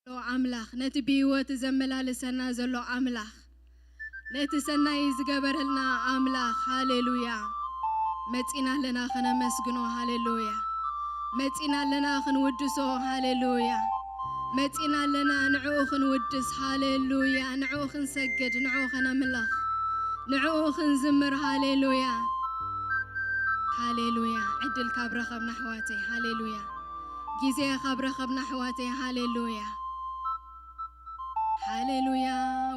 ኣምላኽ፣ ነቲ ብህይወት ዘመላልሰና ዘሎ ኣምላኽ፣ ነቲ ሰናይ ዝገበረልና ኣምላኽ፣ ሃሌሉያ። መጺና ኣለና ከነመስግኖ፣ ሃሌሉያ። መጺና ኣለና ክንውድሶ፣ ሃሌሉያ። መጺና ኣለና ንዕኡ ክንውድስ፣ ሃሌሉያ። ንዕኡ ክንሰግድ፣ ንዕኡ ከነምልኽ፣ ንዕኡ ክንዝምር፣ ሃሌሉያ። ሃሌሉያ። ዕድል ካብ ረኸብና ኣሕዋተይ፣ ሃሌሉያ። ግዜ ካብ ረኸብና ኣሕዋተይ፣ ሃሌሉያ። ሃሌሉያ።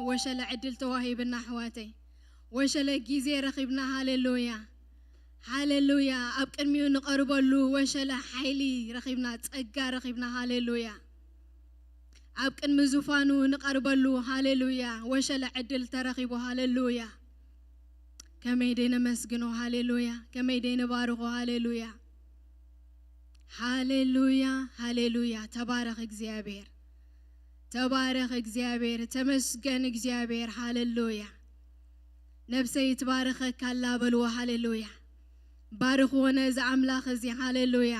ወሸለ ዕድል ተዋሂብና ኣሕዋተይ፣ ወሸለ ግዜ ረኺብና፣ ሃሌሉያ። ሃሌሉያ። ኣብ ቅድሚኡ ንቐርበሉ ወሸለ ሓይሊ ረኺብና፣ ጸጋ ረኺብና፣ ሃሌሉያ። ኣብ ቅድሚ ዙፋኑ ንቐርበሉ፣ ሃሌሉያ። ወሸለ ዕድል ተረኺቡ፣ ሃሌሉያ። ከመይ ደይ ነመስግኖ፣ ሃሌሉያ። ከመይ ደይ ንባርኾ፣ ሃሌሉያ። ሃሌሉያ፣ ሃሌሉያ። ተባረኽ እግዚኣብሔር፣ ተባረኽ እግዚኣብሔር፣ ተመስገን እግዚኣብሔር፣ ሃሌሉያ። ነብሰይ ትባርኸካ ኣላ በልዎ፣ ሃሌሉያ። ባርኽዎ ነዚ ኣምላኽ እዚ፣ ሃሌሉያ።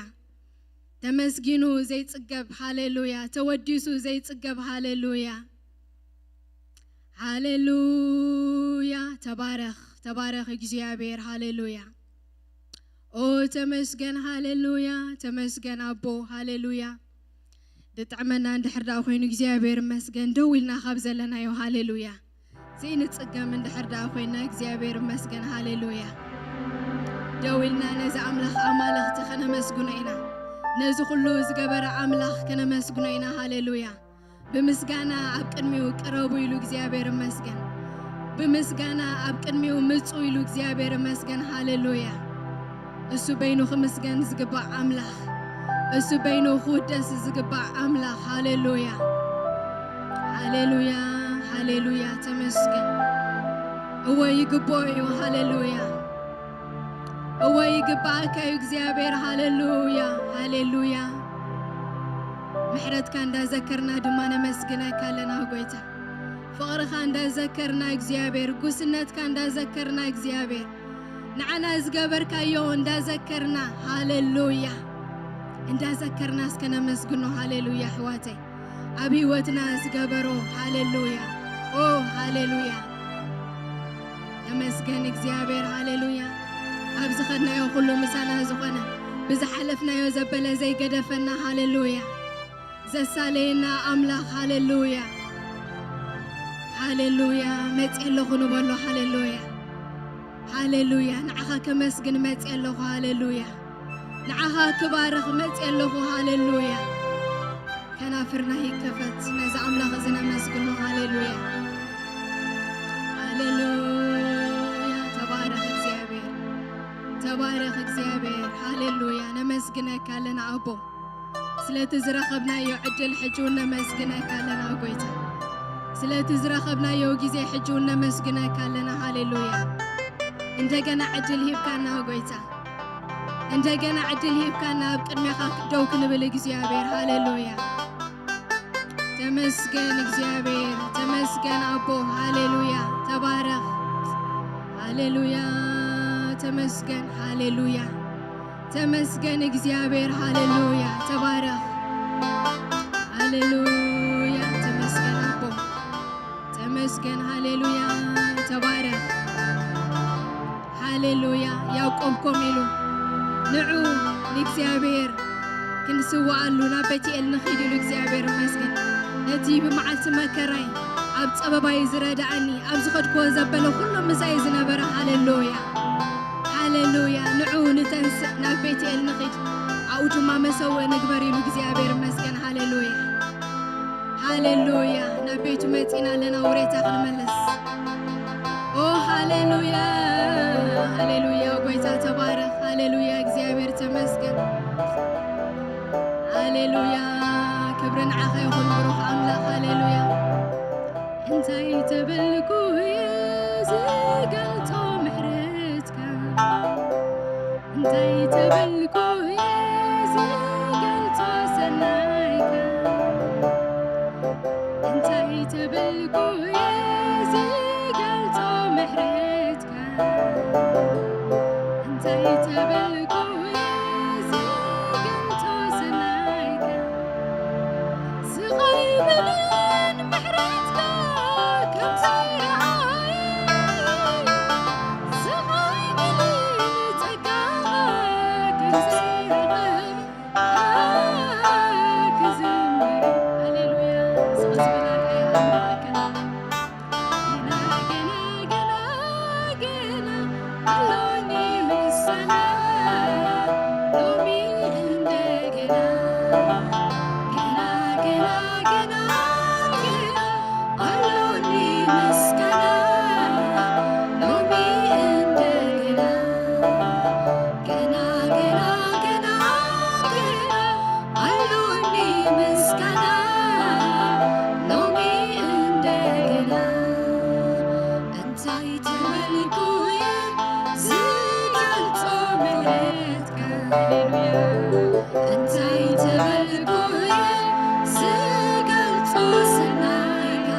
ተመስጊኑ ዘይጽገብ፣ ሃሌሉያ። ተወዲሱ ዘይጽገብ፣ ሃሌሉያ። ሃሌሉያ። ተባረኽ፣ ተባረኽ እግዚኣብሔር፣ ሃሌሉያ። ኦ ተመስገን፣ ሃሌሉያ። ተመስገን ኣቦ፣ ሃሌሉያ። ድጥዕመና እንድሕር ደኣ ኮይኑ እግዚኣብሔር ይመስገን፣ ደው ኢልና ካብ ዘለናዮ፣ ሃሌሉያ። ዘይንጽገም እንድሕር ደኣ ኮይና እግዚኣብሔር ይመስገን፣ ሃሌሉያ። ደው ኢልና ነዚ ኣምላኽ ኣማልኽቲ ከነመስግኖ ኢና። ነዚ ኩሉ ዝገበረ ኣምላኽ ከነመስግኖ ኢና፣ ሃሌሉያ። ብምስጋና ኣብ ቅድሚኡ ቅረቡ ኢሉ እግዚኣብሔር ይመስገን። ብምስጋና ኣብ ቅድሚኡ ምጹ ኢሉ እግዚኣብሔር ይመስገን፣ ሃሌሉያ። እሱ በይኑ ክምስገን ዝግባእ ኣምላኽ፣ እሱ በይኑ ክውደስ ዝግባእ ኣምላኽ፣ ሃሌሉያ። ሃሌሉያ፣ ሃሌሉያ፣ ተመስገን። እወ ይግብኦ እዩ፣ ሃሌሉያ። እወ ይግባኣካ እዩ እግዚኣብሔር፣ ሃሌሉያ፣ ሃሌሉያ። ምሕረትካ እንዳዘከርና ድማ ነመስግነካ ኣለና ጎይታ። ፍቕርኻ እንዳዘከርና እግዚኣብሔር፣ ጉስነትካ እንዳዘከርና እግዚኣብሔር፣ ንዓና ዝገበርካዮ እንዳዘከርና፣ ሃሌሉያ፣ እንዳዘከርና እስከ ነመስግኖ፣ ሃሌሉያ። ኣሕዋተይ፣ ኣብ ህይወትና ዝገበሮ፣ ሃሌሉያ፣ ኦ ሃሌሉያ። ተመስገን እግዚኣብሔር፣ ሃሌሉያ። ኣብ ዝኸድናዮ ኩሉ ምሳና ዝኾነ፣ ብዝሓለፍናዮ ዘበለ ዘይገደፈና፣ ሃሌሉያ። ዘሳለየና ኣምላኽ፣ ሃሌሉያ። ሃሌሉያ። መጽየ ኣለኹ ንበሎ፣ ሃሌሉያ። ሃሌሉያ። ንዓኻ ከመስግን መጽየ ኣለኹ፣ ሃሌሉያ። ንዓኻ ክባርኽ መጽየ ኣለኹ፣ ሃሌሉያ። ከናፍርና ይከፈት፣ ነዚ ኣምላኽ እዚ ነመስግኖ፣ ሃሌሉያ። ሃሌሉያ። ተባረኽ እግዚኣብሔር፣ ተባረኽ እግዚኣብሔር፣ ሃሌሉያ። ነመስግነካ ኣለና ኣቦ። ስለቲ ዝረኸብናዮ ዕድል ሕጂ እውን ነመስግነካ ኣለና ጎይታ። ስለቲ ዝረኸብናዮ ግዜ ሕጂ እውን ነመስግነካ ኣለና፣ ሃሌሉያ። እንደገና ዕድል ሂብካና ጎይታ፣ እንደገና ዕድል ሂብካና ኣብ ቅድሜኻ ደው ክንብል እግዚኣብሔር፣ ሃሌሉያ። ተመስገን እግዚኣብሔር፣ ተመስገን ኣቦ፣ ሃሌሉያ። ተባረኽ፣ ሃሌሉያ። ተመስገን፣ ሃሌሉያ። ተመስገን እግዚኣብሔር፣ ሃሌሉያ። ተባረኽ፣ ሃሌሉያ። ተመስገን ኣቦ፣ ተመስገን፣ ሃሌሉያ። ተባረኽ፣ ሃሌሉያ። ያዕቆብ ኮም ኢሉ ንዑ ንእግዚኣብሔር ክንስውኣሉ ናብ ቤትኤል ንኺድ ኢሉ እግዚኣብሔር ይመስገን። ነቲ ብመዓልቲ መከራይ ኣብ ጸበባይ ዝረድኣኒ፣ ኣብ ዝኸድክዎ ዘበለ ኩሉ ምሳይ ዝነበረ፣ ሃሌሉያ፣ ሃሌሉያ። ንዑ ንተንስእ ናብ ቤትኤል ንኺድ፣ ኣብኡ ድማ መሰውእ ንግበር ኢሉ እግዚኣብሔር ይመስገን። ሃሌሉያ፣ ሃሌሉያ። ናብ ቤቱ መጺና ኣለና ውሬታ ክንመልስ። ኦ ሃሌሉያ፣ ሃሌሉያ። ጎይታ ተባረኽ። ሃሌሉያ፣ እግዚኣብሔር ተመስገን። ሃሌሉያ፣ ክብሪ ንዓኻ ይኹን ብሩኽ ኣምላኽ። ሃሌሉያ። እንታይ ተበልኩ እየ ዝገልጾ ምሕረትካ? እንታይ ተበልኩ እየ ዝገልጾ ሰናይካ? እንታይ ተበልኩ እየ ዝገልጾ ምሕረትካ? እንታይ ተበልኩ እየ ዝገልጾ ሰናይካ? ስቕ ኣይበለ ተበልኩ እየ ዝገልጾ ምሕረትካ። ሃሌሉያ። እንታይ ተበልኩ እየ ዝገልጾ ሰናይካ።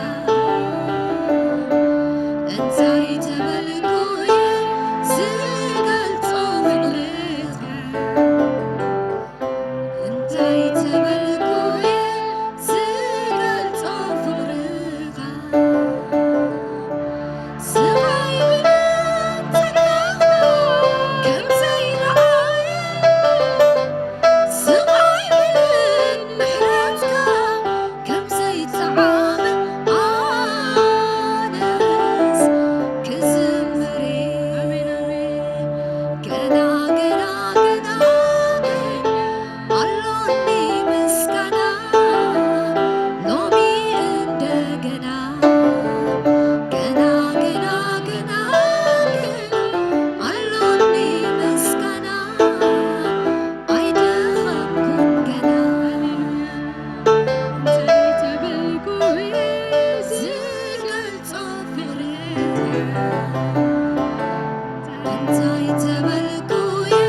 እንታይ ተበልኩ እየ ዝገልጾ ፍቕርኻ። እንታይ ተበልኩ እየ ዝገልጾ ፍቕርኻ። ስቕ ኣይብልን ጸጋኻ ከም ዘይረኣየ፣ ስቕ ኣይብልን ምሕረትካ ከም ዘይጠዓመ ኣነስ ክዝምር እየ። ገና፣ ገና፣ ገና፣ ገና ኣሎኒ ምስጋና ሎሚ እንደገና። ገና፣ ገና፣ ገና፣ ገና ኣሎኒ ምስጋና ኣይደኸምኩን ገና። እንታይ ተበልኩ እየ ዝገልጾ ፍቕርኻ? እንታይ ተበልኩ እየ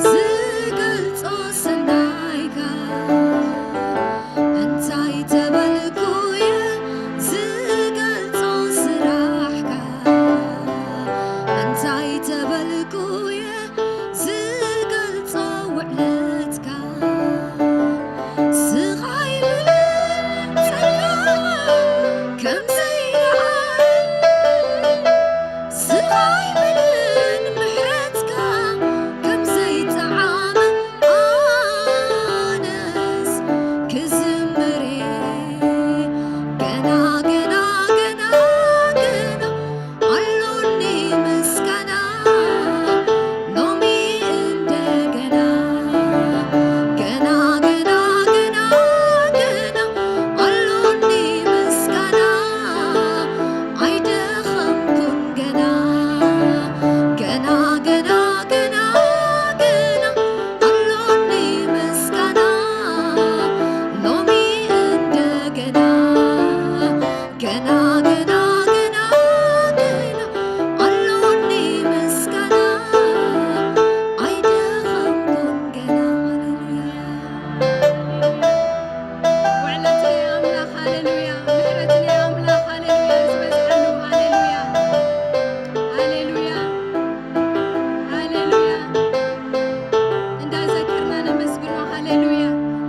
ዝገልጾ ሰናይካ? እንታይ ተበልኩ እየ ዝገልጾ ስራሕካ? እንታይ ተበልኩ እየ ዝገልጾ ውዕለትካ? ስቕ ኣይብልን ጸጋኻ ከም ዘይረኣየ፣ ስቕ ኣይብልን ምሕረትካ ከም ዘይጠዓመ ኣነስ ክዝምር እየ። ገና፣ ገና፣ ገና፣ ገና ኣሎኒ ምስጋና ሎሚ እንደገና። ገና፣ ገና፣ ገና፣ ገና ኣሎኒ ምስጋና ኣይደኸምኩን ገና። ገና፣ ገና፣ ገና፣ ገና ኣሎኒ ምስጋና ሎሚ እንደገና። ገና፣ ገና፣ ገና፣ ገና ኣሎኒ ምስጋና ኣይደኸምኩን ገና። ሃሌሉያ። ውዕለት ናይ ኣምላኽ፣ ሃሌሉያ። ምሕረት ናይ ኣምላኽ፣ ሃሌሉያ፣ ዝበዝሓሉ፣ ሃሌሉያ። ሃሌሉያ። ሃሌሉያ። እንዳዘከርና ነመስግኖ፣ ሃሌሉያ።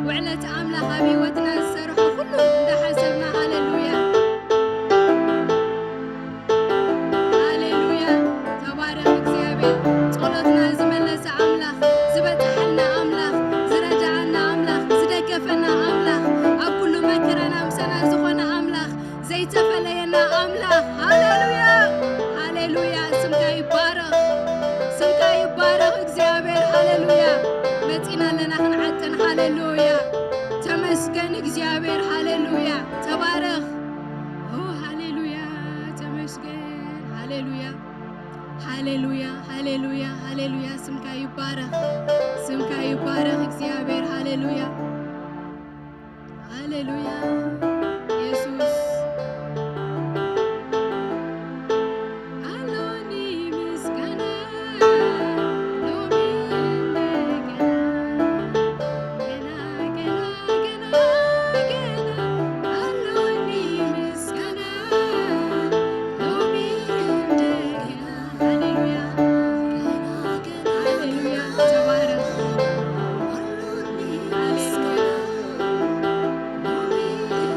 ውዕለት ኣምላኽ ኣብ ህይወትና ዝሰርሖ ኩሉ እንዳሓሰብና፣ ሃሌሉያ። ሃሌሉያ። ተባረኽ እግዚኣብሔር። ጸሎትና ዝመለሰ ኣምላኽ፣ ዝበጽሐልና ኣምላኽ፣ ዝረድኣና ኣምላኽ፣ ዝደገፈና ኣምላኽ፣ ኣብ ኩሉ መከራና ምሳና ዝኾነ ኣምላኽ፣ ዘይተፈለየና ኣምላኽ። ሃሌሉያ። ሃሌሉያ። ስምካ ይባረኽ። ስምካ ይባረኽ እግዚኣብሔር። ሃሌሉያ። መጺና ኣለና ክንዓጥን። ሃሌሉያ። ተመስገን እግዚኣብሔር። ሃሌሉያ። ተባረኽ። ኦ፣ ሃሌሉያ። ተመስገን። ሃሌሉያ። ሃሌሉያ። ሃሌሉያ። ሃሌሉያ። ስምካ ይባረኽ። ስምካ ይባረኽ እግዚኣብሔር። ሃሌሉያ። ሃሌሉያ። ኢየሱስ። ኣሎኒ ምስጋና ሎሚ እንደገና። ገና፣ ገና፣ ገና፣ ገና ኣሎኒ ምስጋና ሎሚ እንደገና። ሃሌሉያ። ሃሌሉያ። ተባረኽ። ሃሌሉያ።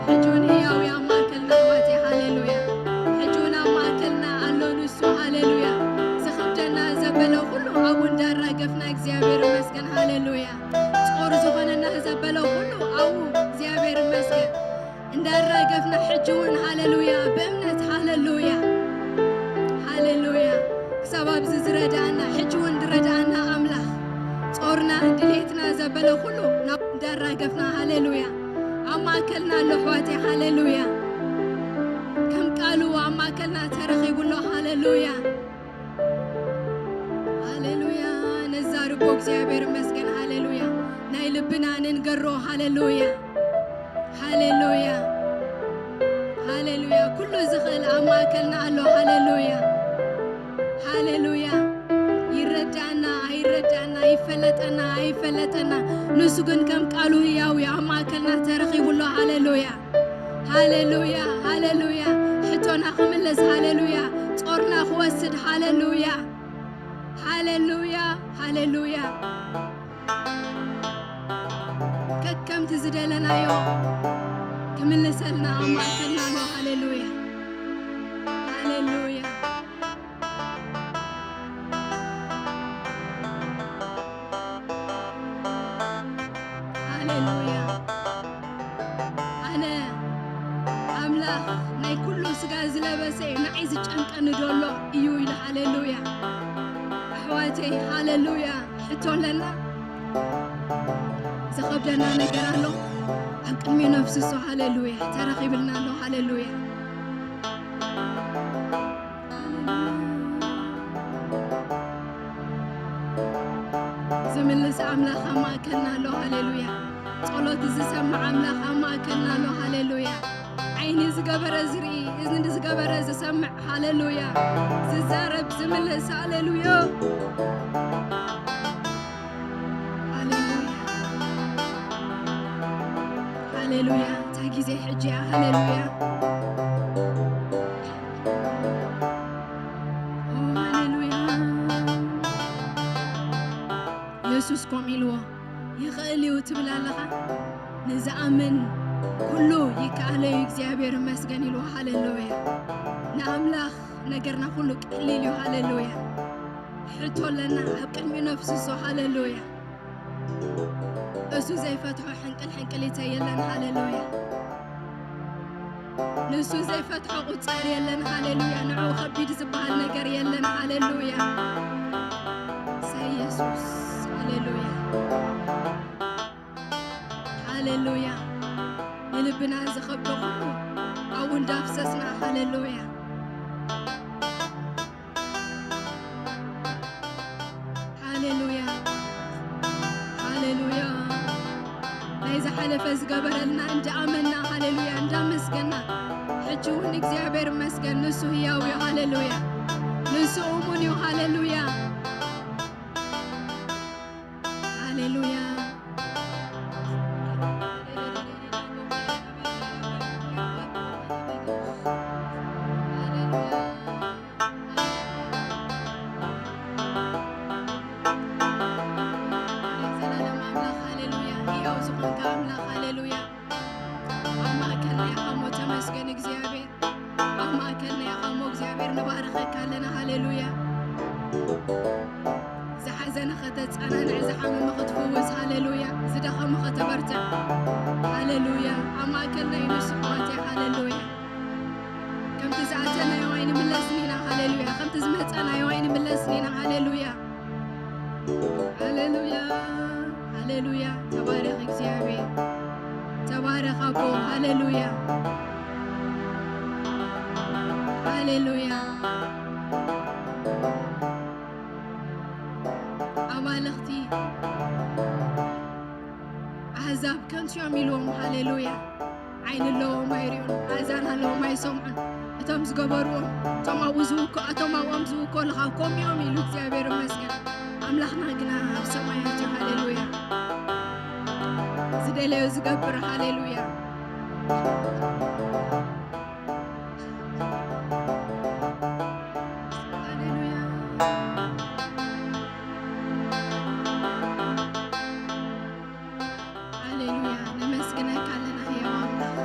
ሕጂ እውን ህያው እዩ ኣብ ማእከልና ኣሕዋተይ። ሃሌሉያ። ሕጂ እውን ኣብ ማእከልና ኣሎ ንሱ። ሃሌሉያ። ዝኸብደና ዘበለ ኩሉ ኣብኡ እንዳራገፍና እግዚኣብሔር ይመስገን። ሃሌሉያ። ጾር ዝኾነና ዘበለ ኩሉ ኣብኡ እግዚኣብሔር ይመስገን። እንዳራገፍና ሕጂ እውን ሃሌሉያ ብእምነት ሃሌሉያ። ሃሌሉያ። ክሳብ ኣብዚ ዝረድኣና ሕጂ እውን ዝረድኣና ኣምላኽ ጾርና ድሌትና ዘበለ ኩሉ ናብ እንዳራገፍና ሃሌሉያ። ኣብ ማእከልና ኣሎ ኣሕዋተይ ሃሌሉያ። ከም ቃሉ ኣብ ማእከልና ተረኺቡ ኣሎ ሃሌሉያ። ሃሌሉያ። ነዛርቦ እግዚኣብሔር ይመስገን። ሃሌሉያ። ናይ ልብና ንንገሮ። ሃሌሉያ። ሃሌሉያ። ሃሌሉያ። ኩሉ ዝኽእል ኣብ ማእከልና ኣሎ። ሃሌሉያ፣ ሃሌሉያ። ይረዳእና ኣይረዳእና፣ ይፈለጠና ኣይፈለጠና፣ ንሱ ግን ከም ቃሉ ህያው እዩ። ኣብ ማእከልና ተረኺቡ ኣሎ። ሃሌሉያ፣ ሃሌሉያ፣ ሃሌሉያ። ሕቶና ክምልስ፣ ሃሌሉያ። ጾርና ክወስድ፣ ሃሌሉያ፣ ሃሌሉያ፣ ሃሌሉያ። ከከምቲ ዝደለናዮ ክምልሰልና ኣብ ማእከልና ኣሎ። ሃሌሉያ፣ ሃሌሉያ፣ ሃሌሉያ። ኣነ ኣምላኽ ናይ ኩሉ ስጋ ዝለበሰ እዩ፣ ንዓይ ዝጨንቀኒ ዶ ኣሎ እዩ ኢሉ። ሃሌሉያ። ኣሕዋተይ፣ ሃሌሉያ። ሕቶ ኣለና፣ ዝኸብደና ነገር ኣሎ፣ ኣብ ቅድሚኡ ነፍስሶ። ሃሌሉያ። ተረኺብልና ኣሎ። ሃሌሉያ። ዝምልስ ኣምላኽ ኣብ ማእከልና ኣሎ። ሃሌሉያ። ጸሎት ዝሰምዕ ኣምላኽ ኣብ ማእከልና ኣሎ። ሃሌሉያ። ዓይኒ ዝገበረ ዝርኢ፣ እዝኒ ዝገበረ ዝሰምዕ። ሃሌሉያ። ዝዛረብ፣ ዝምልስ። ሃሌሉያ። ሃሌሉያ፣ ሃሌሉያ። እታ ግዜ ሕጂ እያ። ሃሌሉያ፣ ኦ፣ ሃሌሉያ። የሱስ ከምኡ ኢልዎ፣ "ይኽእል እዩ" ትብል ኣለኻ? ንዝኣምን ኩሉ ይከኣሎ እዩ፣ እግዚኣብሔር ይመስገን ኢልዎ። ሃሌሉያ። ንኣምላኽ ነገርና ኩሉ ቀሊል እዩ። ሃሌሉያ። ሕቶ ኣለና፣ ኣብ ቅድሚኡ ነፍስሶ። ሃሌሉያ። እሱ ዘይፈትሖ ሕንቅል ሕንቅሊተ የለን። ሃሌሉያ። ንሱ ዘይፈትሖ ቁጸር የለን። ሃሌሉያ። ንዕኡ ከቢድ ዝበሃል ነገር የለን። ሃሌሉያ። እሰይ የሱስ። ሃሌሉያ። ሃሌሉያ። ንልብና ዝኸብዶ ኩሉ ኣብኡ እንዳፍሰስና። ሃሌሉያ። ሃሌሉያ፣ ሃሌሉያ። ናይ ዝሓለፈ ዝገበረልና እንዳኣመና፣ ሃሌሉያ፣ እንዳመስገና፣ ሕጂ እውን እግዚኣብሔር ይመስገን፣ ንሱ ህያው እዩ። ሃሌሉያ፣ ንሱ እሙን እዩ። ሃሌሉያ፣ ሃሌሉያ። ናይ ዘላለም ኣምላኽ፣ ሃሌሉያ። ህያው ዝኾንካ ኣምላኽ፣ ሃሌሉያ። ኣብ ማእከልና ኢኻ እሞ ተመስገን እግዚኣብሔር። ኣብ ማእከልና ኢኻ እሞ እግዚኣብሔር፣ ንባርኸካ ኣለና። ሃሌሉያ። ዝሓዘነ ከተጸናንዕ፣ ዝሓመመ ክትፍውስ፣ ሃሌሉያ። ዝደኸመ ከተበርትዕ፣ ሃሌሉያ። ኣብ ማእከልና እዩ ንሱ፣ ኣሕዋተይ፣ ሃሌሉያ። ከምቲ ዝኣተናዮ ኣይንምለስን ኢና፣ ሃሌሉያ። ከምቲ ዝመጻናዮ ኣይንምለስን ኢና፣ ሃሌሉያ። ሃሌሉያ፣ ሃሌሉያ። ተባረኽ እግዚኣብሔር፣ ተባረኽ ኣቦ። ሃሌሉያ፣ ሃሌሉያ። ኣማልኽቲ ኣህዛብ ከንቱ እዮም ኢልዎም። ሃሌሉያ። ዓይኒ ኣለዎም ኣይሪኡን፣ ኣእዛን ኣለዎም ኣይሰምዑን። እቶም ዝገበርዎም፣ እቶም ኣብኡ ዝውኮ-፣ እቶም ኣብኦም ዝውኮሉ ኸኣ ከምኡ እዮም ኢሉ እግዚኣብሔር ይመስገን። ኣምላኽና ግና ኣብ ሰማያት እዩ። ሃሌሉያ። ዝደለዮ ዝገብር። ሃሌሉያ። ሃሌሉያ። ሃሌሉያ፣ ነመስግነካ ኣለና ህያው ኣምላኽ።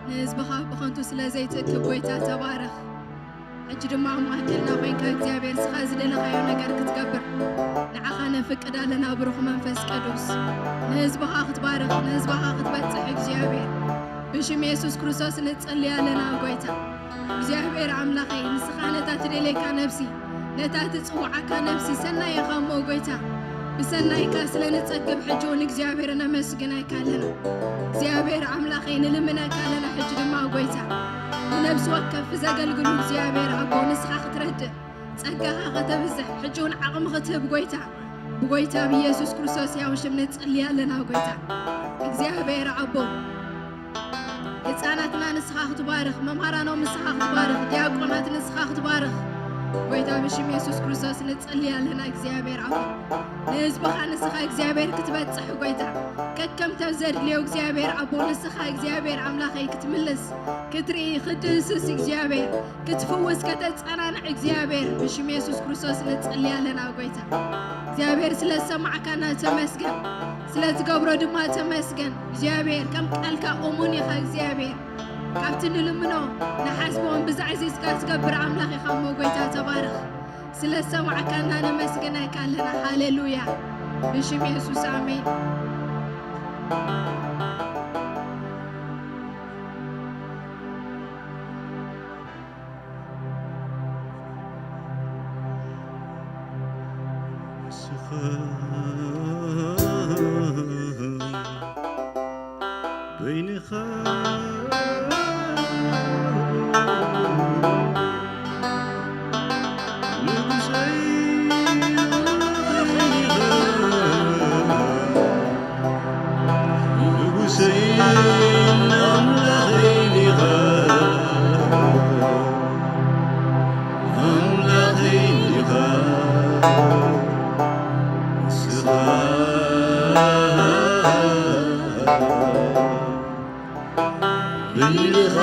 ንህዝብኻ ብኸንቱ ስለ ዘይትእክብ ጎይታ ተባረኽ። ሕጂ ድማ ኣብ ማእከልና ኮይንካ እግዚኣብሔር ንስኻ ዝደለኻዮ ነገር ክትገብር ንዓኻ ነፍቅድ ኣለና ብሩኽ መንፈስ ቅዱስ። ንህዝብኻ ክትባርኽ፣ ንህዝብኻ ክትበጽሕ እግዚኣብሔር ብሽም የሱስ ክርስቶስ ንጸሊ ኣለና ጎይታ። እግዚኣብሔር ኣምላኸይ ንስኻ ነታ ትደልየካ ነፍሲ ነታ ትጽውዓካ ነፍሲ ሰናይ ኢኻ እሞ ጎይታ፣ ብሰናይካ ስለ ንጸግብ ሕጂ እውን እግዚኣብሔር ነመስግነካ ኣለና። እግዚኣብሔር ኣምላኸይ ንልምነካ ኣለና። ሕጂ ድማ ጎይታ ንነብሲ ወከፍ ዘገልግሉ እግዚኣብሔር ኣቦ ንስኻ ክትረድእ ጸጋኻ ከተብዝሕ ሕጂ እውን ዓቕሚ ክትህብ ጎይታ ብጎይታ ብኢየሱስ ክርስቶስ ያው ሽም ንጽሊ ኣለና ጎይታ እግዚኣብሔር ኣቦ ህፃናትና ንስኻ ክትባርኽ፣ መምሃራኖም ንስኻ ክትባርኽ፣ ዲያቆናት ንስኻ ክትባርኽ። ጎይታ ብሽም የሱስ ክርስቶስ ንጸሊ ኣለና እግዚኣብሔር ኣቦ። ንህዝብኻ ንስኻ እግዚኣብሔር ክትበጽሕ ጎይታ። ከከምተ ዘድልዮ እግዚኣብሔር ኣቦ ንስኻ እግዚኣብሔር ኣምላኸይ ክትምልስ፣ ክትርኢ፣ ክትድህስስ እግዚኣብሔር፣ ክትፍውስ፣ ከተጸናንዕ እግዚኣብሔር ብሽም የሱስ ክርስቶስ ንጸሊ ኣለና ጎይታ። እግዚኣብሔር ስለ ዝሰማዕካና ተመስገን፣ ስለ ትገብሮ ድማ ተመስገን። እግዚኣብሔር ከም ቃልካ እሙን ኢኻ እግዚኣብሔር። ካብቲ ንልምኖ ንሓስቦን ብዛዕዚዝካ ትገብር ኣምላኽ ኢኻ እሞ ጎይታ ተባረኽ። ስለ ዝሰማዕካና ነመስግነካ ኣለና። ሃሌሉያ። ብሽም የሱስ ኣሜን። ንስኻ በይንኻ ንጉሰይ ንጉሰይን ኣምላኸይን ኢኻ፣ ኣምላኸይን ኢኻ ንስኻ። በይንኻ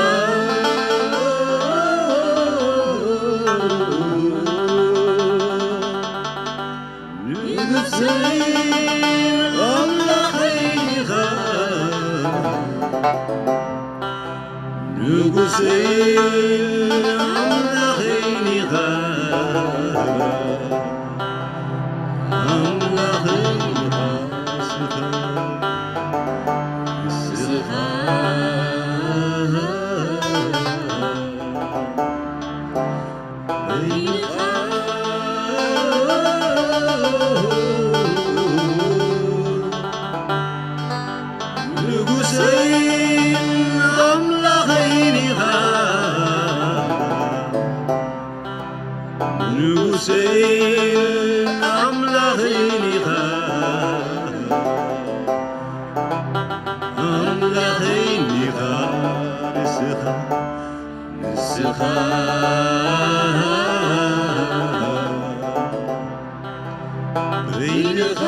ንጉሰይ ኣምላኸይ ኢኻ፣ ንጉሰይ ኣምላኸይ ኢኻ፣ ኣምላኸይ ኢኻ ንስኻ፣ ንስኻ። ንጉሰይን ኣምላኸይን ኢኻ፣ ንጉሰይን ኣምላኸይን ኢኻ፣ ኣምላኸይን ኢኻ ንስኻ። ንስኻ በይንኻ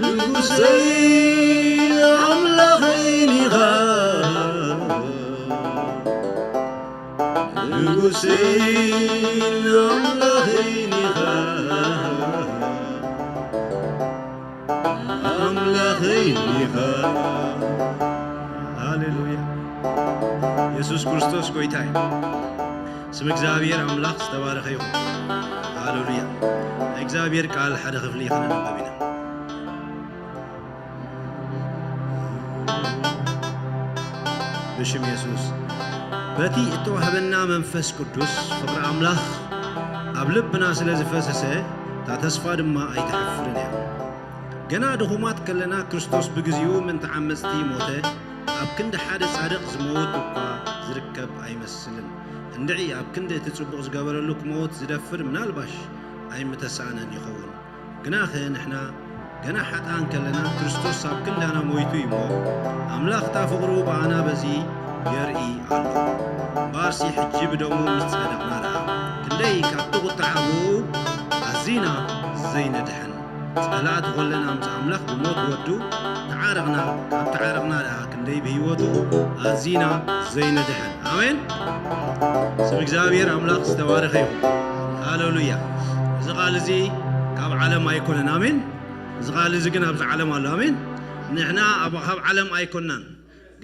ንጉሰይ ኣምላኸይን ኢኻ፣ ንጉሰይ ኣምላኸይን ኢኻ፣ ኣምላኸይ ኢኻ። ሃሌሉያ። የሱስ ክርስቶስ ጎይታ እዩ። ስም እግዚኣብሔር ኣምላኽ ዝተባረኸ ይኹን። ሃሌሉያ። ናይ እግዚኣብሔር ቃል ሓደ ክፍሊ ከነንብብ ኢና። ብሽም የሱስ። በቲ እተዋህበና መንፈስ ቅዱስ ፍቕሪ ኣምላኽ ኣብ ልብና ስለ ዝፈሰሰ፣ እታ ተስፋ ድማ ኣይትሐፍርን እያ። ገና ድኹማት ከለና ክርስቶስ ብግዚኡ ምእንቲ ዓመጽቲ ሞተ። ኣብ ክንዲ ሓደ ጻድቕ ዝመውት እኳ ዝርከብ ኣይመስልን። እንድዒ ኣብ ክንዲ እቲ ጽቡቕ ዝገበረሉ ክመውት ዝደፍር ምናልባሽ ኣይምተሳእነን ይኸውን። ግናኸ ንሕና ገና ሓጥኣን ከለና ክርስቶስ ኣብ ክንዳና ሞይቱ እዩ እሞ፣ ኣምላኽ እታ ፍቕሩ ብኣና በዚ የርኢ ኣሎ። እምበኣርሲ ሕጂ ብደሙ ምስ ጸደቕና ደኣ፣ ክንደይ ካብቲ ቁጥዓ ብኡ ኣዚና ዘይንድሐን። ጸላእቲ ኾለና ምስ ኣምላኽ ብሞት ወዱ ተዓረቕና፣ ካብ ተዓረቕና ደኣ ክንደይ ብህይወቱ ኣዚና ዘይንድሐን። ኣሜን። ስም እግዚኣብሔር ኣምላኽ ዝተባረኸ ይኹን። ሃሌሉያ። እዚ ቃል እዚ ካብ ዓለም ኣይኮነን። ኣሜን። እዚ ቃል እዚ ግን ኣብዚ ዓለም ኣሎ። ኣሜን። ንሕና ኣብ፣ ካብ ዓለም ኣይኮናን፣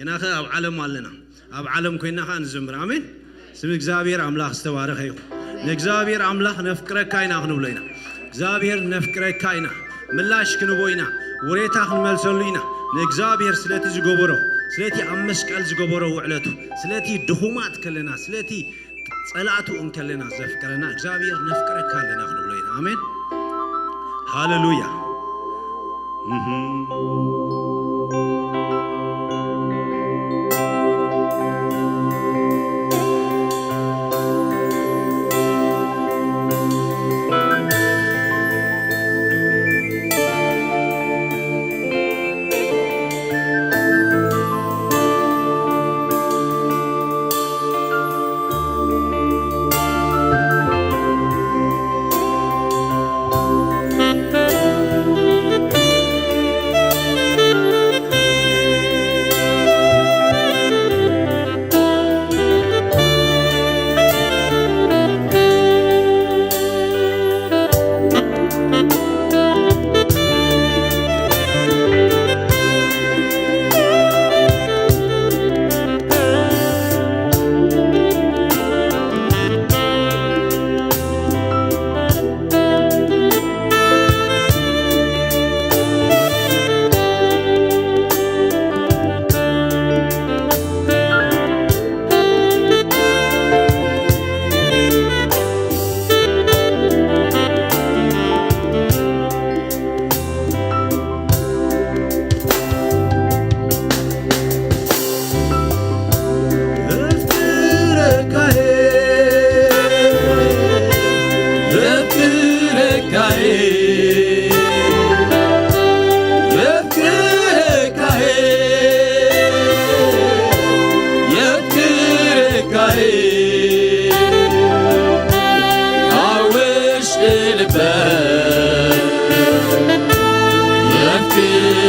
ግናኸ ኣብ ዓለም ኣለና። ኣብ ዓለም ኮይና ኸዓ ንዝምር። ኣሜን። ስም እግዚኣብሔር ኣምላኽ ዝተባረኸ ይኹን። ንእግዚኣብሔር ኣምላኽ ነፍቅረካ ኢና ክንብሎ ኢና። እግዚኣብሔር ነፍቅረካ ኢና። ምላሽ ክንቦ ኢና። ውሬታ ክንመልሰሉ ኢና። ንእግዚኣብሔር ስለቲ ዝገበሮ፣ ስለቲ ኣብ መስቀል ዝገበሮ ውዕለቱ፣ ስለቲ ድኹማት ከለና፣ ስለቲ ጸላእቱ እንከለና ዘፍቅረና እግዚኣብሔር ነፍቅረካ ኣለና ክንብሎ ኢና። ኣሜን። ሃሌሉያ።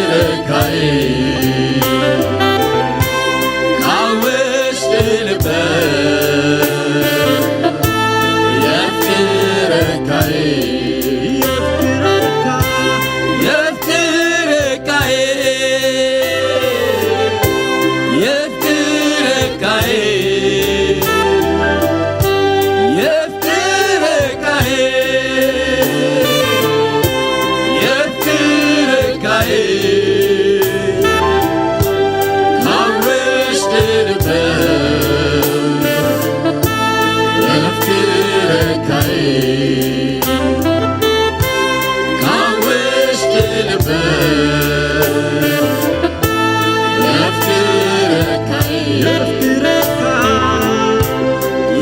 የፍቅረካይ ካብ ውሽጢ ልበይ የፍቅረካይ የፍቅረካይ የፍቅረካይ የፍቅረካይ የፍቅረካይ ካብ ውሽጢ ልበይ የፍቅረካይ ካብ ውሽጢ ልበይ የፍቅረካይ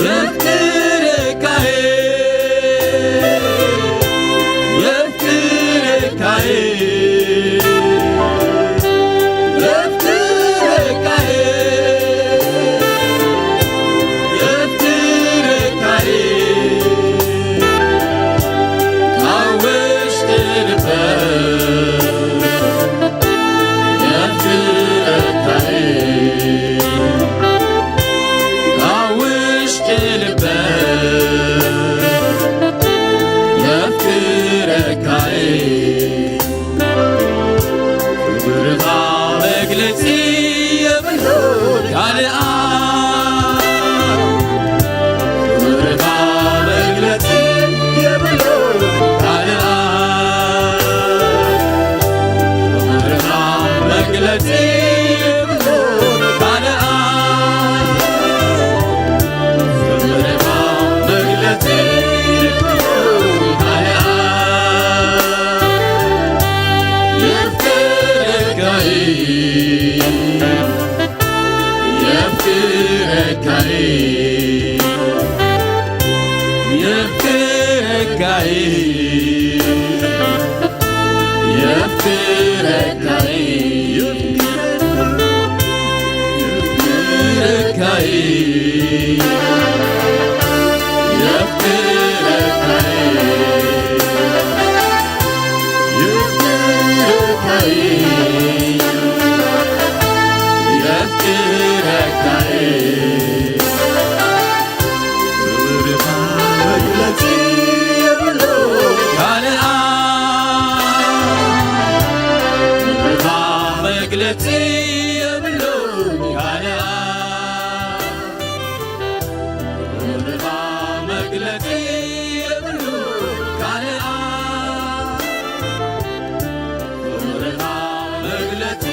የፍቅረካይ የፍቅረካይ የፍቅረካይ የፍቅረካይ ካብ ውሽጢ ልበይ የፍቅረካይ ካብ ውሽጢ ልበይ የፍቅረካይ ፍቕርኻ መግለጺ የብሉን ካልኣ ፍቕርኻ መግለጺ የብሉን ካልኣ ፍቕርኻ መግለጺ የብሉን ካልኣ ፍቕርኻ መግለጺ የብሉን ካልኣ የፍቅረካይ የፍቅረካይ የፍቅረካይ የፍቅረካይ የፍቅረካይ የፍቅረካይ የፍቅረካይ የፍቅረካይ ፍቕርኻ መግለጺ የብሉን ካልኣ ፍቕርኻ መግለጺ የብሉን ካልኣ ፍቕርኻ መግለጺ የብሉን ካልኣ ፍቕርኻ መግለጺ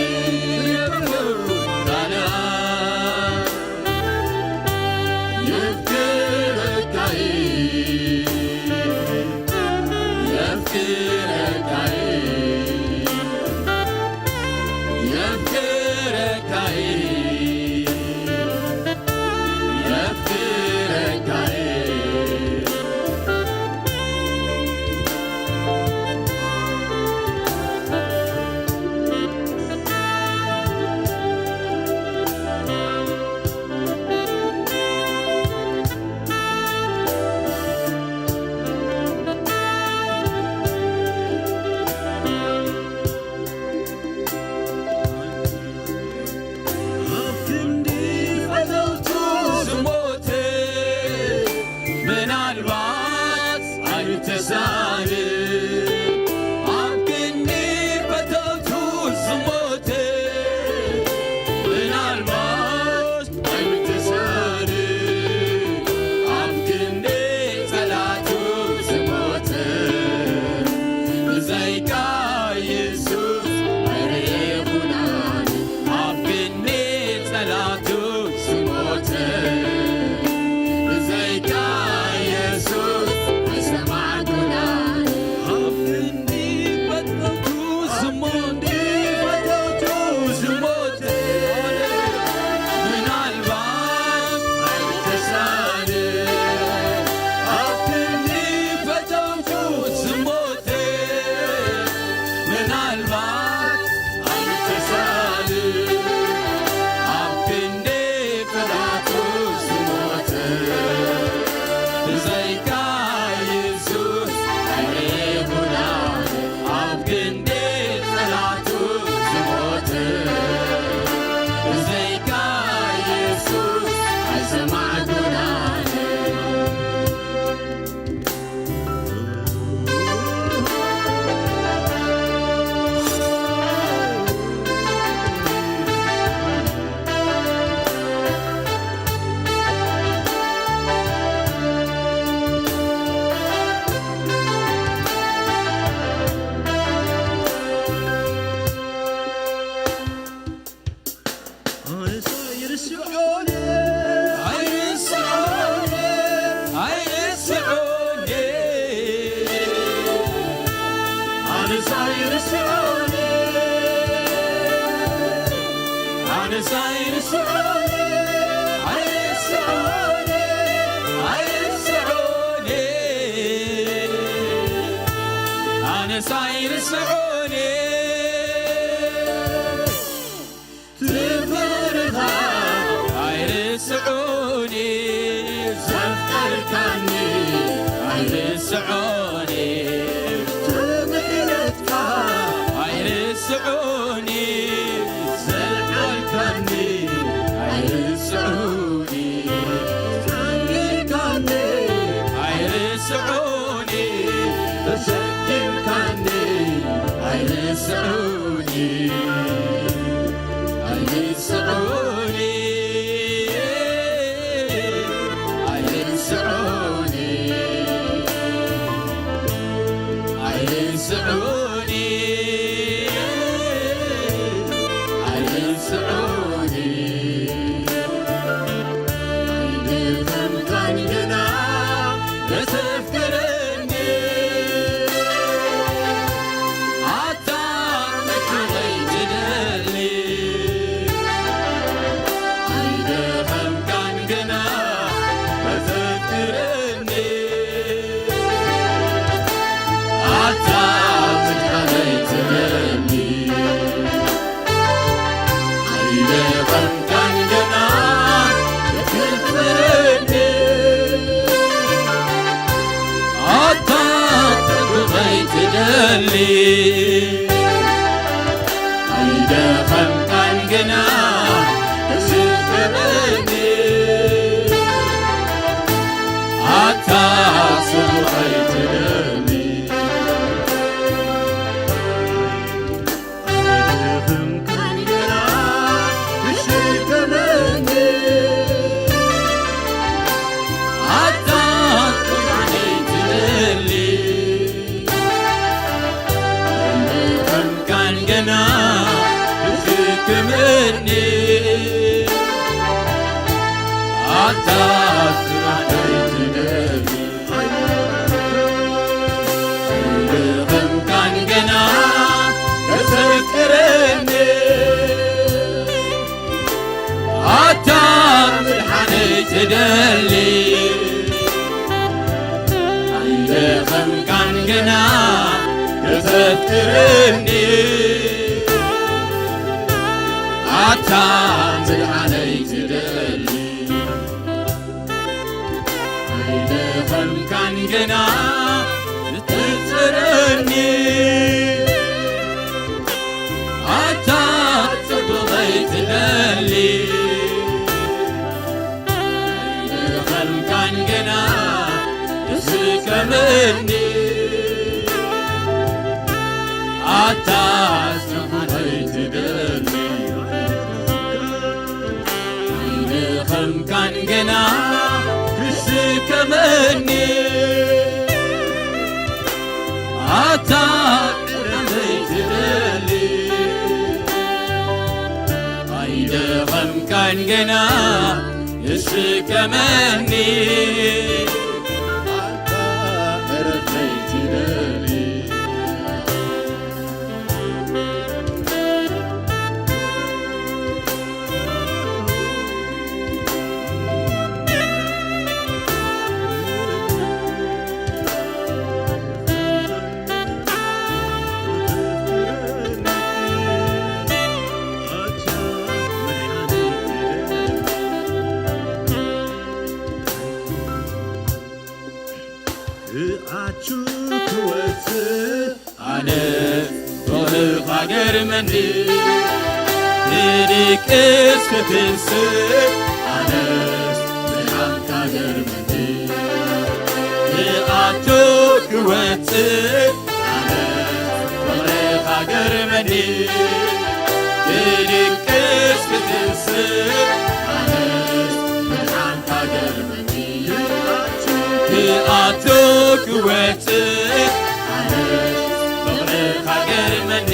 የብሉን ካልኣ የፍቅረካይ የፍቅረካይ የፍቅረካይ የፍቅረካይ ኣብ ክንዲ ፈተውቱ ዝሞተ ምናልባት ኣይተሳእንን ኣብ ክንዲ ፈተውቱ ዝሞተ ምናልባት ኣይተሳእንን ኣብ ክንዲ ጸላቱ ዝሞተ ብዘይካ የሱስ ኣይረኤኹናን ኣብ ክንዲ ጸላቱ ዝሞተ ብዘይካ የሱስ ኣይሰማዕኩናን ኣብ ክንዲ ፈተውቱ ዝሞተ ፈተውቱ ዝሞተ ምናልባት ኣይተሳእንን ኣብ ክንዲ ፈተውቱ ዝሞተ ምናልባት ኣይተሳእንን ኣብ ክንዲ ጸላቱ ዝሞተ ብዘይካ የሱስ ኣይረኤኹናን ኣብ ክንዲ ጸላቱ ኣይርስዑኒ፣ ኣነስ ኣይርስዑኒ፣ ኣይርስዑኒ፣ ኣይርስዑኒ፣ ኣነስ ኣይርስዑኒ። ትፍቕርኻ ኣይርስዑኒ፣ ዘፍቀርካኒ ኣይርስዑኒ፣ ትምሕረትካ ኣይርስዑኒ፣ ዘልዓልካኒ ኣይርስዑኒ፣ ጸኒሕካኒ ኣይርስዑኒ፣ ተሸኪምካኒ ኣይርስዑኒ። ኣይርስዑኒ፣ ኣይርስዑኒ፣ ኣይርስዑኒ፣ ኣይርስዑኒ። ኣይደኸምካን ገና ከተፍቅረኒ፣ ኣታ ምድሪ ትደሊ። ኣይደኸምካን ገና ከተፍቅረኒ፣ ኣታ ምድሪ ትደሊ። ኣይደኸምካን ገና ክትፍረኒ፣ ኣታ ጽቡቐይ ትደሊ። ኣይደኸምካን ገና ክትሽከመኒ፣ ኣታ ጽቡቐይ ትደሊ። ኣይደኸምካን ገና ክትሽከመኒ፣ ኣታ ቁርባነይ ትደሊ። ኣይደኸምካን ገና ክትሽከመኒ፣ ኣታ ቁርባነይ ትደሊ። ኣይደኸምካን ገና ተዘክረኒ፣ ኣታ ምድሓነይ ትደሊ። ኣይደኸምካን ገና ተዘክረኒ፣ ኣታ ምድሓነይ ትደሊ። ኣይደኸምካን ገና ትጽረኒ፣ ኣታ ጽቡቐይ ትደሊ። ኣይደኸምካን ገና ትስከመኒ፣ ኣታ ጽቡቐይ ትደሊ። ኣይደኸምካን ገና ክስከመኒ፣ ኣታ ጥራይ ትደሊ። ኣይደኸምካን ገና ክስከመኒ፣ ኣታ ዕረፍተይ ትደሊ። ክኣቱ ክወጽእ ኣነ ፍቕርኻ ገርመኒ፣ ክድቅስ ክትንስእ ኣነስ ብርሃንካ ገርመኒ። ክኣቱ ክወጽእ ኣነስ ፍቕርኻ ገርመኒ፣ ክድቅስ ክትንስእ ኣነስ ብርሃንካ ገርመኒ። ክኣቱ ክወጽእ ኣነስ ፍቕርኻ ገርመኒ፣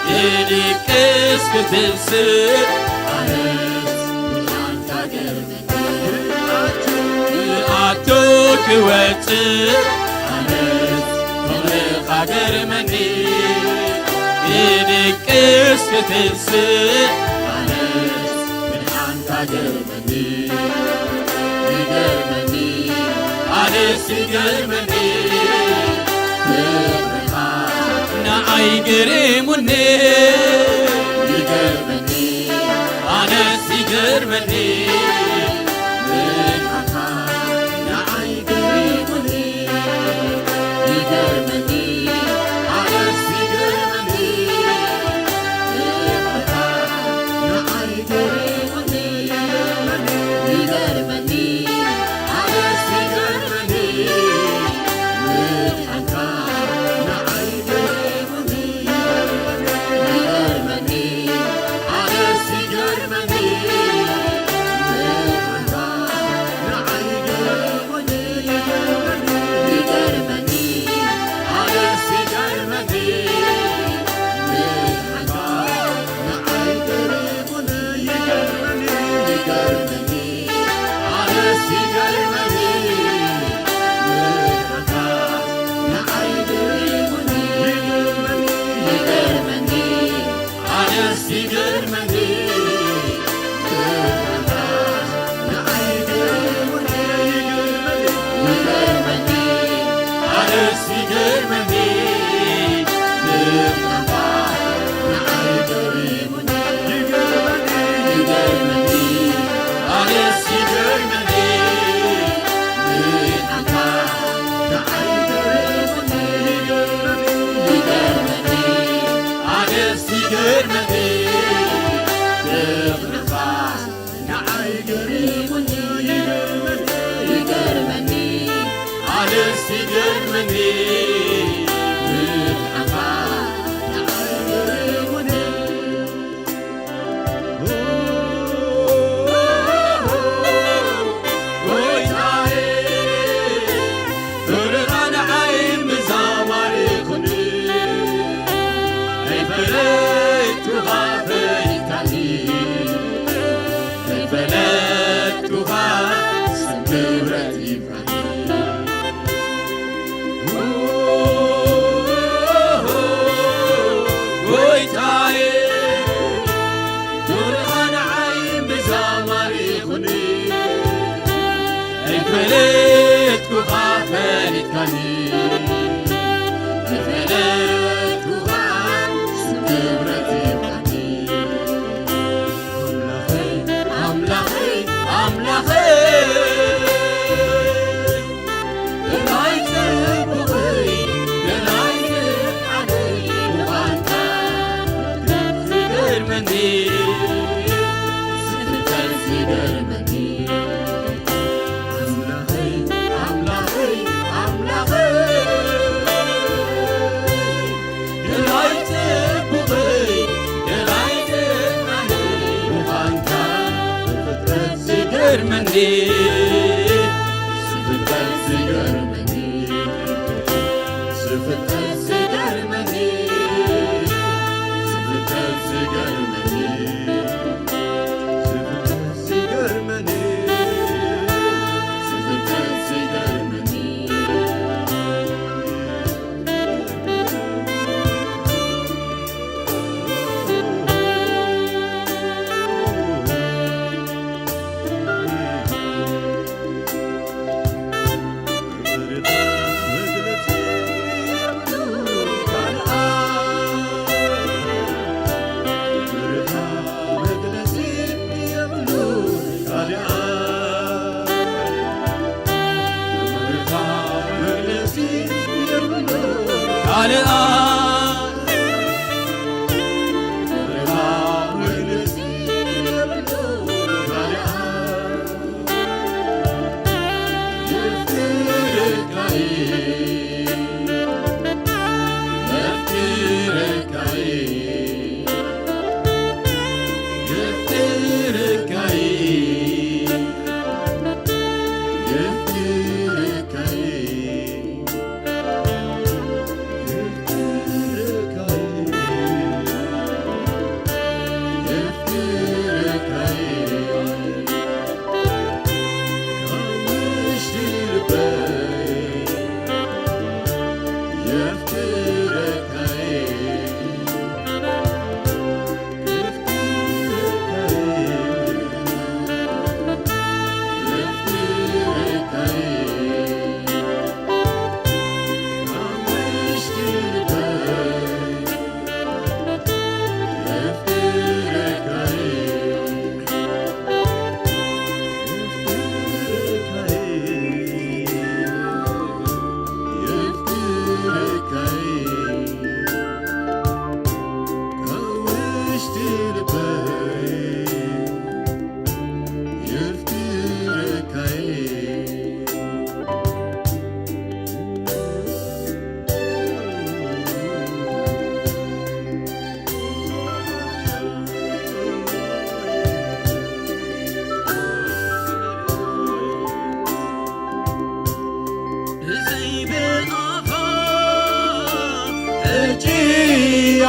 ክድቅስ ክትንስእ ኣነስ ብርሃንካ ገርመኒ። ክኣቱ ክወጽእ ኣነስ ፍቕርኻ ገርመኒ ክድቅስ ክትንስእ ኣነስ ብድሓንካ ገርመኒ ይገርመኒ ኣነስ ይገርመኒ ክብርኻ ንዓይ ገሪሙኒ ይገርመኒ ኣነስ ይገርመኒ ብድሓንካ ንዓይ ገሪሙኒ ይገርመኒ ኣነስ ይገርመኒ ብድሓንካ ንዓይ ገሪሙኒ ይገርመኒ ኣነስ ይገርመኒ ብድሓንካ ንዓይ ገሪሙኒ ይገርመኒ ኣነስ ይገርመኒ ብድሓንካ ንዓይ ገሪሙኒ ይገርመኒ ኣነስ ይገርመኒ ብድሓንካ ንዓይ ገሪሙኒ ይገርመኒ ይገርመኒ ኣነስ ይገርመኒ ብድሓንካ ንዓይ ገሪሙኒ ይገርመኒ ይገርመኒ ኣነስ ይገርመኒ ብድሓንካ ንዓይ ገሪሙኒ ይገርመኒ ኣነስ ይገርመኒ ብድሓንካ ንዓይ ገሪሙኒ ይገርመኒ ይገርመኒ ኣነስ ይገርመኒ ብድሓንካ ንዓይ ገሪሙኒ ይገርመኒ ይገርመኒ ኣነስ ይገርመኒ ፍቕርኻ ንዓይ ገሪሙኒ ይገርመኒ ይገርመኒ ኣነስ ይገርመኒ ብድሓንካ ንዓይ ገሪሙኒ ጎይታዬ ፍቕርኻ ንዓይ ምዛማሪኹኒ ኣይፈለጥኩኻ ፈሊጥካኒ ኣይፈለጥኩኻ ስም ክብረት ይብቃኒ ጎይታዬ ፍቕርኻ ንዓይ ምዛማሪኹኒ ኣይፈለጥኩኻ ፈሊጥካኒ ኣይፈለጥኩኻ ስም ክብረት ይብቃኒ ኣምላኸይ ኣምላኸይ ኣምላኸይ ደላይ ጽቡቕይ ደላይ ዝሓለይ ምዃንካ ዝገርመኒ ስፍተት ዝገርመኒ ኣምላኸይ ኣምላኸይ ኣምላኸይ ደላይ ጽቡቕይ ደላይ ዝሓለይ ምዃንካ ፍጥረት ዝገርመኒ ስፍተት ዝገርመኒ ስፍተት ዝገርመኒ ስፍተት ዝገርመኒ ስፍተት ዝገርመኒ ስፍተት ዝገርመኒ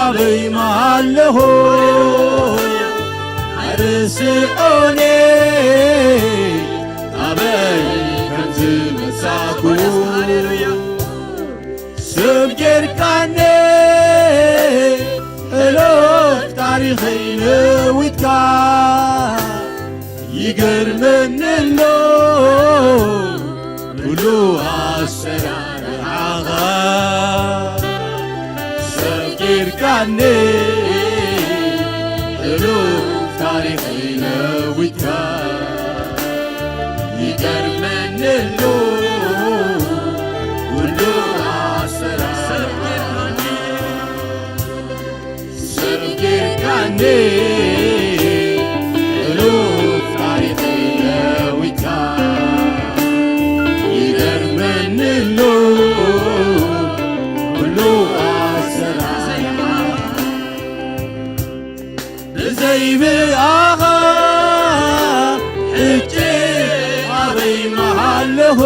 ኣበይ ማለኹ ኣይርስዖኔ ኣበይ ከም ዝመጻኩ ሰብ ጌርካኔ እሎፍ ታሪኸይ ለዊጥካ ይገርመኒ ኣሎ ኩሉ ኣሰራርሓኻ ሰብ ጌርካኒ ሕሉፍ ታሪኸይ ለዊጥካ ይገርመኒ ኣሎ ኩሉ ኣሰራርሓኻ ሰብ ጌርካኒ ሕሉፍ ታሪኸይ ለዊጥካ ይገርመኒ ኣሎ ኩሉ ኣሰራርሓኻ ብዘይ ብኣኻ ሕጂ ኣበይ ምሃለኹ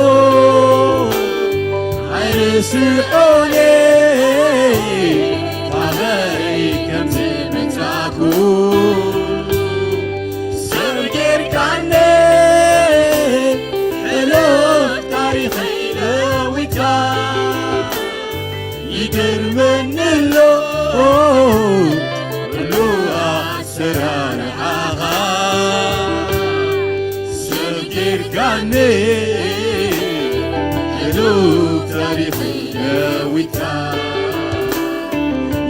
ኣይርስዖኔ ካበይ ከም ዝመጻኩ ሰብ ጌርካኒ ሕሉፍ ታሪኸይ ለዊጥካ ይገርመኒ ኣሎ ኩሉ ኣሰራርሓኻ ሰብ ጌርካኒ ሕሉፍ ታሪኸይ ለዊጥካ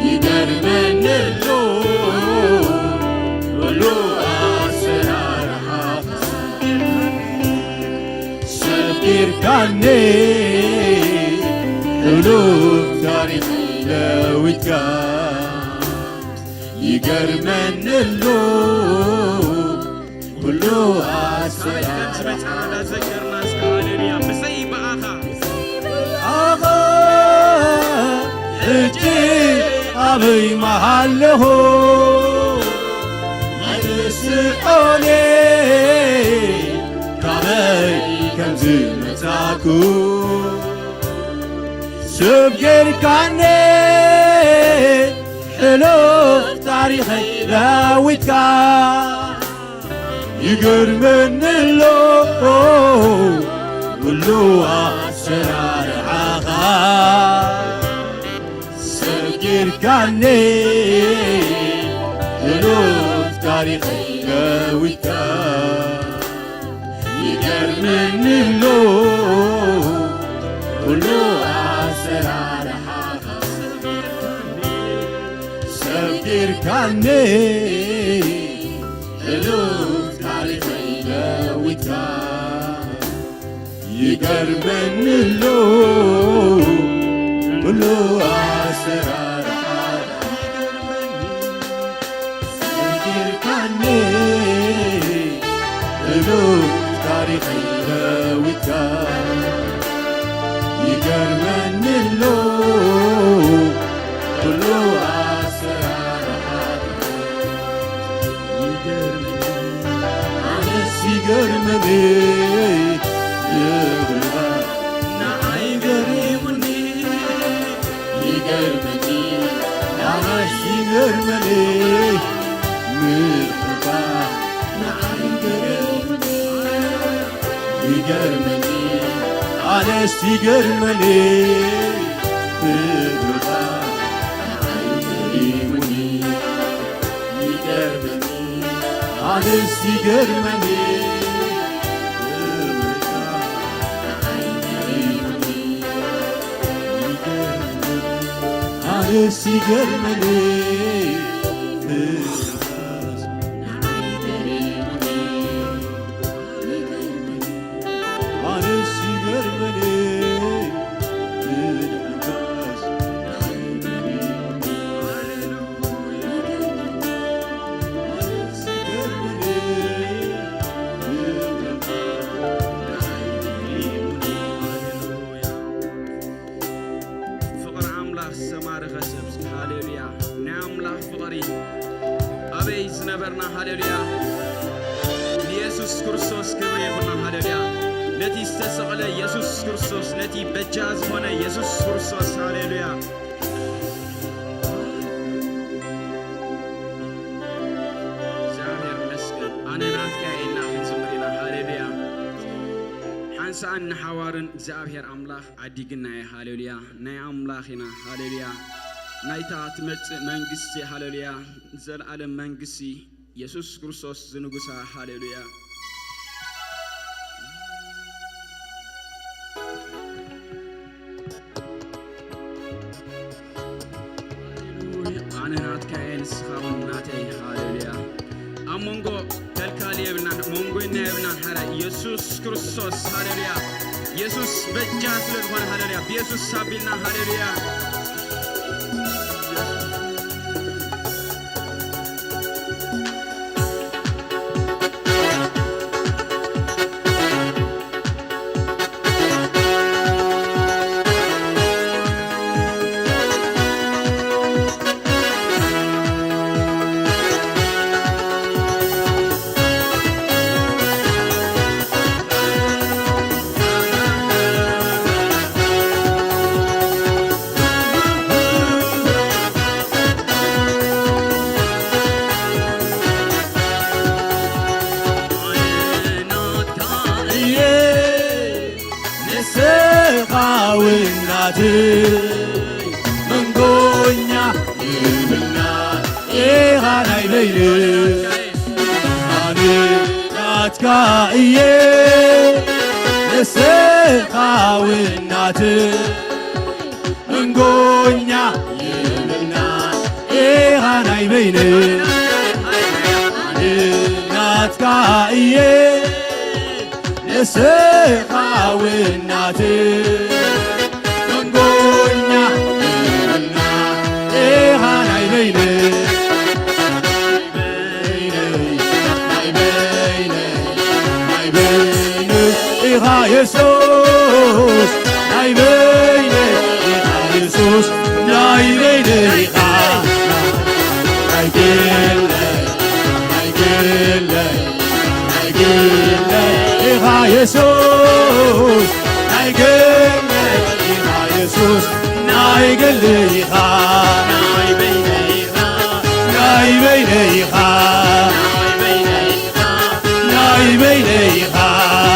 ይገርመኒ ኣሎ ኩሉ ኣሰራርሓኻ ሰብ ጌርካኒ ሕሉፍ ታሪኸይ ለዊጥካ ይገርመኒ ኣሎ ኩሉ ኣሰራርሓኻ ዘከርና እስከ ሃሌሉያ ብዘይ ብኣኻ ኣኻ ሕጂ ኣበይ ምሃለኹ ኣይርስዖኔ ካበይ ከም ዝመጻኩ ሰብ ጌርካኒ ሕሉፍ ታሪኸይ ለዊጥካ ይገርመኒ ኣሎ ኩሉ ኣሰራርሓኻ ሰብ ጌርካኒ ሕሉፍ ታሪኸይ ለዊጥካ ይገርመኒ ኣሎ ኩሉ ኣሰራርሓኻ ሰብ ጌርካኒ ሕሉፍ ታሪኸይ ለዊጥካ ይገርመኒ ኣሎ ኩሉ ኣሰራርሓኻ ሰብ ጌርካኒ ሕሉፍ ታሪኸይ ለዊጥካ ይገርመኒ ኣሎ ኩሉ ኣሰራርሓኻ ይገርመኒ ኣነስ ይገርመኒ ክብርኻ ንዓይ ገሪሙኒ ይገርመኒ ኣነስ ይገርመኒ ምሕረትካ ንዓይ ገሪሙኒ ይገርመኒ ኣነስ ይገርመኒ ክብርኻ ንዓይ ገሪሙኒ ይገርመኒ ኣነስ ይገርመኒ ክብርኻ ንዓይ ገሪሙኒ ኣነስ ይገርመኒ ኣነስ ይገርመኒ ፍቕሪ ኣምላኽ ዝተማረኸ ሰብ ሃሌሉያ ናይ ኣምላኽ ፍቕሪ ኣበይ ዝነበርና ሃሌሉያ ንየሱስ ክርስቶስ ክብሪ ይኹና ሃሌሉያ ነቲ ዝተሰቕለ የሱስ ክርስቶስ ነቲ በጃ ዝኾነ የሱስ ክርስቶስ ሃሌሉያ ሳን ንሓዋርን እግዚኣብሔር ኣምላኽ ዓዲግና እየ። ሃሌሉያ። ናይ ኣምላኽ ኢና። ሃሌሉያ። ናይታ ትመጽእ መንግስቲ፣ ሃሌሉያ፣ ዘለዓለም መንግስቲ የሱስ ክርስቶስ ዝንጉሳ። ሃሌሉያ። ኣነ ናትካ እየ፣ ንስኻ እውን ናተይ። ሃሌሉያ። ኣብ መንጎ ከልካሊ የብልናን፣ መንጎና የብልናን። ሓራ የሱስ ክርስቶስ። ሃሌሉያ። የሱስ በጃ ስለ ዝኾነ፣ ሃሌሉያ፣ ብየሱስ ኣቢልና። ሃሌሉያ። እየ ንስኻ ውናትይ መንጎኛ ይብልና ኢኻ ናይ በይነይ። ኣነ ናትካ እየ ንስኻ ውናትይ መንጎኛ ይብልና ኢኻ ናይ በይነይ። ኣነ ናትካ እየ ንስኻ ውናትይ መንጎኛ ይብልና ኢኻ ናይ በይነይ። ናይ በይነይ፣ ናይ በይነይ፣ ናይ በይነይ ኢኻ የሱስ፣ ናይ በይነይ ኢኻ የሱስ፣ ናይ በይነይ ኢኻ፣ ናይ ግለይ፣ ናይ ግለይ፣ ናይ ግለይ ኢኻ የሱስ፣ ናይ ግለይ ኢኻ የሱስ፣ ናይ ግለይ ኢኻ፣ ናይ በይነይ ኢኻ፣ ናይ በይነይ ኢኻ፣ ናይ በይነይ ኢኻ፣ ናይ በይነይ ኢኻ፣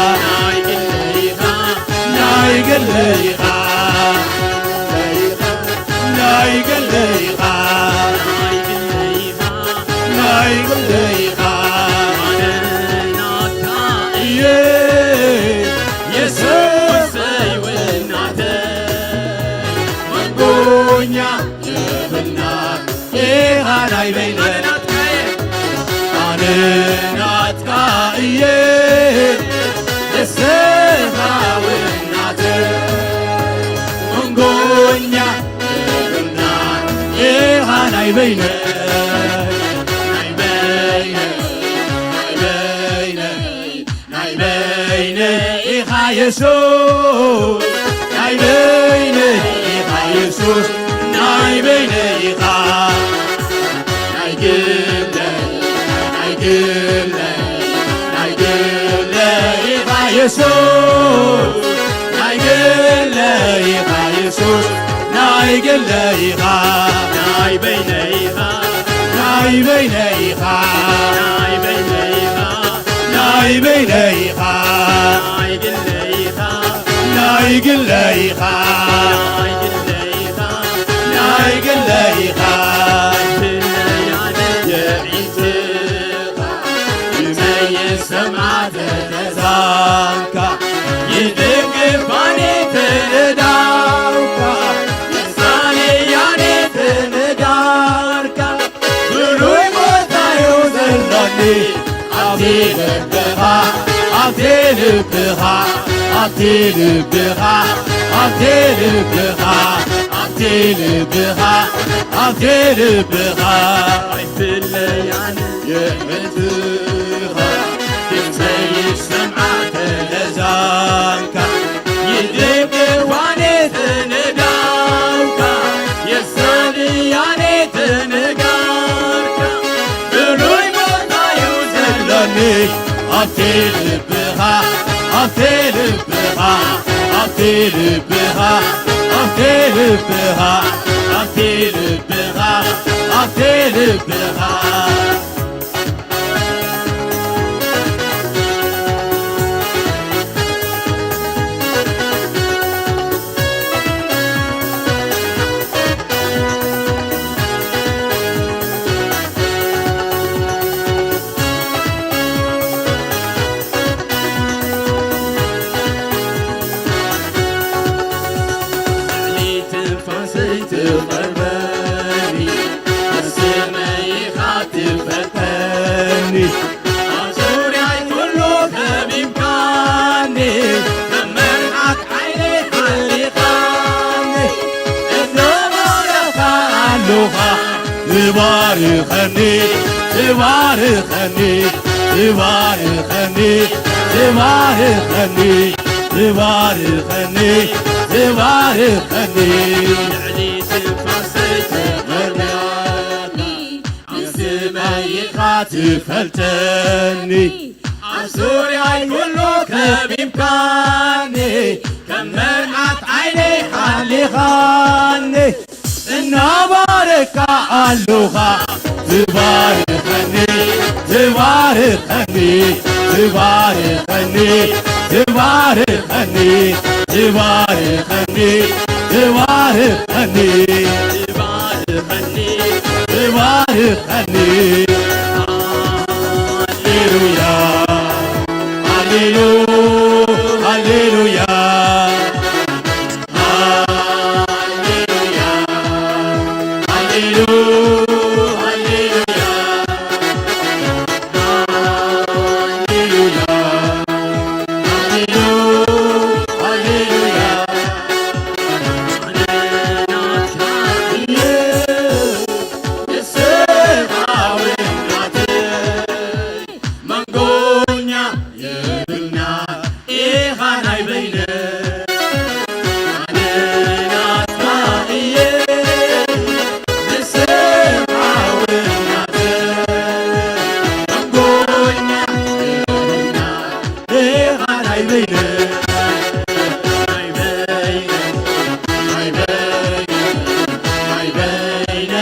ናይ ግለይ ኢኻ፣ ናይ ግለይ ኢኻ፣ ናይ ግለይ ኢኻ፣ ናይ ግለይ ኢኻ፣ ናይ ግለይ ኢኻ። ኣነ ናትካ እየ የሱሰይ ውናተይ መንጎኛ የብልና ኢኻ ናይ በይነይ። ኣነ ናትካ እየ ንስኻ ውናተይ መንጎኛ የብልና ኢኻ ናይ በይነይ። ናይ በይነይ፣ ናይ በይነይ፣ ናይ በይነይ ኢኻ የሱስ፣ ናይ በይነይ ኢኻ የሱስ፣ ናይ በይነይ ኢኻ። ናይ ግለይ፣ ናይ ግለይ፣ ናይ ግለይ ኢኻ የሱስ፣ ናይ ግለይ ኢኻ የሱስ፣ ናይ ግለይ ኢኻ። ናይ በይነይ ኢኻ፣ ናይ በይነይ ኢኻ፣ ናይ በይነይ ኢኻ፣ ናይ በይነይ ኢኻ፣ ናይ ግለይ ኢኻ፣ ናይ ግለይ ኢኻ፣ ናይ ግለይ ኢኻ፣ ናይ ግለይ ኢኻ። ኣይትለያኒ የዒንትኻ፣ ብመይን ሰምዓ ተዛንካ፣ ይድግፋኒ ትንዳውካ፣ የሳንያኒ ትንጋርካ፣ ብሉይ ቦታዩ ዘሎኒ ኣብቲ ልብኻ፣ ኣብቲ ልብኻ፣ ኣብቲ ልብኻ፣ ኣብቲ ልብኻ፣ ኣብቲ ልብኻ፣ ኣብቲ ልብኻ ኣይትለያኒ የዕንትኻ፣ ድምፀይ ይሰምዓ ተለዛንካ፣ ይድግፋኒ ትንዳውካ፣ የሳንያኒ ትንጋርካ፣ ብሉይ ቦታዩ ዘሎኒ ኣብቲ ልብኻ፣ ኣብቲ ልብኻ፣ ኣብቲ ልብኻ፣ ኣብቲ ልብኻ፣ ኣብቲ ልብኻ፣ ኣብቲ ልብኻ። ትባርከኒ፣ ትባርከኒ፣ ትባርከኒ፣ ትባርከኒ፣ ትባርከኒ፣ ትባርከኒ። ልዕሊ ትንፋሰይ ትመርምረኒ፣ ብስመይ ኢኻ ትፈልጠኒ። ኣብ ዙርያይ ኩሉ ከቢብካኒ፣ ከም መርዓት ዓይነይ ሓሊኻኒ። እናባረካ ኣሉኻ ትባርከኒ፣ ትባርከኒ፣ ትባርከኒ፣ ትባርከኒ፣ ትባርከኒ፣ ትባርከኒ፣ ትባርከኒ፣ ትባርከኒ። ሃሌሉያ፣ ሃሌሉ፣ ሃሌሉያ። ሃሌሉያ፣ ሃሌሉ፣ ሃሌሉያ፣ ሃሌሉያ፣ ሃሌሉ፣ ሃሌሉያ። ንስኻ ውናተይ መንጎኛ የብልና ኢኻ ናይ በይነ ኣነ ናትካ እየ ንስኻ ውናተይ መንጎኛ የብልና ኢኻ ናይ በይነ ናይ በይነ ናይ በይነ ናይ በይነ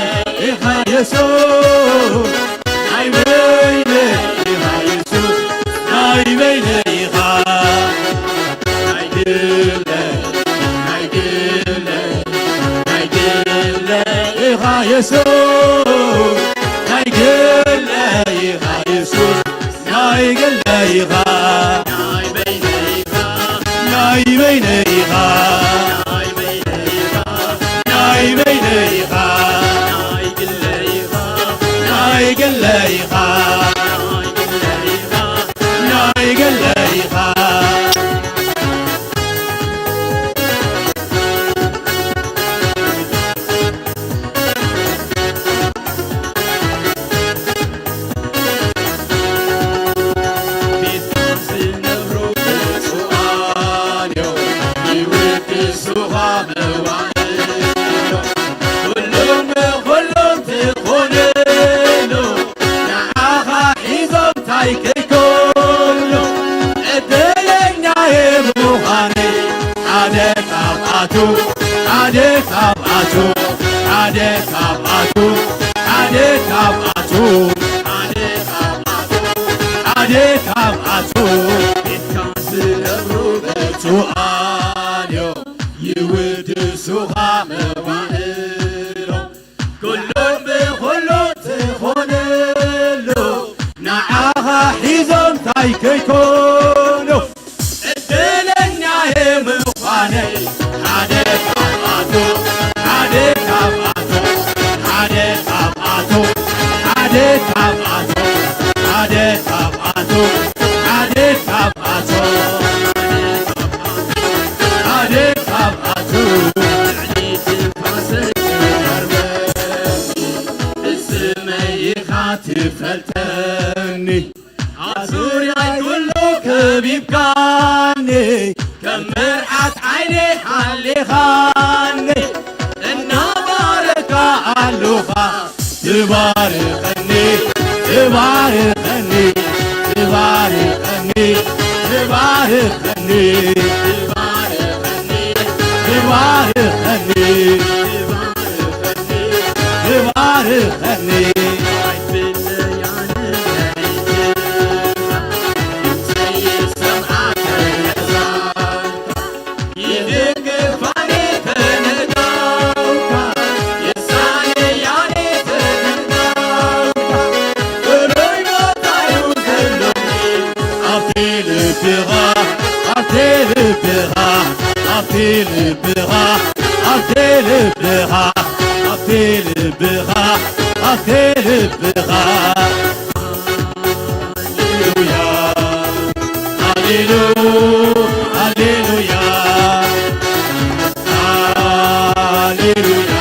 ኢኻ የሱስ ናይ በይነይ ኢኻ የሱስ፣ ናይ በይነይ ኢኻ። ናይ ግለይ፣ ናይ ግለይ፣ ናይ ግለይ ኢኻ የሱስ፣ ናይ ግለይ ኢኻ የሱስ፣ ናይ ግለይ ኢኻ። ናይ በይነይ ኢኻ፣ ናይ በይነይ ኢኻ። ናይ በይነይ ኢኻ፣ ናይ በይነይ ኢኻ። ናይ ግለይ ኢኻ፣ ናይ ግለይ ኢኻ። ናይ ግለይ ኢኻ። ቤትካ ዝነብሩ ብፁዓን እዮም፣ ይውድሱኻ መዋዕሎም። ኩሎም ንኹሎም ትኾነሉ፣ ንዓኻ ሒዞም እንታይ ከይኮኑ፣ ዕድለኛ ምዃነይ ሓደ ካብኣቱ፣ ሓደ ካብኣቱ፣ ሓደ ካብኣቱ፣ ሓደ ካብኣቱ፣ ሓደ ካብኣቱ፣ ሓደ ካብኣቱ፣ ቤትካ ዝነብሩ ብፁዓን እዮም፣ ይውድሱኻ መዋዕሎም። ኩሎም ብኹሉ ትኾነሉ፣ ንዓኻ ሒዞም እንታይ ከይኮኑ። ዕድለኛ ምዃነይ ሓደ ካብኣቶ፣ ሓደ ካብኣቶ፣ ሓደ ካብኣቶ፣ ሓደ ካብኣቶ፣ ሓደ ካብኣቶ፣ ሓደ ካብኣቶ፣ ሓደ ካብኣቶ። ልዕሊ ትንፋሰይ ትቐርበኒ፣ ብስመይ ኢኻ ትፈልጠኒ። ኣብ ዙርያይ ኩሉ ከቢብካኒ፣ ከም መርዓት ዓይኒ ሓሊኻኒ፣ እናባረካ ኣሉኻ ትባርከኒ፣ ትባርከኒ፣ ትባርከኒ፣ ትባርከኒ፣ ትባርከኒ። ትባርከኒ። ኣብቲ ልብኻ፣ ኣብቲ ልብኻ፣ ኣብቲ ልብኻ፣ ኣብቲ ልብኻ፣ ኣብቲ ልብኻ፣ ኣብቲ ልብኻ። ሃሌሉያ፣ ሃሌሉ፣ ሃሌሉያ፣ ሃሌሉያ፣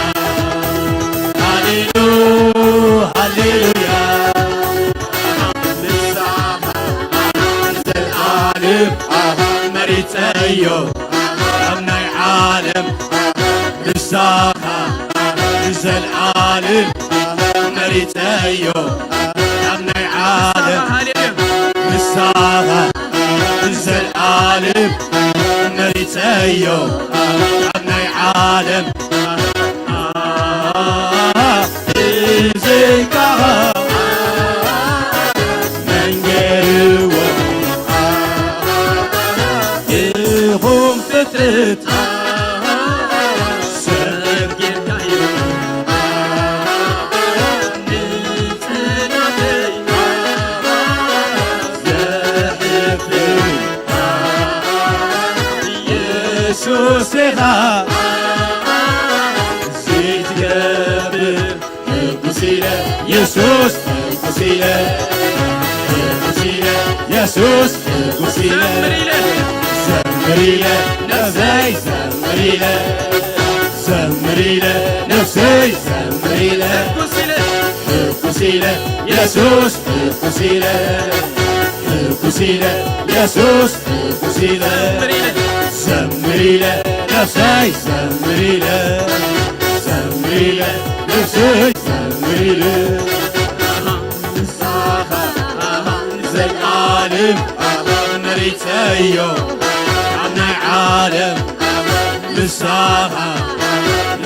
ሃሌሉ፣ መሪጸዮ ኣብ ናይ ዓለም ንሳኻ ንዘለኣለም መሪጸዮ ኣብ ናይ ዓለም ብዘይካኻ መን ገይርዎ ይኹን ፍጥረት ሰብ ጌርካዮ ንጽላተይ ዘሕፍር ኢየሱስ ኢኻ ዘይትገብር ሕጉስ ኢለ ኢየሱስ ሕጉስ ኢለ ሕጉስ ኢለ ኢየሱስ ሕጉስ ኢለ ዘምር ኢለ ዘምር ኢለ ነፍሰይ ዘምር ኢለ ዘምር ኢለ ነፍሰይ ዘምር ኢለ ሕጉስ ኢለ ሕጉስ ኢለ ኢየሱስ ሕጉስ ኢለ ሕጉስ ኢለ ኢየሱስ ሕጉስ ኢለ ዘምር ኢለ ዘምር ኢለ ነፍሰይ ዘምር ኢለ ዘምር ኢለ ነፍሰይ ዘምር ኢለ ንስኻ ዘለዓለም መሪጸዮ ኣብ ናይ ዓለም ንስኻ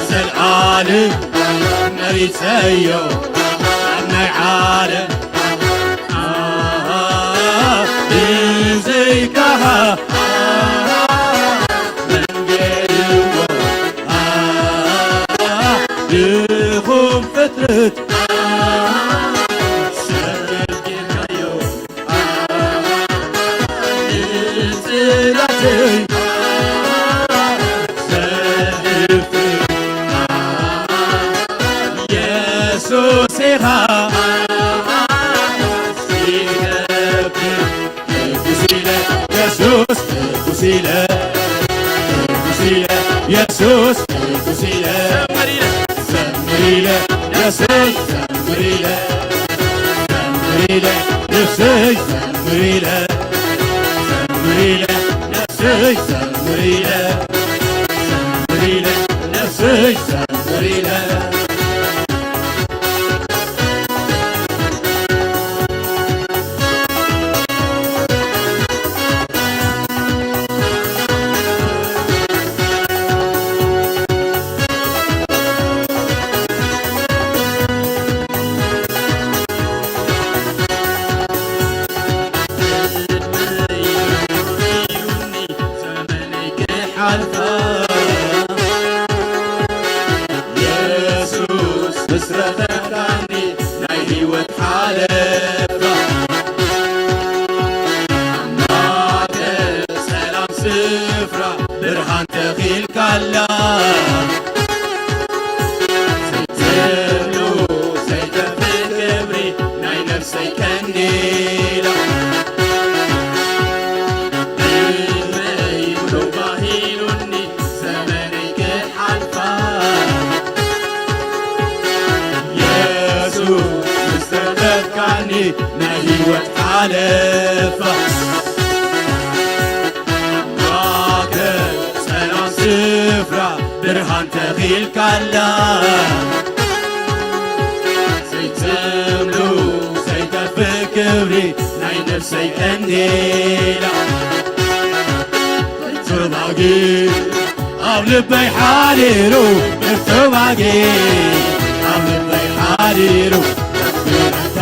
ዘለዓለም መሪጸዮ ኣብ ናይ ዓለም ብዘይካኻ መን ገይርዎ ድኹም ፍጥረት ሰብ ጌርካዮ ንጽላተይ ዘሕፍር ኢየሱስ ኢኻ ሕጉስ ኢለ ኢየሱስ ሕጉስ ኢለ ሕጉስ ኢለ ኢየሱስ ሕጉስ ኢለ ዘምር ኢለ ኢየሱስ ዘምር ኢለ ዘምር ኢለ ነፍሰይ ዘምር ኢለ ዘምር ኢለ ነፍሰይ ዘምር ኢለ ዘምር ኢለ ነፍሰይ ዘምር ኢለ ሓልፋ ኢየሱስ ምስ ረኸብካኒ ናይ ህይወት ሓለፋ ኣምላኸ ሰላም ስፍራ ብርሃን ተኺልካላ ዘይትብሉ ዘይተፍእ ክብሪ ናይ ነፍሰይ ቀንዲላ ዕድመይ ሙሉ ባሂሉኒ ዘመነይ ክሓልፋ ኢየሱስ ምስ ተረፍካኒ ናይ ህይወት ሓለፋ ኣምላኸ ጸላም ስፍራ ብርሃን ተኺልካላ ዘይትብሉ ዘይጠፍእ ክብሪ ናይ ነፍሰይ ቀንዲላ ተባጊ ኣብ ልበይ ሓዲሩ ተባጊ ኣብ ልበይ ሓዲሩ ብረታ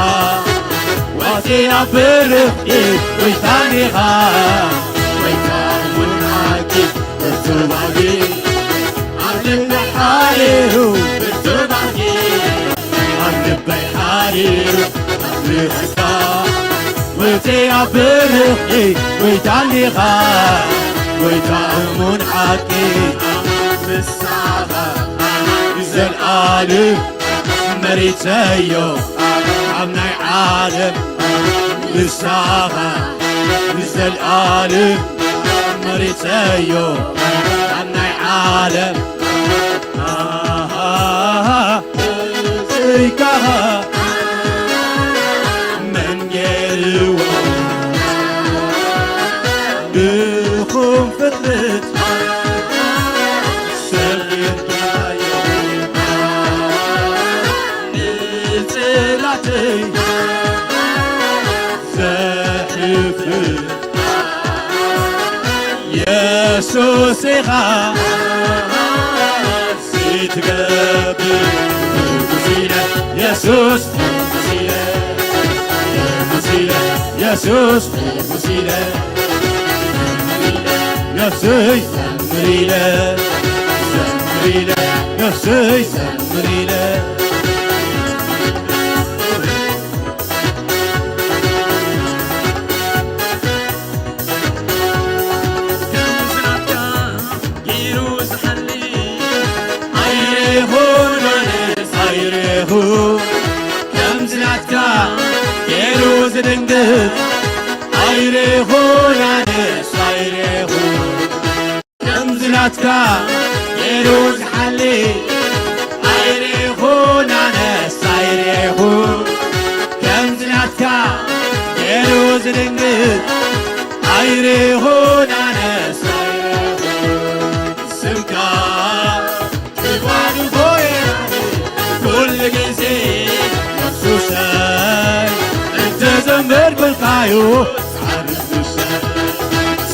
ዋፂ ኣብ ብርኽቲ ጎይታ ዲኻ ጎይታ ሙናኪ ተባጊ ኣብ ልበይ ሓዲሩ ተባጊ ኣብ ልበይ ሓዲሩ ኣምልኽካ ወፂ ኣብ ብርኽቲ ጎይታ እንዲኻ ጎይታ እሙን ሓቂ ንስኻ ንዘለኣለም መሪጸዮ ኣብ ናይ ዓለም ንስኻ ንዘለኣለም መሪጸዮ ኣብ ናይ ዓለም ብዘይካኻ መን ገይርዎ ድኹም ፍጥረት ሰብ ጌርካዮ ጽላተይ ዘሕፍር የሱስ ኢኻ ዘይትገብር። ፍርጉስ ኢለ የሱስ፣ ፍርጉስ ኢለ፣ ፍርጉስ ኢለ የሱስ፣ ፍርጉስ ኢለ ነፍሰይ ዘምር ኢለ፣ ዘምር ኢለ ነፍሰይ ዘምር ኢለ። ከምዚ ናትካ ገይሩ ዝሓሊ ኣይረኹን ኣነስ ኣይረኹን። ከምዚ ናትካ ገይሩ ዝድንግጽ ኣይረኹን ኣነስ ኣይረኹን። ከምዚ ናትካ ገይሩ ዝሓሊ ኣይረኹን ኣነስ ኣይረኹን። ከምዚ ናትካ ገይሩ ዝድንግጽ ኣይረኹን ኣነስ ኣይረኹን። ስምካ ክባርኾ እየ ኩሉ ግዜ የሱሰይ እንተዘመርኩልካዩ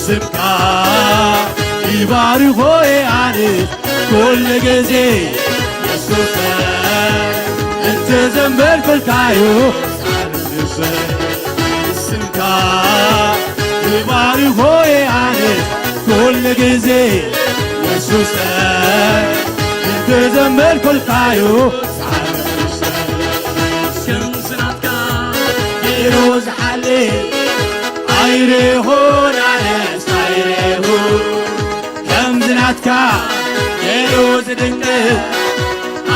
ስምካ ይባርኾ ኣነ ኩሉ ግዜ የሱሰ እንተዘመርኩልካዩ ስምካ ይባርኾ ኣነ ኩሉ ግዜ የሱሰ እንተዘመርኩልካዩ ከምዚ ናትካ ገይሩ ዝሓሊ ኣይረኹን ኣነስ ኣይረኹ። ከምዚ ናትካ ገይሩ ዝድንቅ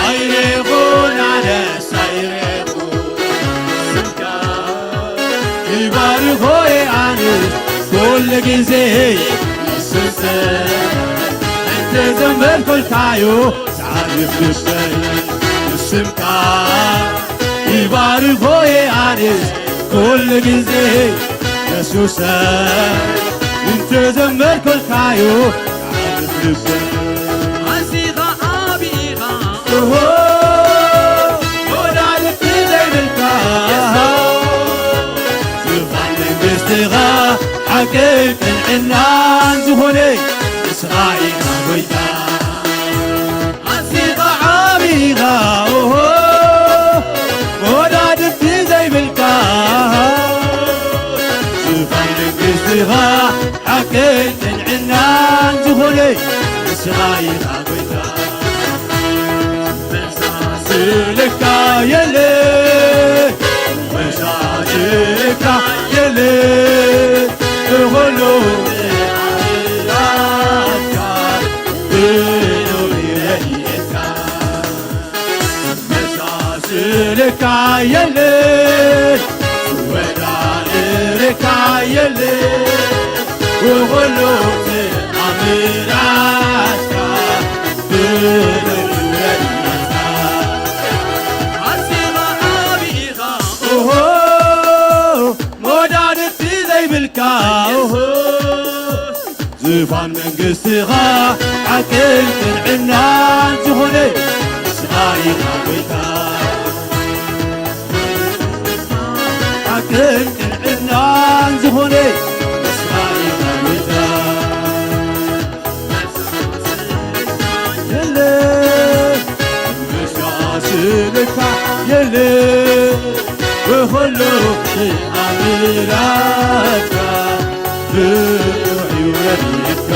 ኣይረኹን ኣነስ ኣይረኹ። ስምካ ይባርኾ ኣነ ኩሉ ግዜ የሱስ እንተዘመርኩልካዩ ዝዓርፍ ውሽጠይ ስምካ ይባርኾ ኣነ ኩሉ ግዜ የሱስ እንተዘመርኩልካዩ ዝዓርፍ ውሽጠይ ኣዚኻ ዓቢኻ ኦሆ ወዳድቲ ዘይብልካ ዙፋን መንግስትኻ ሓቅን ቅንዕናን ዝኾነ ንስኻ ኢኻ ጎይታ ኣዚኻ ዓቢኻ ኦሆ ወዳድቲ ዘይብልካ ዙፋን መንግስትኻ ሓቅን ቅንዕናን ዝኾነ ንስኻ ኢኻ ጎይታ ዝመሳስልካ የለ ዝመሳስልካ የለ ብኹሉ ኣምላኽካ ብሉይ ረድኤትካ ዝመሳስልካ የለ ዝወዳደረካ የለ ብኹሉ ተኣምራትካ ብልዑል ረድኤትካ ኣዚኻ ዓቢኻ ኦሆ መወዳድርቲ ዘይብልካ ኦሆ ዙፋን መንግስትኻ ሓቅን ቅንዕናን ዝኾነ ንስኻ ኢኻ ጎይታ ሓቅን ቅንዕናን ዝኾነ ንስኻ ኢኻ ጎይታ የለ መሻስልካ የለ ብኹሉ ተኣምራትካ ብሩዕ እዩ ረድኤትካ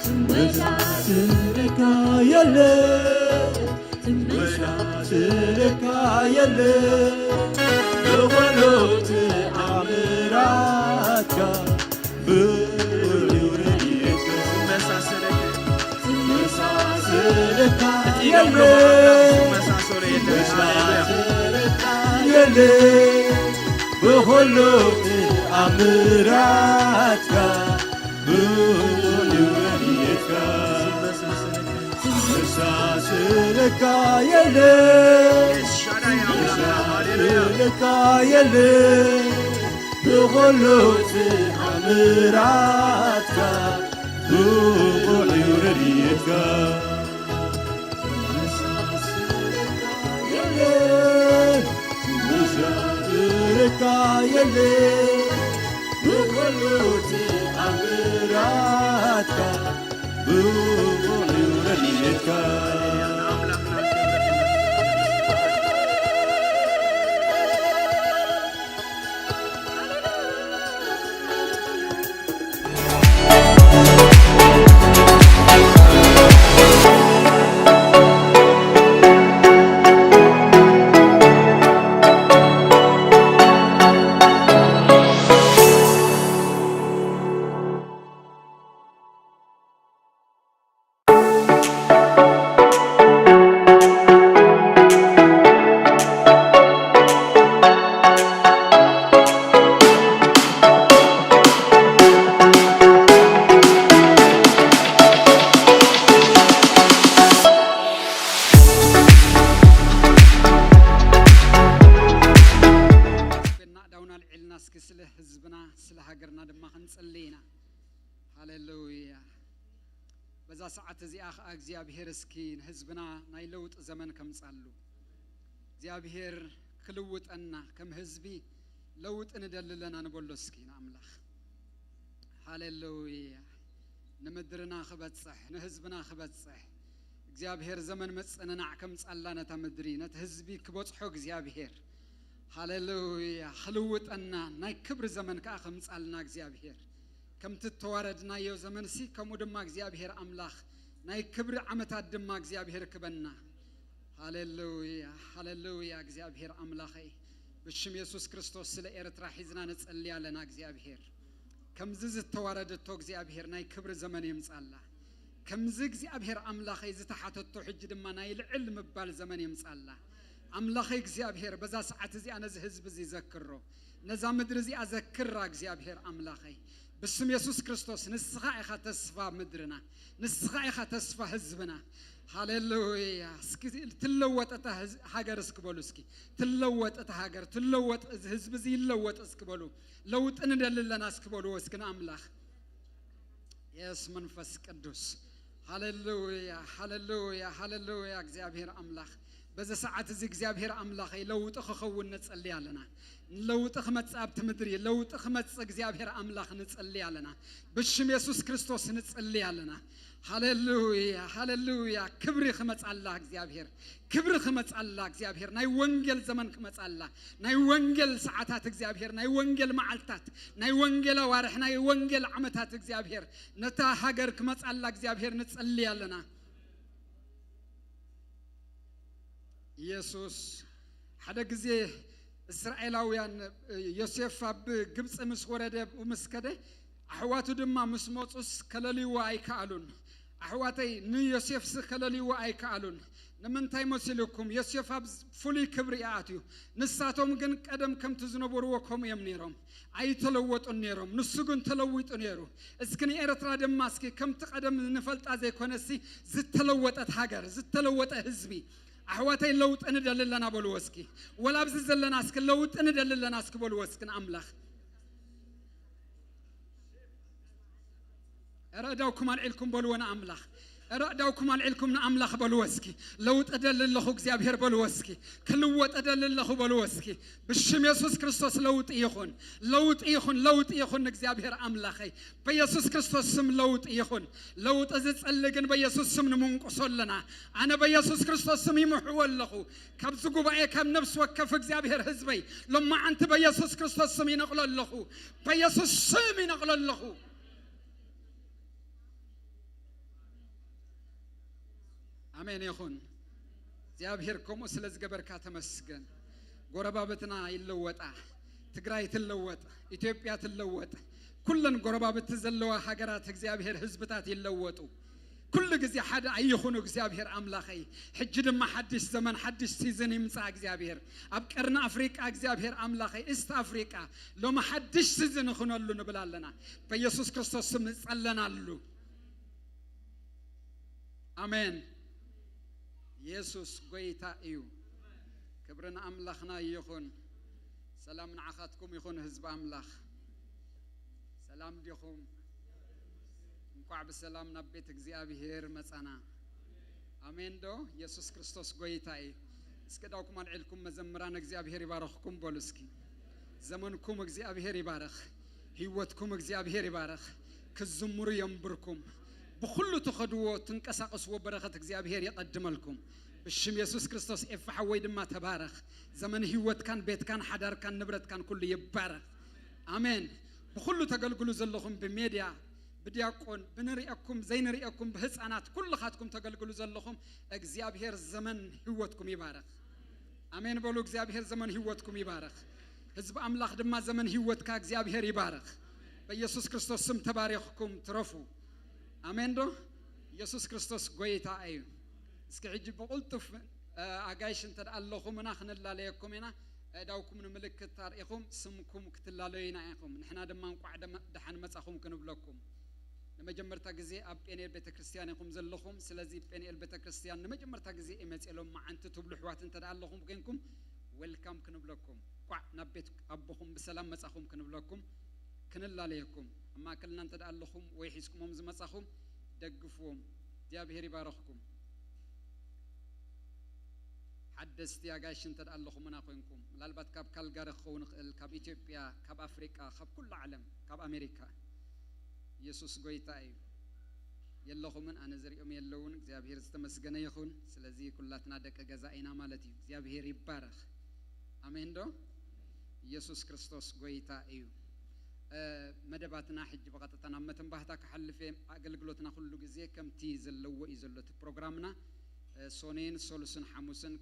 ዝመሳስልካ የለ ዝመሳስልካ የለ ብኹሉ ተኣምራትካ ብሩዕ እዩ ረድኤትካ ዝመሳስልካ ዝመሳስልካ የለ ዝመሳሰሎ የለ ሃሌሉያ የለ ብኹሉ ተኣምራትካ ብሩዕ እዩ ረድኤትካ ዝመሳሰልካ የለ ዝመሳሰልካ የለ ብኹሉ ተኣምራትካ ብቑዕ እዩ ረድኤትካ ዝመሳሰልካ የለ የለ ንኹሉ ተኣምራትካ ብቑዕ እዩ ረድኤትካ። ኣእዳውና ኣልዒልና እስኪ ስለ ህዝብና፣ ስለ ሃገርና ድማ ክንጽሊ ኢና። ሃሌሉያ። በዛ ሰዓት እዚኣ ኸዓ እግዚኣብሔር እስኪ ንህዝብና ናይ ለውጢ ዘመን ከምጻሉ፣ እግዚኣብሔር ክልውጠና፣ ከም ህዝቢ ለውጢ ንደሊ ኣለና ንበሎ እስኪ ንኣምላኽ። ሃሌሉያ። ንምድርና ክበጽሕ፣ ንህዝብና ክበጽሕ እግዚኣብሔር ዘመን ምጽንናዕ ከምጻላ፣ ነታ ምድሪ፣ ነቲ ህዝቢ ክበጽሖ እግዚኣብሔር፣ ሃሌሉያ፣ ክልውጠና፣ ናይ ክብሪ ዘመን ከኣ ከምጻልና እግዚኣብሔር፣ ከምቲ እተዋረድናዮ ዘመንሲ ከምኡ ድማ እግዚኣብሔር ኣምላኽ ናይ ክብሪ ዓመታት ድማ እግዚኣብሔር ክበና። ሃሌሉያ፣ ሃሌሉያ። እግዚኣብሔር ኣምላኸይ፣ ብሽም የሱስ ክርስቶስ ስለ ኤርትራ ሒዝና ንጸሊ ኣለና እግዚኣብሔር። ከምዚ ዝተዋረደቶ እግዚኣብሔር ናይ ክብሪ ዘመን የምጻላ። ከምዚ እግዚኣብሔር ኣምላኸይ ዝተሓተቶ ሕጂ ድማ ናይ ልዕል ምባል ዘመን የምጻላ። ኣምላኸይ እግዚኣብሔር በዛ ሰዓት እዚኣ ነዚ ህዝቢ እዚ ዘክሮ፣ ነዛ ምድሪ እዚኣ ዘክራ እግዚኣብሔር ኣምላኸይ። ብስም የሱስ ክርስቶስ ንስኻ ኢኻ ተስፋ ምድርና፣ ንስኻ ኢኻ ተስፋ ህዝብና። ሃሌሉያ። እስኪ ትለወጥ እታ ህዝ-፣ ሃገር እስኪ በሉ እስኪ። ትለወጥ እታ ሃገር፣ ትለወጥ፣ እዚ ህዝቢ እዚ ይለወጥ እስኪ በሉ። ለውጢ ንደሊ ኣለና እስኪ በልዎ እስኪ ንኣምላኽ። የስ መንፈስ ቅዱስ። ሃሌሉያ፣ ሃሌሉያ፣ ሃሌሉያ። እግዚኣብሔር ኣምላኽ በዚ ሰዓት እዚ እግዚኣብሔር ኣምላኸይ ለውጢ ክኸውን ንጸሊ ኣለና። ለውጢ ክመጽእ ኣብቲ ምድሪ ለውጢ ክመጽእ እግዚኣብሔር ኣምላኽ ንጸሊ ኣለና። ብሽም የሱስ ክርስቶስ ንጸሊ ኣለና። ሃሌሉያ፣ ሃሌሉያ። ክብሪ ክመጻላ እግዚኣብሔር፣ ክብሪ ክመጻላ እግዚኣብሔር፣ ናይ ወንጌል ዘመን ክመጻላ፣ ናይ ወንጌል ሰዓታት እግዚኣብሔር፣ ናይ ወንጌል መዓልታት፣ ናይ ወንጌል ኣዋርሕ፣ ናይ ወንጌል ዓመታት እግዚኣብሔር ነታ ሃገር ክመጻላ እግዚኣብሔር ንጸሊ ኣለና። ኢየሱስ ሓደ ግዜ እስራኤላውያን፣ ዮሴፍ ኣብ ግብጺ ምስ ወረደ፣ ምስ ከደ፣ ኣሕዋቱ ድማ ምስ መጹስ ከለልይዎ ኣይከኣሉን። ኣሕዋተይ ንዮሴፍስ ከለልይዎ ኣይከኣሉን። ንምንታይ መሲልኩም? ዮሴፍ ኣብ ፍሉይ ክብሪ እዩ ኣትዩ። ንሳቶም ግን ቀደም ከምቲ ዝነበርዎ ከምኡ እዮም ነይሮም። ኣይተለወጡን ነይሮም። ንሱ ግን ተለዊጡ ነይሩ። እስኪ ንኤርትራ ድማ እስኪ ከምቲ ቀደም ንፈልጣ ዘይኮነሲ ዝተለወጠት ሃገር፣ ዝተለወጠ ህዝቢ። ኣሕዋተይ ለውጢ ንደሊ ኣለና በልዎ እስኪ። ወላ ኣብዚ ዘለና እስኪ ለውጢ ንደሊ ኣለና እስኪ በልዎ እስኪ ንኣምላኽ። እረ እዳውኩም ኣልዒልኩም በልዎ ንኣምላኽ። እረ እዳውኩም ኣልዒልኩም ንኣምላኽ በልዎ እስኪ። ለውጢ እደሊ ኣለኹ እግዚኣብሔር በልዎ እስኪ። ክልወጥ እደሊ ኣለኹ በልዎ እስኪ። ብሽም የሱስ ክርስቶስ ለውጢ ይኹን። ለውጢ ይኹን፣ ለውጢ ይኹን እግዚኣብሔር ኣምላኸይ። በየሱስ ክርስቶስ ስም ለውጢ ይኹን። ለውጢ ዝጸሊ ግን በየሱስ ስም ንምንቁሶ ኣለና። ኣነ በየሱስ ክርስቶስ ስም ይምሕዎ ኣለኹ። ካብዚ ጉባኤ ካብ ነፍሲ ወከፍ እግዚኣብሔር ህዝበይ ሎማዓንቲ በየሱስ ክርስቶስ ስም ይነቕሎ ኣለኹ። በየሱስ ስም ይነቕሎ ኣለኹ። ኣሜን ይኹን። እግዚኣብሔር ከምኡ ስለ ዝገበርካ ተመስገን። ጎረባብትና ይለወጣ፣ ትግራይ ትለወጥ፣ ኢትዮጵያ ትለወጥ፣ ኩለን ጎረባብቲ ዘለዋ ሃገራት እግዚኣብሔር ህዝብታት ይለወጡ። ኩሉ ግዜ ሓደ ኣይኹኑ እግዚኣብሔር ኣምላኸይ። ሕጂ ድማ ሓድሽ ዘመን ሓድሽ ሲዝን ይምጻእ እግዚኣብሔር ኣብ ቀርኒ ኣፍሪቃ እግዚኣብሔር ኣምላኸይ፣ ኢስት ኣፍሪቃ ሎሚ ሓድሽ ሲዝን ይኹነሉ ንብል ኣለና። በየሱስ ክርስቶስ ስም ንጸለናሉ። ኣሜን። የሱስ ጎይታ እዩ። ክብሪ ንኣምላኽና ይኹን። ሰላም ንዓኻትኩም ይኹን ህዝቢ ኣምላኽ። ሰላም ዲኹም? እንቋዕ ብሰላም ናብ ቤት እግዚኣብሔር መጻና። ኣሜን ዶ? የሱስ ክርስቶስ ጎይታ እዩ። እስኪ እዳውኩም ኣልዒልኩም መዘምራን እግዚኣብሔር ይባርኽኩም በሉ እስኪ። ዘመንኩም እግዚኣብሔር ይባረኽ። ህይወትኩም እግዚኣብሔር ይባረኽ። ክዝምሩ የንብርኩም። ብኹሉ ትኸድዎ ትንቀሳቀስዎ በረኸት እግዚኣብሔር ይቐድመልኩም። ብሽም የሱስ ክርስቶስ ኤፋ ሓወይ ድማ ተባረኽ። ዘመን ህይወትካን ቤትካን ሓዳርካን ንብረትካን ኩሉ ይባረኽ። ኣሜን። ብኹሉ ተገልግሉ ዘለኹም ብሜድያ ብዲያቆን ብንሪአኩም ዘይንሪአኩም ብህፃናት ኩልኻትኩም ተገልግሉ ዘለኹም እግዚኣብሔር ዘመን ህይወትኩም ይባረኽ። ኣሜን በሉ። እግዚኣብሔር ዘመን ህይወትኩም ይባረኽ። ህዝቢ ኣምላኽ ድማ ዘመን ህይወትካ እግዚኣብሔር ይባረኽ። በኢየሱስ ክርስቶስ ስም ተባሪኽኩም ትረፉ። ኣሜን ዶ? ኢየሱስ ክርስቶስ ጎይታ እዩ። እስኪ ሕጂ ብቕልጡፍ ኣጋይሽ እንተ ደኣ ኣለኹምና ክንላለየኩም ኢና። ኣእዳውኩም ንምልክት ኣርኢኹም ስምኩም ክትላለዩና ኢኹም። ንሕና ድማ እንቋዕ ደሓን መጻኹም ክንብለኩም። ንመጀመርታ ግዜ ኣብ ጴንኤል ቤተ ክርስቲያን ኢኹም ዘለኹም። ስለዚ ጴንኤል ቤተ ክርስቲያን ንመጀመርታ ግዜ እየ መጽኤ ሎም መዓንቲ ትብሉ ኣሕዋት እንተ ደኣ ኣለኹም ኮይንኩም፣ ዌልካም ክንብለኩም። ቋዕ ናብ ቤት ኣቦኹም ብሰላም መጻኹም ክንብለኩም፣ ክንላለየኩም። ኣብ ማእከልና እንተ ደኣ ኣለኹም ወይ ሒዝኩሞም ዝመጻኹም፣ ደግፍዎም። እግዚኣብሔር ይባረኽኩም። ሓደስቲ ኣጋይሽ እንተ ደኣ ኣለኹምና ኮይንኩም፣ ምናልባት ካብ ካልጋሪ ክኸውን ይኽእል፣ ካብ ኢትዮጵያ፣ ካብ ኣፍሪቃ፣ ካብ ኩሉ ዓለም፣ ካብ ኣሜሪካ። ኢየሱስ ጎይታ እዩ። የለኹምን፣ ኣነ ዝሪኦም የለውን። እግዚኣብሔር ዝተመስገነ ይኹን። ስለዚ ኩላትና ደቂ ገዛ ኢና ማለት እዩ። እግዚኣብሔር ይባረኽ። ኣሜን ዶ? ኢየሱስ ክርስቶስ ጎይታ እዩ። መደባትና ሕጂ ብቐጥታ ናብ መተንባህታ ክሓልፍ እየ። ኣገልግሎትና ኩሉ ግዜ ከምቲ ዘለዎ እዩ ዘሎ እቲ ፕሮግራምና። ሶኔን ሶሉስን ሓሙስን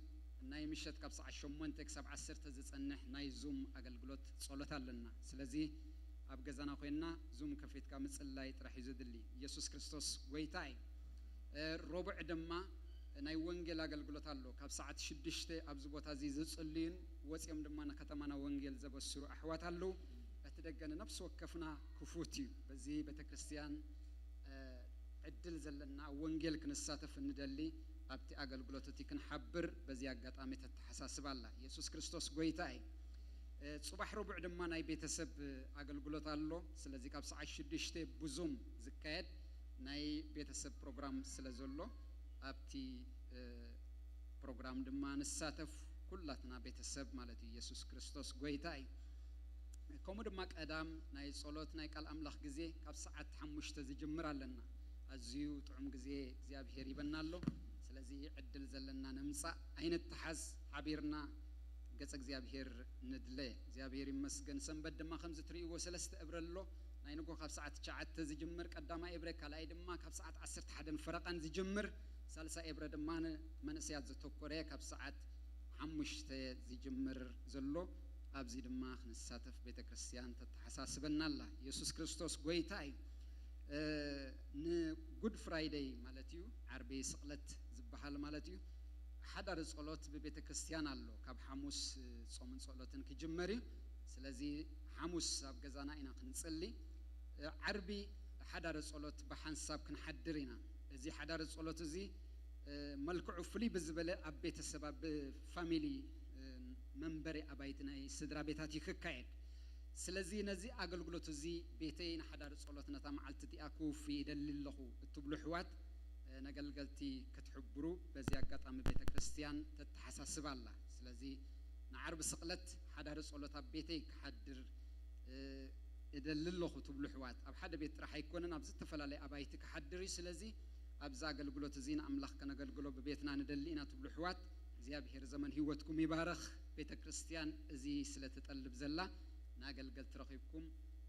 ናይ ምሸት ካብ ሰዓት ሸሞንተ ክሳብ ዓሰርተ ዝጸንሕ ናይ ዙም ኣገልግሎት ጸሎት ኣለና። ስለዚ ኣብ ገዛና ኮይንና ዙም ከፊትካ ምጽላይ ጥራሕ እዩ ዘድሊ። ኢየሱስ ክርስቶስ ጎይታ እዩ። ሮብዕ ድማ ናይ ወንጌል ኣገልግሎት ኣሎ። ካብ ሰዓት ሽዱሽተ ኣብዚ ቦታ እዚ ዝጽልዩን ወጺኦም ድማ ንከተማና ወንጌል ዘበስሩ ኣሕዋት ኣለዉ። እቲ ደገ ንነፍሲ ወከፍና ክፉት እዩ። በዚ ቤተክርስትያን ዕድል ዘለና ኣብ ወንጌል ክንሳተፍ እንደሊ ኣብቲ ኣገልግሎት እቲ ክንሓብር በዚ ኣጋጣሚ ተተሓሳስብ ኣላ። ኢየሱስ ክርስቶስ ጎይታ እዩ። ጽባሕ ረቡዕ ድማ ናይ ቤተሰብ ኣገልግሎት ኣሎ። ስለዚ ካብ ሰዓት ሽዱሽተ ብዙም ዝካየድ ናይ ቤተሰብ ፕሮግራም ስለ ዘሎ ኣብቲ ፕሮግራም ድማ ንሳተፍ፣ ኩላትና ቤተሰብ ማለት እዩ። ኢየሱስ ክርስቶስ ጎይታ እዩ። ከምኡ ድማ ቀዳም ናይ ጸሎት ናይ ቃል ኣምላኽ ግዜ ካብ ሰዓት ሓሙሽተ ዝጅምር ኣለና። ኣዝዩ ጥዑም ግዜ እግዚኣብሔር ይበና ኣሎ። ስለዚ ዕድል ዘለና ንምጻእ ኣይንተሓዝ፣ ሓቢርና ገጸ እግዚኣብሔር ንድለ። እግዚኣብሔር ይመስገን። ሰንበት ድማ ከምዚ ትርእይዎ ሰለስተ እብረ ኣሎ። ናይ ንጎ ካብ ሰዓት ትሽዓተ ዝጅምር ቀዳማይ እብረ፣ ካልኣይ ድማ ካብ ሰዓት ዓሰርተ ሓደን ፈረቓን ዝጅምር፣ ሳልሳይ እብረ ድማ ንመንእሰያት ዘተኮረ ካብ ሰዓት ሓሙሽተ ዝጅምር ዘሎ፣ ኣብዚ ድማ ክንሳተፍ ቤተ ክርስቲያን ተተሓሳስበና ኣላ። ኢየሱስ ክርስቶስ ጎይታ እዩ። ንጉድ ፍራይደይ ማለት እዩ፣ ዓርቢ ስቕለት ዝበሃል ማለት እዩ። ሓዳር ጸሎት ብቤተ ክርስቲያን ኣሎ። ካብ ሓሙስ ጾምን ጸሎትን ክጅመር እዩ። ስለዚ ሓሙስ ኣብ ገዛና ኢና ክንጽሊ። ዓርቢ ሓዳር ጸሎት ብሓንሳብ ክንሓድር ኢና። እዚ ሓዳር ጸሎት እዚ መልክዑ ፍልይ ብዝበለ ኣብ ቤተሰብ፣ ኣብ ፋሚሊ፣ መንበሪ ኣባይቲ ናይ ስድራ ቤታት እዩ ክካየድ። ስለዚ ነዚ ኣገልግሎት እዚ ቤተይ ንሓዳር ጸሎት ነታ መዓልቲ እቲኣ ክውፊ ይደሊ ኣለኹ እትብሉ ኣሕዋት፣ ነገልገልቲ ክትሕብሩ በዚ ኣጋጣሚ ቤተ ክርስቲያን ተተሓሳስብ ኣላ። ስለዚ ንዓርቢ ስቕለት ሓዳር ጸሎት ኣብ ቤተይ ክሓድር እደሊ ኣለኹ ትብሉ ኣሕዋት፣ ኣብ ሓደ ቤት ጥራሕ ኣይኮነን፣ ኣብ ዝተፈላለየ ኣባይቲ ክሓድር እዩ። ስለዚ ኣብዚ ኣገልግሎት እዚ ንኣምላኽ ከነገልግሎ ብቤትና ንደሊ ኢና ትብሉ ኣሕዋት፣ እግዚኣብሔር ዘመን ህይወትኩም ይባርኽ። ቤተ ክርስቲያን እዚ ስለ ትጠልብ ዘላ፣ ንኣገልገልቲ ረኺብኩም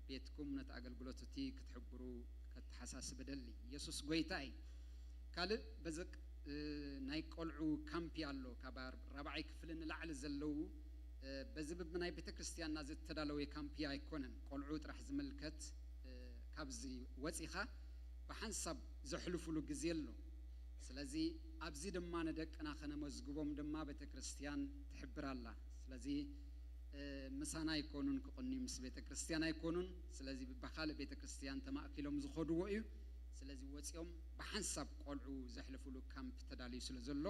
ቤትኩም ነቲ ኣገልግሎት እቲ ክትሕብሩ ከተሓሳስብ እደሊ። ኢየሱስ ጎይታ እዩ። ካልእ በዚ ናይ ቆልዑ ካምፕ ኣሎ፣ ካብ ራብዓይ ክፍሊ ንላዕሊ ዘለዉ። በዚ ብናይ ቤተ ክርስቲያንና ዝተዳለወ ካምፕ ኣይኮነን፣ ቆልዑ ጥራሕ ዝምልከት። ካብዚ ወጺኻ ብሓንሳብ ዘሕልፉሉ ግዜ ኣሎ። ስለዚ ኣብዚ ድማ ንደቅና ከነመዝግቦም ድማ ቤተ ክርስቲያን ትሕብር ኣላ። ስለዚ ምሳና ኣይኮኑን ክቕንዩ፣ ምስ ቤተ ክርስቲያን ኣይኮኑን። ስለዚ ብካልእ ቤተ ክርስቲያን ተማእኪሎም ዝኸድዎ እዩ። ስለዚ ወጺኦም ብሓንሳብ ቆልዑ ዘሕልፉሉ ካምፕ ተዳልዩ ስለ ዘሎ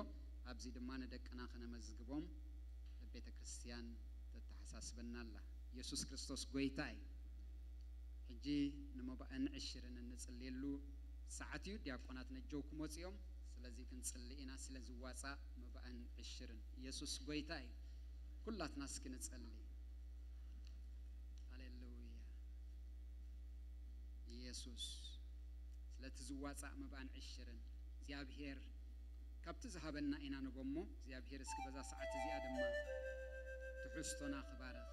ኣብዚ ድማ ንደቅና ከነመዝግቦም ቤተ ክርስቲያን ተተሓሳስበና ኣላ። ኢየሱስ ክርስቶስ ጎይታ እዩ። ሕጂ ንመባእን ዕሽርን እንጽልየሉ ሰዓት እዩ። ዲያቆናት ነጀው ክመጹ እዮም። ስለዚ ክንጽሊ ኢና፣ ስለ ዝዋጻእ መባእን ዕሽርን። ኢየሱስ ጎይታ እዩ። ኩላትና እስኪ ንጸሊ። የሱስ ስለቲ ዝዋጻእ መባን ዕሽርን እግዚኣብሔር ካብቲ ዝሃበና ኢና ንቦሞ እግዚኣብሔር እስኪ በዛ ሰዓት እዚኣ ድማ ትሕዝቶና ክባርኽ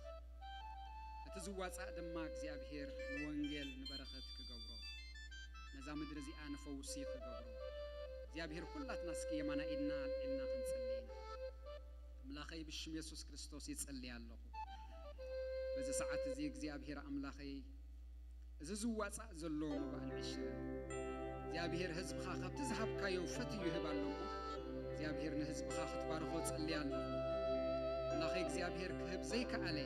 እቲ ዝዋጻእ ድማ እግዚኣብሔር ንወንጌል ንበረኸት ክገብሮ ነዛ ምድሪ እዚኣ ንፈውሲ ክገብሮ እግዚኣብሔር ኩላትና እስኪ የማና ኢድና ኣልዒልና ክንጽሊ ኢና ኣምላኸይ ብሽም የሱስ ክርስቶስ ይጽሊ ኣለኹ በዚ ሰዓት እዚ እግዚኣብሔር ኣምላኸይ እዚ ዝዋጻእ ዘሎ መባእን ዕሽርን እግዚኣብሔር ህዝብኻ ካብቲ ዝሃብካዮ ፈትዩ ይህብ ኣሎ እግዚኣብሔር ንህዝብኻ ክትባርኾ ጸልያ ኣለኹ ኣምላኸይ እግዚኣብሔር ክህብ ዘይከኣለ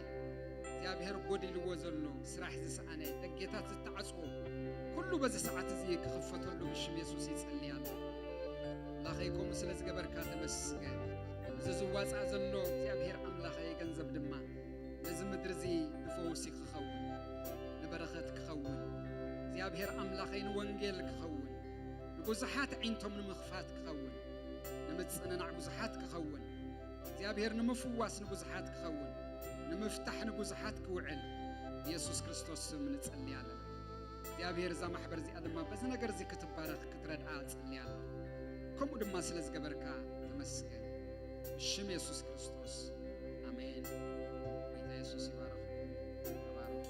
እግዚኣብሔር ጎዲልዎ ዘሎ ስራሕ ዝሰኣነ ደጌታት ዝተዓጽዎ ኩሉ በዚ ሰዓት እዚ ክኽፈተሉ ብሽም የሱስ ይጸልያ ኣለኹ ኣምላኸይ ከምኡ ስለ ዝገበርካ ተመስገን እዚ ዝዋጻእ ዘሎ እግዚኣብሔር ኣምላኸይ ገንዘብ ድማ ነዚ ምድሪ እዚ ንፈውሲ ክኸውን ንበረኸት ክኸውን እግዚኣብሔር ኣምላኸይ ንወንጌል ክኸውን ንብዙሓት ዒንቶም ንምኽፋት ክኸውን ንምጽንናዕ ብዙሓት ክኸውን እግዚኣብሔር ንምፍዋስ ንብዙሓት ክኸውን ንምፍታሕ ንብዙሓት ክውዕል ብየሱስ ክርስቶስ ስም ንጽሊ ኣለና እግዚኣብሔር እዛ ማሕበር እዚኣ ድማ በዚ ነገር እዚ ክትባረኽ ክትረድኣ ጽሊ ኣለና ከምኡ ድማ ስለ ዝገበርካ ተመስገን ብሽም የሱስ ክርስቶስ ኣሜን ጌታ የሱስ ይባረኽ ተባረኽ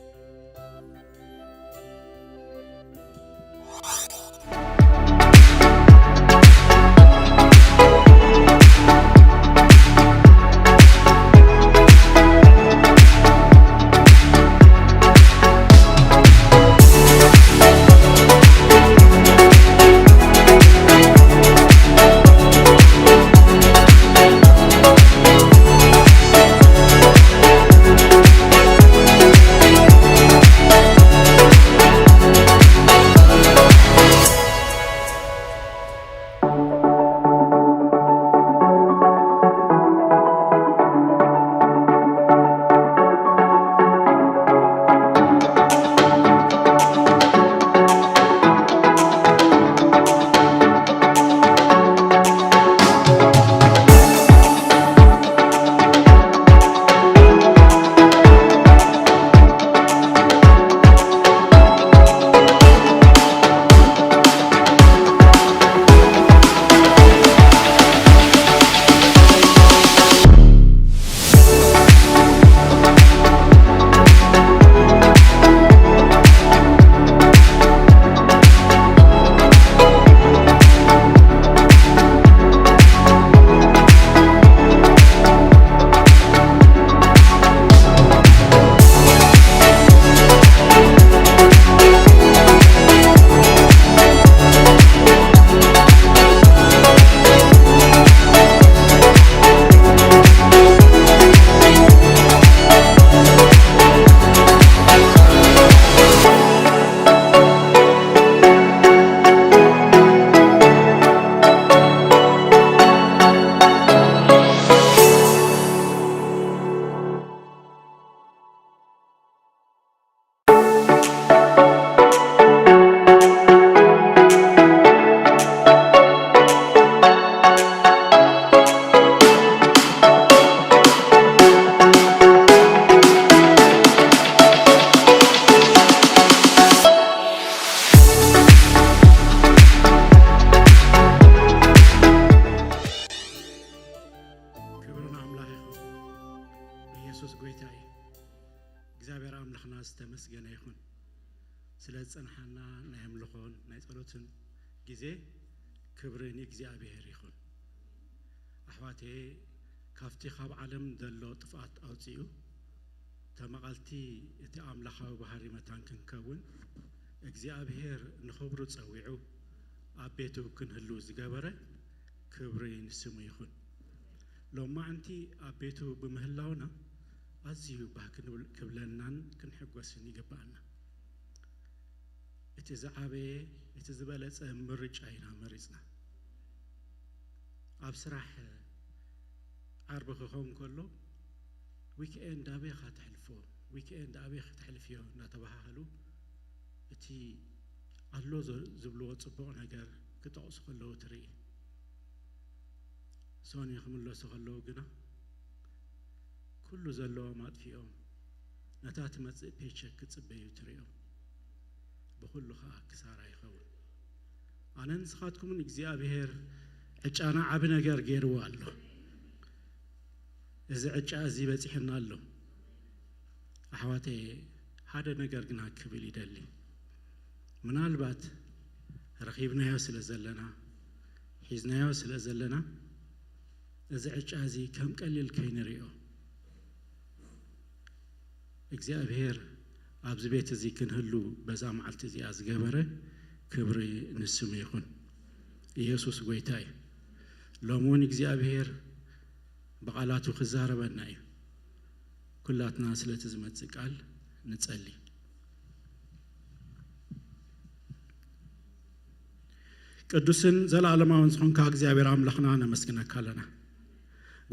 ክብሪ ንኣምላኽ ይኹን። ኢየሱስ ጎይታ እዩ። እግዚኣብሔር ኣምላኽና ዝተመስገነ ይኹን። ስለ ዝጸንሓና ናይ ኣምልኾን ናይ ጸሎትን ግዜ ክብሪ ንእግዚኣብሔር ይኹን። ኣሕዋተየ፣ ካብቲ ካብ ዓለም ዘሎ ጥፍኣት ኣውጺኡ፣ ተመቓልቲ እቲ ኣምላኻዊ ባህሪ መታን ክንከውን እግዚኣብሔር ንኽብሩ ጸዊዑ ኣብ ቤቱ ክንህሉ ዝገበረ ክብሪ ንስሙ ይኹን። ሎማዕንቲ ኣብ ቤቱ ብምህላውና ኣዝዩ ባህ ክንብል ክብለናን ክንሕጎስን ይግብኣና። እቲ ዝዓበየ እቲ ዝበለጸ ምርጫ ኢና መሪጽና። ኣብ ስራሕ ዓርቢ ክኸውን ከሎ ዊክኤንድ ኣበይ ኢኻ ተሕልፎ ዊክኤንድ ኣበይ ኢኻ ተሕልፍዮ እናተባሃሃሉ እቲ ኣሎ ዞ- ዝብልዎ ጽቡቕ ነገር ክጠቕሱ ከለዉ ትርኢ። ሶኒ ክምለሱ ከለዉ ግና ኩሉ ዘለዎም ኣጥፊኦም ነታ ትመጽእ ፔቸክ ክጽበዩ ትርእዮም። ብኹሉ ኸኣ ክሳራ ይኸውን። ኣነን ንስኻትኩምን እግዚኣብሔር ዕጫና ዓቢ ነገር ገይርዎ ኣሎ። እዚ ዕጫ እዚ በጺሕና ኣሎ። ኣሕዋተይ፣ ሓደ ነገር ግና ክብል ይደሊ። ምናልባት ረኺብናዮ ስለ ዘለና፣ ሒዝናዮ ስለ ዘለና፣ እዚ ዕጫ እዚ ከም ቀሊል ከይንርእዮ። እግዚኣብሔር ኣብዚ ቤት እዚ ክንህሉ በዛ መዓልቲ እዚኣ ዝገበረ ክብሪ ንስሙ ይኹን። ኢየሱስ ጐይታ እዩ። ሎሚ እውን እግዚኣብሔር ብቓላቱ ክዛረበና እዩ። ኩላትና ስለቲ ዝመጽእ ቃል ንጸሊ። ቅዱስን ዘለዓለማውን ዝኾንካ እግዚኣብሔር ኣምላኽና ነመስግነካ ኣለና።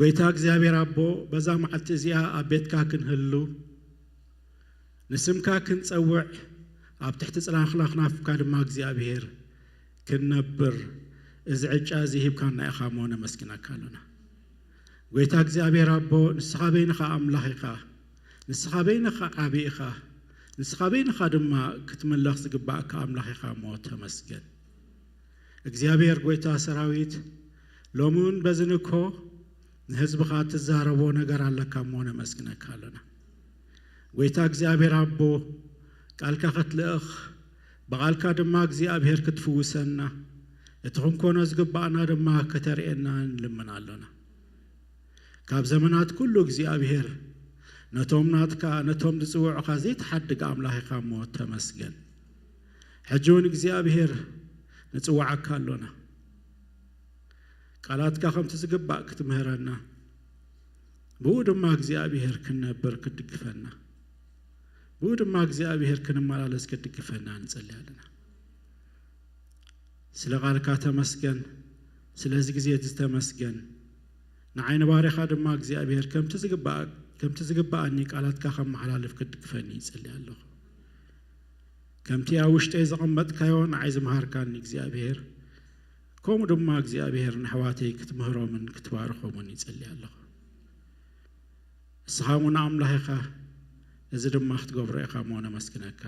ጐይታ እግዚኣብሔር ኣቦ፣ በዛ መዓልቲ እዚኣ ኣብ ቤትካ ክንህሉ፣ ንስምካ ክንጸውዕ፣ ኣብ ትሕቲ ጽላል ክናፍካ ድማ እግዚኣብሔር ክንነብር፣ እዚ ዕጫ እዚ ሂብካና ኢኻ እሞ ነመስግነካ ኣለና። ጐይታ እግዚኣብሔር ኣቦ፣ ንስኻ በይንኻ ኣምላኽ ኢኻ። ንስኻ በይንኻ ዓቢ ኢኻ። ንስኻ በይንኻ ድማ ክትምለኽ ዝግባእካ ኣምላኽ ኢኻ እሞ ተመስገን። እግዚኣብሔር ጐይታ ሰራዊት፣ ሎሚ እውን በዚ ንግሆ ንህዝብኻ ትዛረቦ ነገር ኣለካ እሞ ነመስግነካ ኣለና። ጐይታ እግዚኣብሔር ኣቦ፣ ቃልካ ክትልእኽ፣ ብቓልካ ድማ እግዚኣብሔር ክትፍውሰና፣ እቲ ክንኮኖ ዝግባእና ድማ ከተርእየና ንልምን ኣሎና። ካብ ዘመናት ኩሉ እግዚኣብሔር፣ ነቶም ናትካ፣ ነቶም ዝጽውዑኻ ዘይትሓድግ ኣምላኽ ኢኻ እሞ ተመስገን። ሕጂ እውን እግዚኣብሔር ንጽውዓካ ኣሎና። ቃላትካ ከምቲ ዝግባእ ክትምህረና፣ ብኡ ድማ እግዚኣብሔር ክንነብር ክትድግፈና፣ ብኡ ድማ እግዚኣብሔር ክንመላለስ ክትድግፈና ንጸሊ ኣለና። ስለ ቃልካ ተመስገን፣ ስለዚ ግዜ እዚ ተመስገን። ንዓይ ንባርያኻ ድማ እግዚኣብሔር ከምቲ ዝግባእ-፣ ከምቲ ዝግባኣኒ ቃላትካ ከመሓላልፍ ክትድግፈኒ ይጸሊ ኣለኹ። ከምቲ ኣብ ውሽጠይ ዘቐመጥካዮ ንዓይ ዝመሃርካኒ እግዚኣብሔር፣ ከምኡ ድማ እግዚኣብሔር ንኣሕዋተይ ክትምህሮምን ክትባርኾምን ይጸሊ ኣለኹ። ንስኻ እውን ኣምላኽ ኢኻ፣ እዚ ድማ ክትገብሮ ኢኻ እሞ ነመስግነካ፣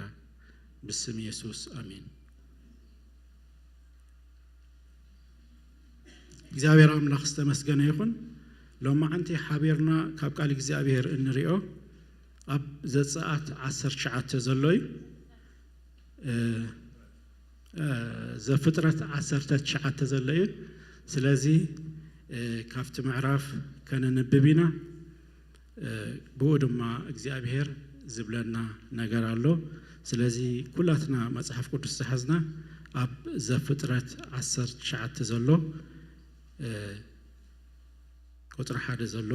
ብስም የሱስ፣ ኣሜን። እግዚኣብሔር ኣምላኽ ዝተመስገነ ይኹን። ሎማዓንቲ ሓቢርና ካብ ቃል እግዚኣብሔር እንሪኦ ኣብ ዘጸኣት ዓሰርተ ትሽዓተ ዘሎ እዩ። እ፣ እ፣ ዘፍጥረት ዓሰርተ ትሽዓተ ዘሎ እዩ። ስለዚ፣ እ፣ ካብቲ ምዕራፍ ከነንብብ ኢና። እ፣ ብኡ ድማ እግዚኣብሔር ዝብለና ነገር ኣሎ። ስለዚ ኩላትና መጽሓፍ ቅዱስ ዝሓዝና ኣብ ዘፍጥረት ዓሰርተ ትሽዓተ ዘሎ፣ እ፣ ቁጽሪ ሓደ ዘሎ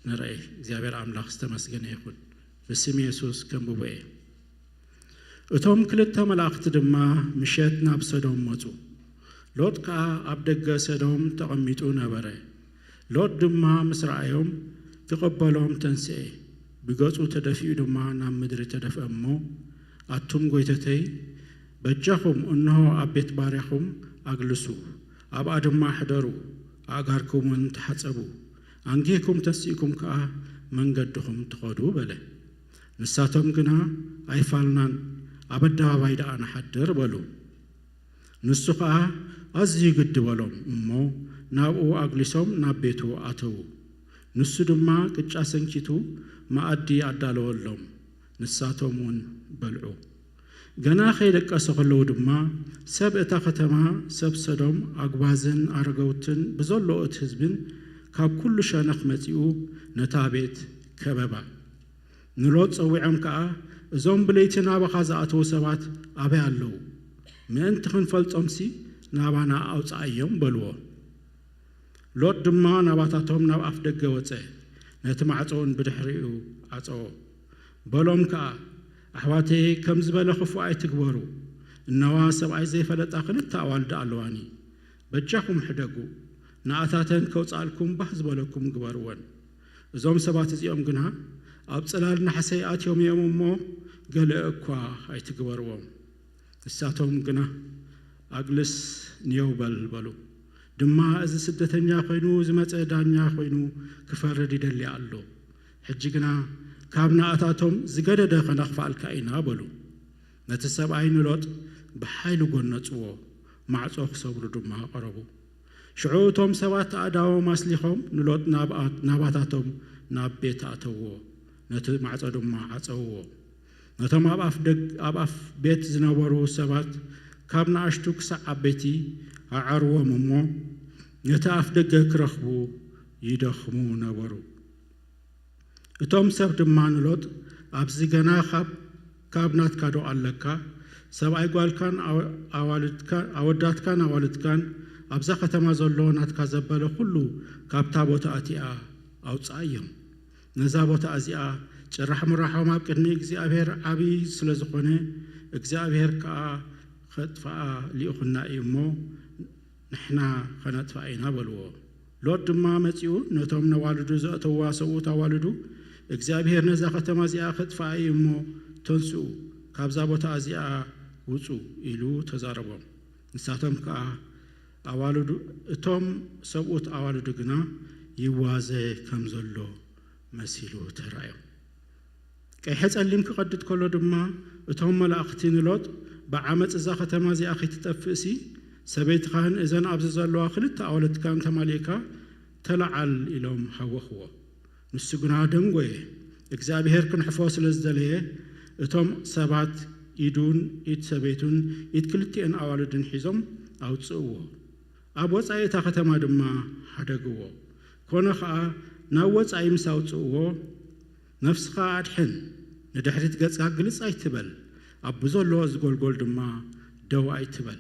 ንርኣይ። እግዚኣብሔር ኣምላኽ ዝተመስገነ ይኹን። ብስም የሱስ ከንብቦ እየ። እቶም ክልተ መላእኽቲ ድማ ምሸት ናብ ሰዶም መጹ። ሎጥ ከኣ ኣብ ደገ ሰዶም ተቐሚጡ ነበረ። ሎጥ ድማ ምስ ረኣዮም፣ ክቕበሎም ተንስኤ። ብገጹ ተደፊኡ ድማ ናብ ምድሪ ተደፍአ እሞ፣ ኣቱም ጐይተተይ፣ በጃኹም፣ እንሆ ኣብ ቤት ባርያኹም ኣግልሱ፣ ኣብኣ ድማ ሕደሩ፣ ኣእጋርኩምን ተሓጸቡ፣ ኣንጊህኩም ተንሲእኩም ከኣ መንገድኹም ትኸዱ በለ። ንሳቶም ግና ኣይፋልናን፣ ኣብ ኣደባባይ ደኣ ንሓድር በሉ። ንሱ ኸኣ ኣዝዩ ግዲ በሎም እሞ ናብኡ ኣግሊሶም ናብ ቤቱ ኣተዉ። ንሱ ድማ ቅጫ ሰንኪቱ መኣዲ ኣዳለወሎም፣ ንሳቶም እውን በልዑ። ገና ከይደቀሱ ከለዉ ድማ ሰብ እታ ከተማ፣ ሰብ ሰዶም፣ ኣጉባዝን ኣረገውትን ብዘሎ እቲ ህዝብን ካብ ኩሉ ሸነኽ መጺኡ ነታ ቤት ከበባ። ንሎጥ ጸዊዖም ከኣ፣ እዞም ብለይቲ ናባኻ ዝኣተዉ ሰባት ኣበይ ኣለዉ? ምእንቲ ክንፈልጦምሲ ናባና ኣውጽኣዮም በልዎ። ሎጥ ድማ ናባታቶም ናብ ኣፍ ደገ ወጸ፣ ነቲ ማዕጾ እውን ብድሕሪኡ ዓጸዎ። በሎም ከኣ፣ ኣሕዋተየ፣ ከም ዝበለ ክፉእ ኣይትግበሩ። እነዋ ሰብኣይ ዘይፈለጣ ክልተ ኣዋልድ ኣለዋኒ። በጃኹም ሕደጉ። ንኣታተን ከውጽኣልኩም ባህ ዝበለኩም ግበርወን። እዞም ሰባት እዚኦም ግና ኣብ ጽላል ናሕሰይ ኣትዮም እዮም እሞ፣ ገለ እኳ ኣይትግበርዎም። ንሳቶም ግና፣ ኣግልስ፣ ንየው በል በሉ። ድማ፣ እዚ ስደተኛ ኮይኑ ዝመጸ ዳኛ ኮይኑ ክፈርድ ይደሊ ኣሎ። ሕጂ ግና ካብ ንኣታቶም ዝገደደ ከነኽፍኣልካ ኢና በሉ። ነቲ ሰብኣይ ንሎጥ ብሓይሊ ጎነጽዎ፣ ማዕጾ ክሰብሩ ድማ ቀረቡ። ሽዑ እቶም ሰባት ኣእዳዎም ኣስሊኾም ንሎጥ ናብኣ-፣ ናባታቶም ናብ ቤት ኣእተውዎ፣ ነቲ ማዕጾ ድማ ዓጸውዎ። ነቶም ኣብ ኣፍ ደግ-፣ ኣብ ኣፍ ቤት ዝነበሩ ሰባት ካብ ንኣሽቱ ክሳዕ ዓበይቲ ኣዐርዎም እሞ ነቲ ኣፍ ደገ ክረኽቡ ይደኽሙ ነበሩ። እቶም ሰብ ድማ ንሎጥ፣ "ኣብዚ ገና ካብ፣ ካብ ናትካ ዶ ኣለካ? ሰብኣይ ጓልካን ኣወ-፣ ኣዋልድካ-፣ ኣወዳትካን ኣዋልድካን ኣብዛ ከተማ ዘሎ ናትካ ዘበለ ኩሉ ካብታ ቦታ እቲኣ ኣውጽኣዮም። ነዛ ቦታ እዚኣ ጭራሕ ምራሖም ኣብ ቅድሚ እግዚኣብሔር ዓቢ ስለ ዝኾነ፣ እግዚኣብሔር ከኣ ኸጥፍኣ ልኢኹና እዩ እሞ፣ ንሕና ኸነጥፍኣ ኢና" በልዎ። ሎጥ ድማ መጺኡ ነቶም ነዋልዱ ዘእተውዋ ሰብኡት ኣዋልዱ፣ "እግዚኣብሔር ነዛ ኸተማ እዚኣ ኸጥፍኣ እዩ እሞ፣ ተንስኡ፣ ካብዛ ቦታ እዚኣ ውጹ" ኢሉ ተዛረቦም። ንሳቶም ከኣ ኣዋልዱ፣ እቶም ሰብኡት ኣዋልዱ ግና ይዋዘ ከም ዘሎ መሲሉ ተራእዮም። ቀይሐ ጸሊም ክቐድድ ከሎ ድማ፣ እቶም መላእኽቲ ንሎጥ፣ "ብዓመጽ እዛ ኸተማ እዚኣ ኸይትጠፍእሲ፣ ሰበይትኻን እዘን ኣብዚ ዘለዋ ክልተ ኣዋልድካን ተማሊእካ ተለዓል" ኢሎም ሃወኽዎ። ንሱ ግና ደንጎየ። እግዚኣብሔር ክንሕፎ ስለ ዝደለየ፣ እቶም ሰባት ኢዱን ኢድ ሰበይቱን ኢድ ክልቲኤን ኣዋልድን ሒዞም ኣውጽእዎ። ኣብ ወጻኢ እታ ኸተማ ድማ ሓደግዎ። ኮነ ኸኣ፣ ናብ ወጻኢ ምስ ኣውጽእዎ፣ "ነፍስኻ ኣድሕን፣ ንድሕሪት ገጽካ ግልጽ ኣይትበል፣ ኣብ ብዘሎ እዚ ጐልጎል ድማ ደው ኣይትበል፣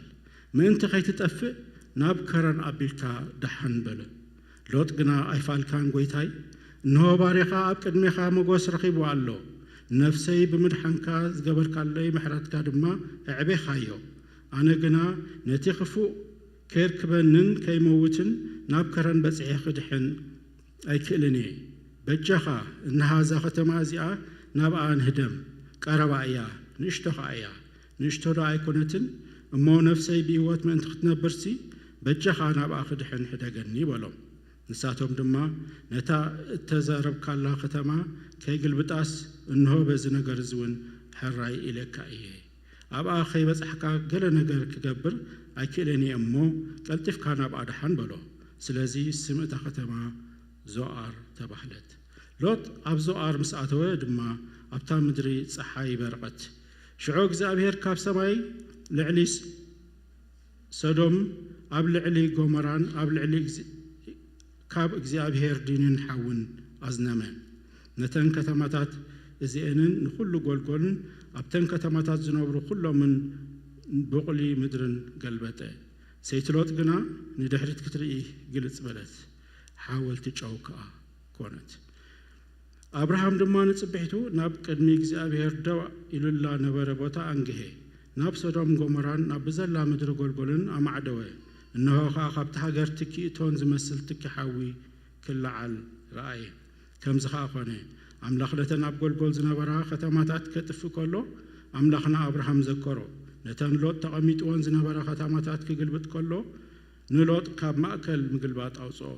ምእንቲ ኸይትጠፍእ ናብ ከረን ኣቢልካ ደሓን" በለ። ሎጥ ግና፣ "ኣይፋልካን ጐይታይ፣ እንሆ ባርያኻ ኣብ ቅድሜኻ ሞገስ ረኺቡ ኣሎ፣ ነፍሰይ ብምድሓንካ ዝገበርካለይ ምሕረትካ ድማ ኣዕቤኻዮ። ኣነ ግና ነቲ ክፉእ ከየርክበንን ከይመውትን ናብ ከረን በጺሐ ክድሕን ኣይክእልን እየ። በጃኻ፣ እንሃ እዛ ኸተማ እዚኣ ናብኣ ንህደም፣ ቀረባ እያ፣ ንእሽቶ ኸኣ እያ። ንእሽቶ ዶ ኣይኮነትን? እሞ ነፍሰይ ብህይወት ምእንቲ ክትነብርሲ፣ በጃኻ ናብኣ ክድሕን ሕደገኒ" በሎም። ንሳቶም ድማ፣ "ነታ እተዛረብካላ ኸተማ ከይግልብጣስ፣ እንሆ በዚ ነገር እዚ እውን ሕራይ ኢለካ እየ። ኣብኣ ኸይበጻሕካ ገለ ነገር ክገብር ኣይክእልን እየ እሞ፣ ቀልጢፍካ ናብኣ ደሓን" በሎ። ስለዚ ስም እታ ኸተማ ዞኣር ተባህለት። ሎጥ ኣብ ዞኣር ምስ ኣተወ ድማ፣ ኣብታ ምድሪ ጸሓይ በረቐት። ሽዑ እግዚኣብሄር ካብ ሰማይ ልዕሊ ስ-፣ ሰዶም፣ ኣብ ልዕሊ ጎሞራን ኣብ ልዕሊ፣ ካብ እግዚኣብሄር ዲንን ሓውን ኣዝነመ። ነተን ከተማታት እዚኤንን ንኹሉ ጎልጎልን ኣብተን ከተማታት ዝነብሩ ኩሎምን ብቑሊ ምድርን ገልበጠ። ሰይቲ ሎጥ ግና ንድሕሪት ክትርኢ ግልጽ በለት፣ ሓወልቲ ጨው ከኣ ኮነት። ኣብርሃም ድማ ንጽብሒቱ ናብ ቅድሚ እግዚኣብሄር ደው ኢሉላ ነበረ ቦታ ኣንግሄ፣ ናብ ሰዶም ጎሞራን ናብ ብዘላ ምድሪ ጎልጎልን ኣማዕደወ። እንሆ ኸኣ፣ ካብቲ ሃገር ትኪ እቶን ዝመስል ትኪ ሓዊ ክለዓል ረኣየ። ከምዚ ኸኣ ኾነ፣ ኣምላኽ ነተን ኣብ ጎልጎል ዝነበራ ኸተማታት ከጥፍእ ከሎ፣ ኣምላኽ ንኣብርሃም ዘከሮ። ነተን ሎጥ ተቐሚጥወን ዝነበራ ኸተማታት ክግልብጥ ከሎ፣ ንሎጥ ካብ ማእከል ምግልባጥ ኣውጽኦ።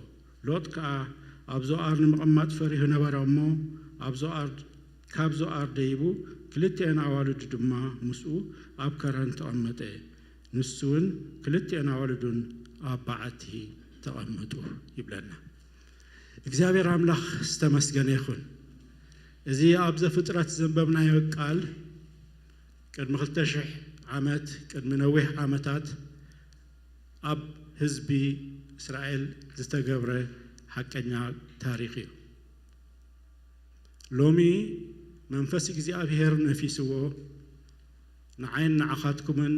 ሎጥ ከኣ ኣብ ዞኣር ንምቕማጥ ፈሪሁ ነበረ እሞ፣ ኣብ ዞኣር፣ ካብ ዞኣር ደይቡ፣ ክልቲኤን ኣዋልዱ ድማ ምስኡ ኣብ ከረን ተቐመጠ። ንሱውን ክልቲኤን ኣዋልዱን ኣብ በዓቲ ተቐመጡ ይብለና። እግዚኣብሔር ኣምላኽ ዝተመስገነ ይኹን። እዚ ኣብ ዘፍጥረት ዘንበብናዮ ቃል ቅድሚ ክልተ ሽሕ ዓመት፣ ቅድሚ ነዊሕ ዓመታት ኣብ ህዝቢ እስራኤል ዝተገብረ ሓቀኛ ታሪኽ እዩ። ሎሚ መንፈስ እግዚኣብሔር ነፊስዎ ንዓይን ንዓኻትኩምን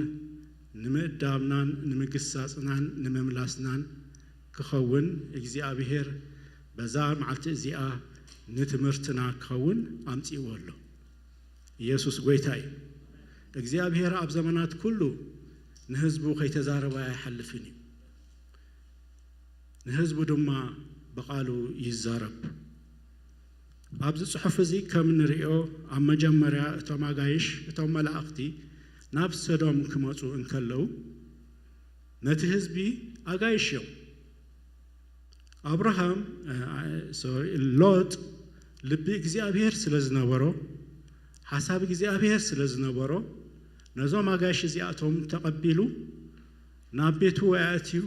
ንምእዳብናን ንምግሳጽናን ንምምላስናን ክኸውን እግዚኣብሔር በዛ መዓልቲ እዚኣ ንትምህርትና ክኸውን ኣምጺእዎ ኣሎ። ኢየሱስ ጐይታ እዩ። እግዚኣብሔር ኣብ ዘመናት ኩሉ ንህዝቡ ከይተዛረበ ኣይሓልፍን እዩ። ንህዝቡ ድማ ብቓሉ ይዛረብ። ኣብዚ ጽሑፍ እዚ ከም እንርእዮ፣ ኣብ መጀመርያ እቶም ኣጋይሽ፣ እቶም መላእኽቲ ናብ ሰዶም ክመጹ እንከለዉ፣ ነቲ ህዝቢ ኣጋይሽ እዮም። ኣብርሃም፣ እ፣ ሶሪ፣ ሎጥ ልቢ እግዚኣብሔር ስለ ዝነበሮ፣ ሓሳብ እግዚኣብሔር ስለ ዝነበሮ፣ ነዞም ኣጋይሽ እዚኣቶም ተቐቢሉ ናብ ቤቱ ኣእትዩ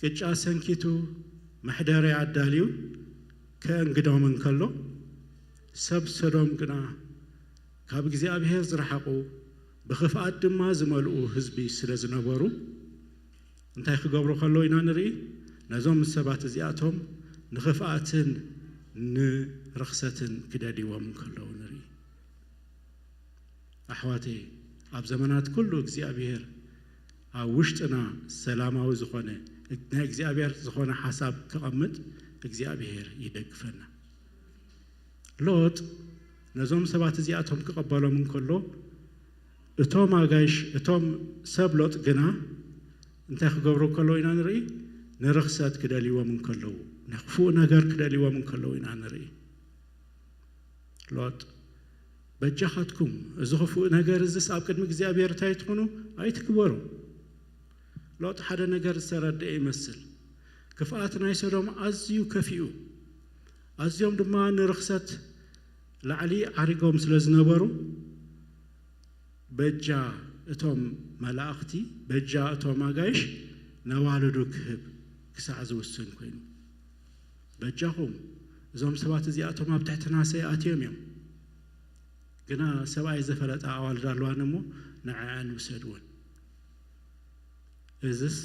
ቅጫ ሰንኪቱ መሕደሪ ኣዳልዩ ከእንግዶም እንከሎ፣ ሰብ ሰዶም ግና ካብ እግዚኣብሔር ዝረሓቑ ብኽፍኣት ድማ ዝመልኡ ህዝቢ ስለ ዝነበሩ፣ እንታይ ክገብሩ ከለዉ ኢና ንርኢ? ነዞም ሰባት እዚኣቶም ንኽፍኣትን ንርኽሰትን ክደልይዎም እንከለዉ ንርኢ። ኣሕዋተይ፣ ኣብ ዘመናት ኩሉ እግዚኣብሔር ኣብ ውሽጥና ሰላማዊ ዝኾነ ናይ እግዚኣብሔር ዝኾነ ሓሳብ ከቐምጥ እግዚኣብሔር ይደግፈና። ሎጥ ነዞም ሰባት እዚኣቶም ክቐበሎም እንከሎ፣ እቶም ኣጋይሽ እቶም ሰብ ሎጥ ግና እንታይ ክገብሩ ከለዉ ኢና ንርኢ? ንርኽሰት ክደልይዎም እንከለዉ፣ ንክፉእ ነገር ክደልይዎም እንከለዉ ኢና ንርኢ። ሎጥ፣ በጃኻትኩም፣ እዚ ክፉእ ነገር እዝስ ኣብ ቅድሚ እግዚኣብሔር እንታይ ትኹኑ? ኣይትግበሩ። ሎጥ ሓደ ነገር ዝተረድአ ይመስል። ክፍኣት ናይ ሰዶም ኣዝዩ ከፊኡ፣ ኣዝዮም ድማ ንርኽሰት ላዕሊ ዓሪጎም ስለ ዝነበሩ፣ በጃ እቶም መላእኽቲ፣ በጃ እቶም ኣጋይሽ ነዋልዱ ክህብ ክሳዕ ዝውስን ኮይኑ፣ በጃኹም፣ እዞም ሰባት እዚኣቶም ኣብ ትሕቲ ናሰይ ኣትዮም እዮም፣ ግና ሰብኣይ ዘፈለጣ ኣዋልድ ኣለዋን እሞ ንዐኣን ውሰድወን። እዝስ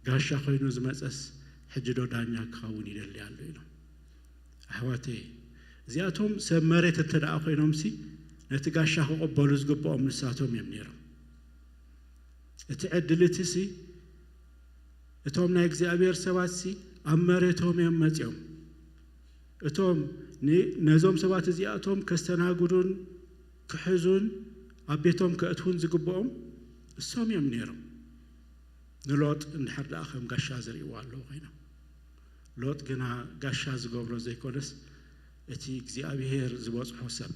ጋሻ ኮይኑ ዝመጸስ ሕጂ ዶ ዳኛ ክኸውን ይደሊ ኣሎ ኢሎም። ኣሕዋተይ፣ እዚኣቶም ሰብ መሬት እንተ ደኣ ኮይኖምሲ ነቲ ጋሻ ክቕበሉ ዝግብኦም ንሳቶም እዮም ነይሮም። እቲ ዕድል እቲ ሲ እቶም ናይ እግዚኣብሔር ሰባት ሲ ኣብ መሬቶም እዮም መጺኦም። እቶም ን- ነዞም ሰባት እዚኣቶም ከስተናግዱን ክሕዙን ኣብ ቤቶም ከእትውን ዝግብኦም እሶም እዮም ነይሮም። ንሎጥ እንድሕር ደኣ ከም ጋሻ ዝርእይዎ ኣለዉ ኮይኖም። ሎጥ ግና ጋሻ ዝገብሮ ዘይኮነስ እቲ እግዚኣብሔር ዝበጽሖ ሰብ፣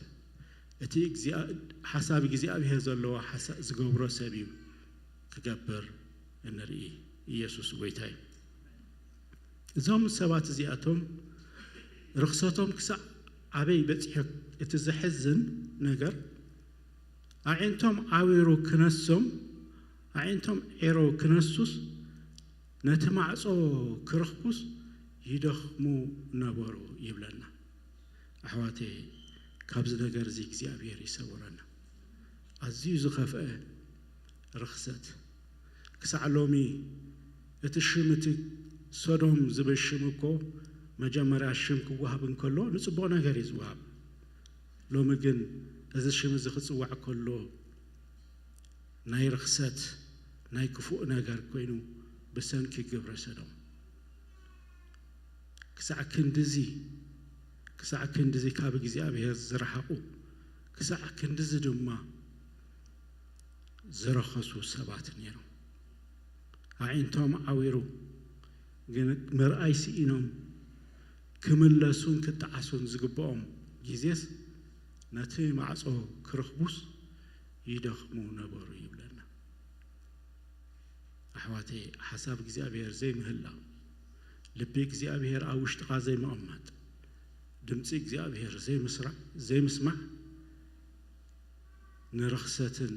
እቲ እግዚኣብ- ሓሳብ እግዚኣብሔር ዘለዎ ሓሳ- ዝገብሮ ሰብ እዩ ክገብር እንርኢ። ኢየሱስ ጎይታ እዩ። እዞም ሰባት እዚኣቶም ርኽሰቶም ክሳዕ ኣበይ በጺሑ? እቲ ዘሕዝን ነገር ኣዒንቶም ዓዊሩ ክነሶም፣ ኣዒንቶም ዒሮ ክነሱስ ነቲ ማዕጾ ክረኽቡስ ይደኽሙ ነበሩ ይብለና። ኣሕዋተይ፣ ካብዚ ነገር እዚ እግዚኣብሔር ይሰውረና። ኣዝዩ ዝኸፍአ ርኽሰት። ክሳዕ ሎሚ እቲ ሽም እቲ ሶዶም ዝብል ሽም እኮ መጀመርያ ሽም ክወሃብ እንከሎ ንጽቡቕ ነገር እዩ ዝወሃብ። ሎሚ ግን እዚ ሽም እዚ ክጽዋዕ ከሎ ናይ ርኽሰት ናይ ክፉእ ነገር ኮይኑ ብሰንኪ ግብረ ሰዶም ክሳዕ ክንድዚ ክሳዕ ክንድዚ ካብ እግዚኣብሔር ዝረሓቑ ክሳዕ ክንድዚ ድማ ዝረኸሱ ሰባት ነይሮም። ኣዒንቶም ዓዊሩ ግን ምርኣይ ስኢኖም ክምለሱን ክጠዓሱን ዝግብኦም ግዜስ ነቲ ማዕጾ ክረኽቡስ ይደኽሙ ነበሩ ይብለና። ኣሕዋተይ፣ ሓሳብ እግዚኣብሔር ዘይምህላው፣ ልቢ እግዚኣብሔር ኣብ ውሽጥኻ ዘይምቕማጥ፣ ድምፂ እግዚኣብሔር ዘይምስራዕ ዘይምስማዕ ንርኽሰትን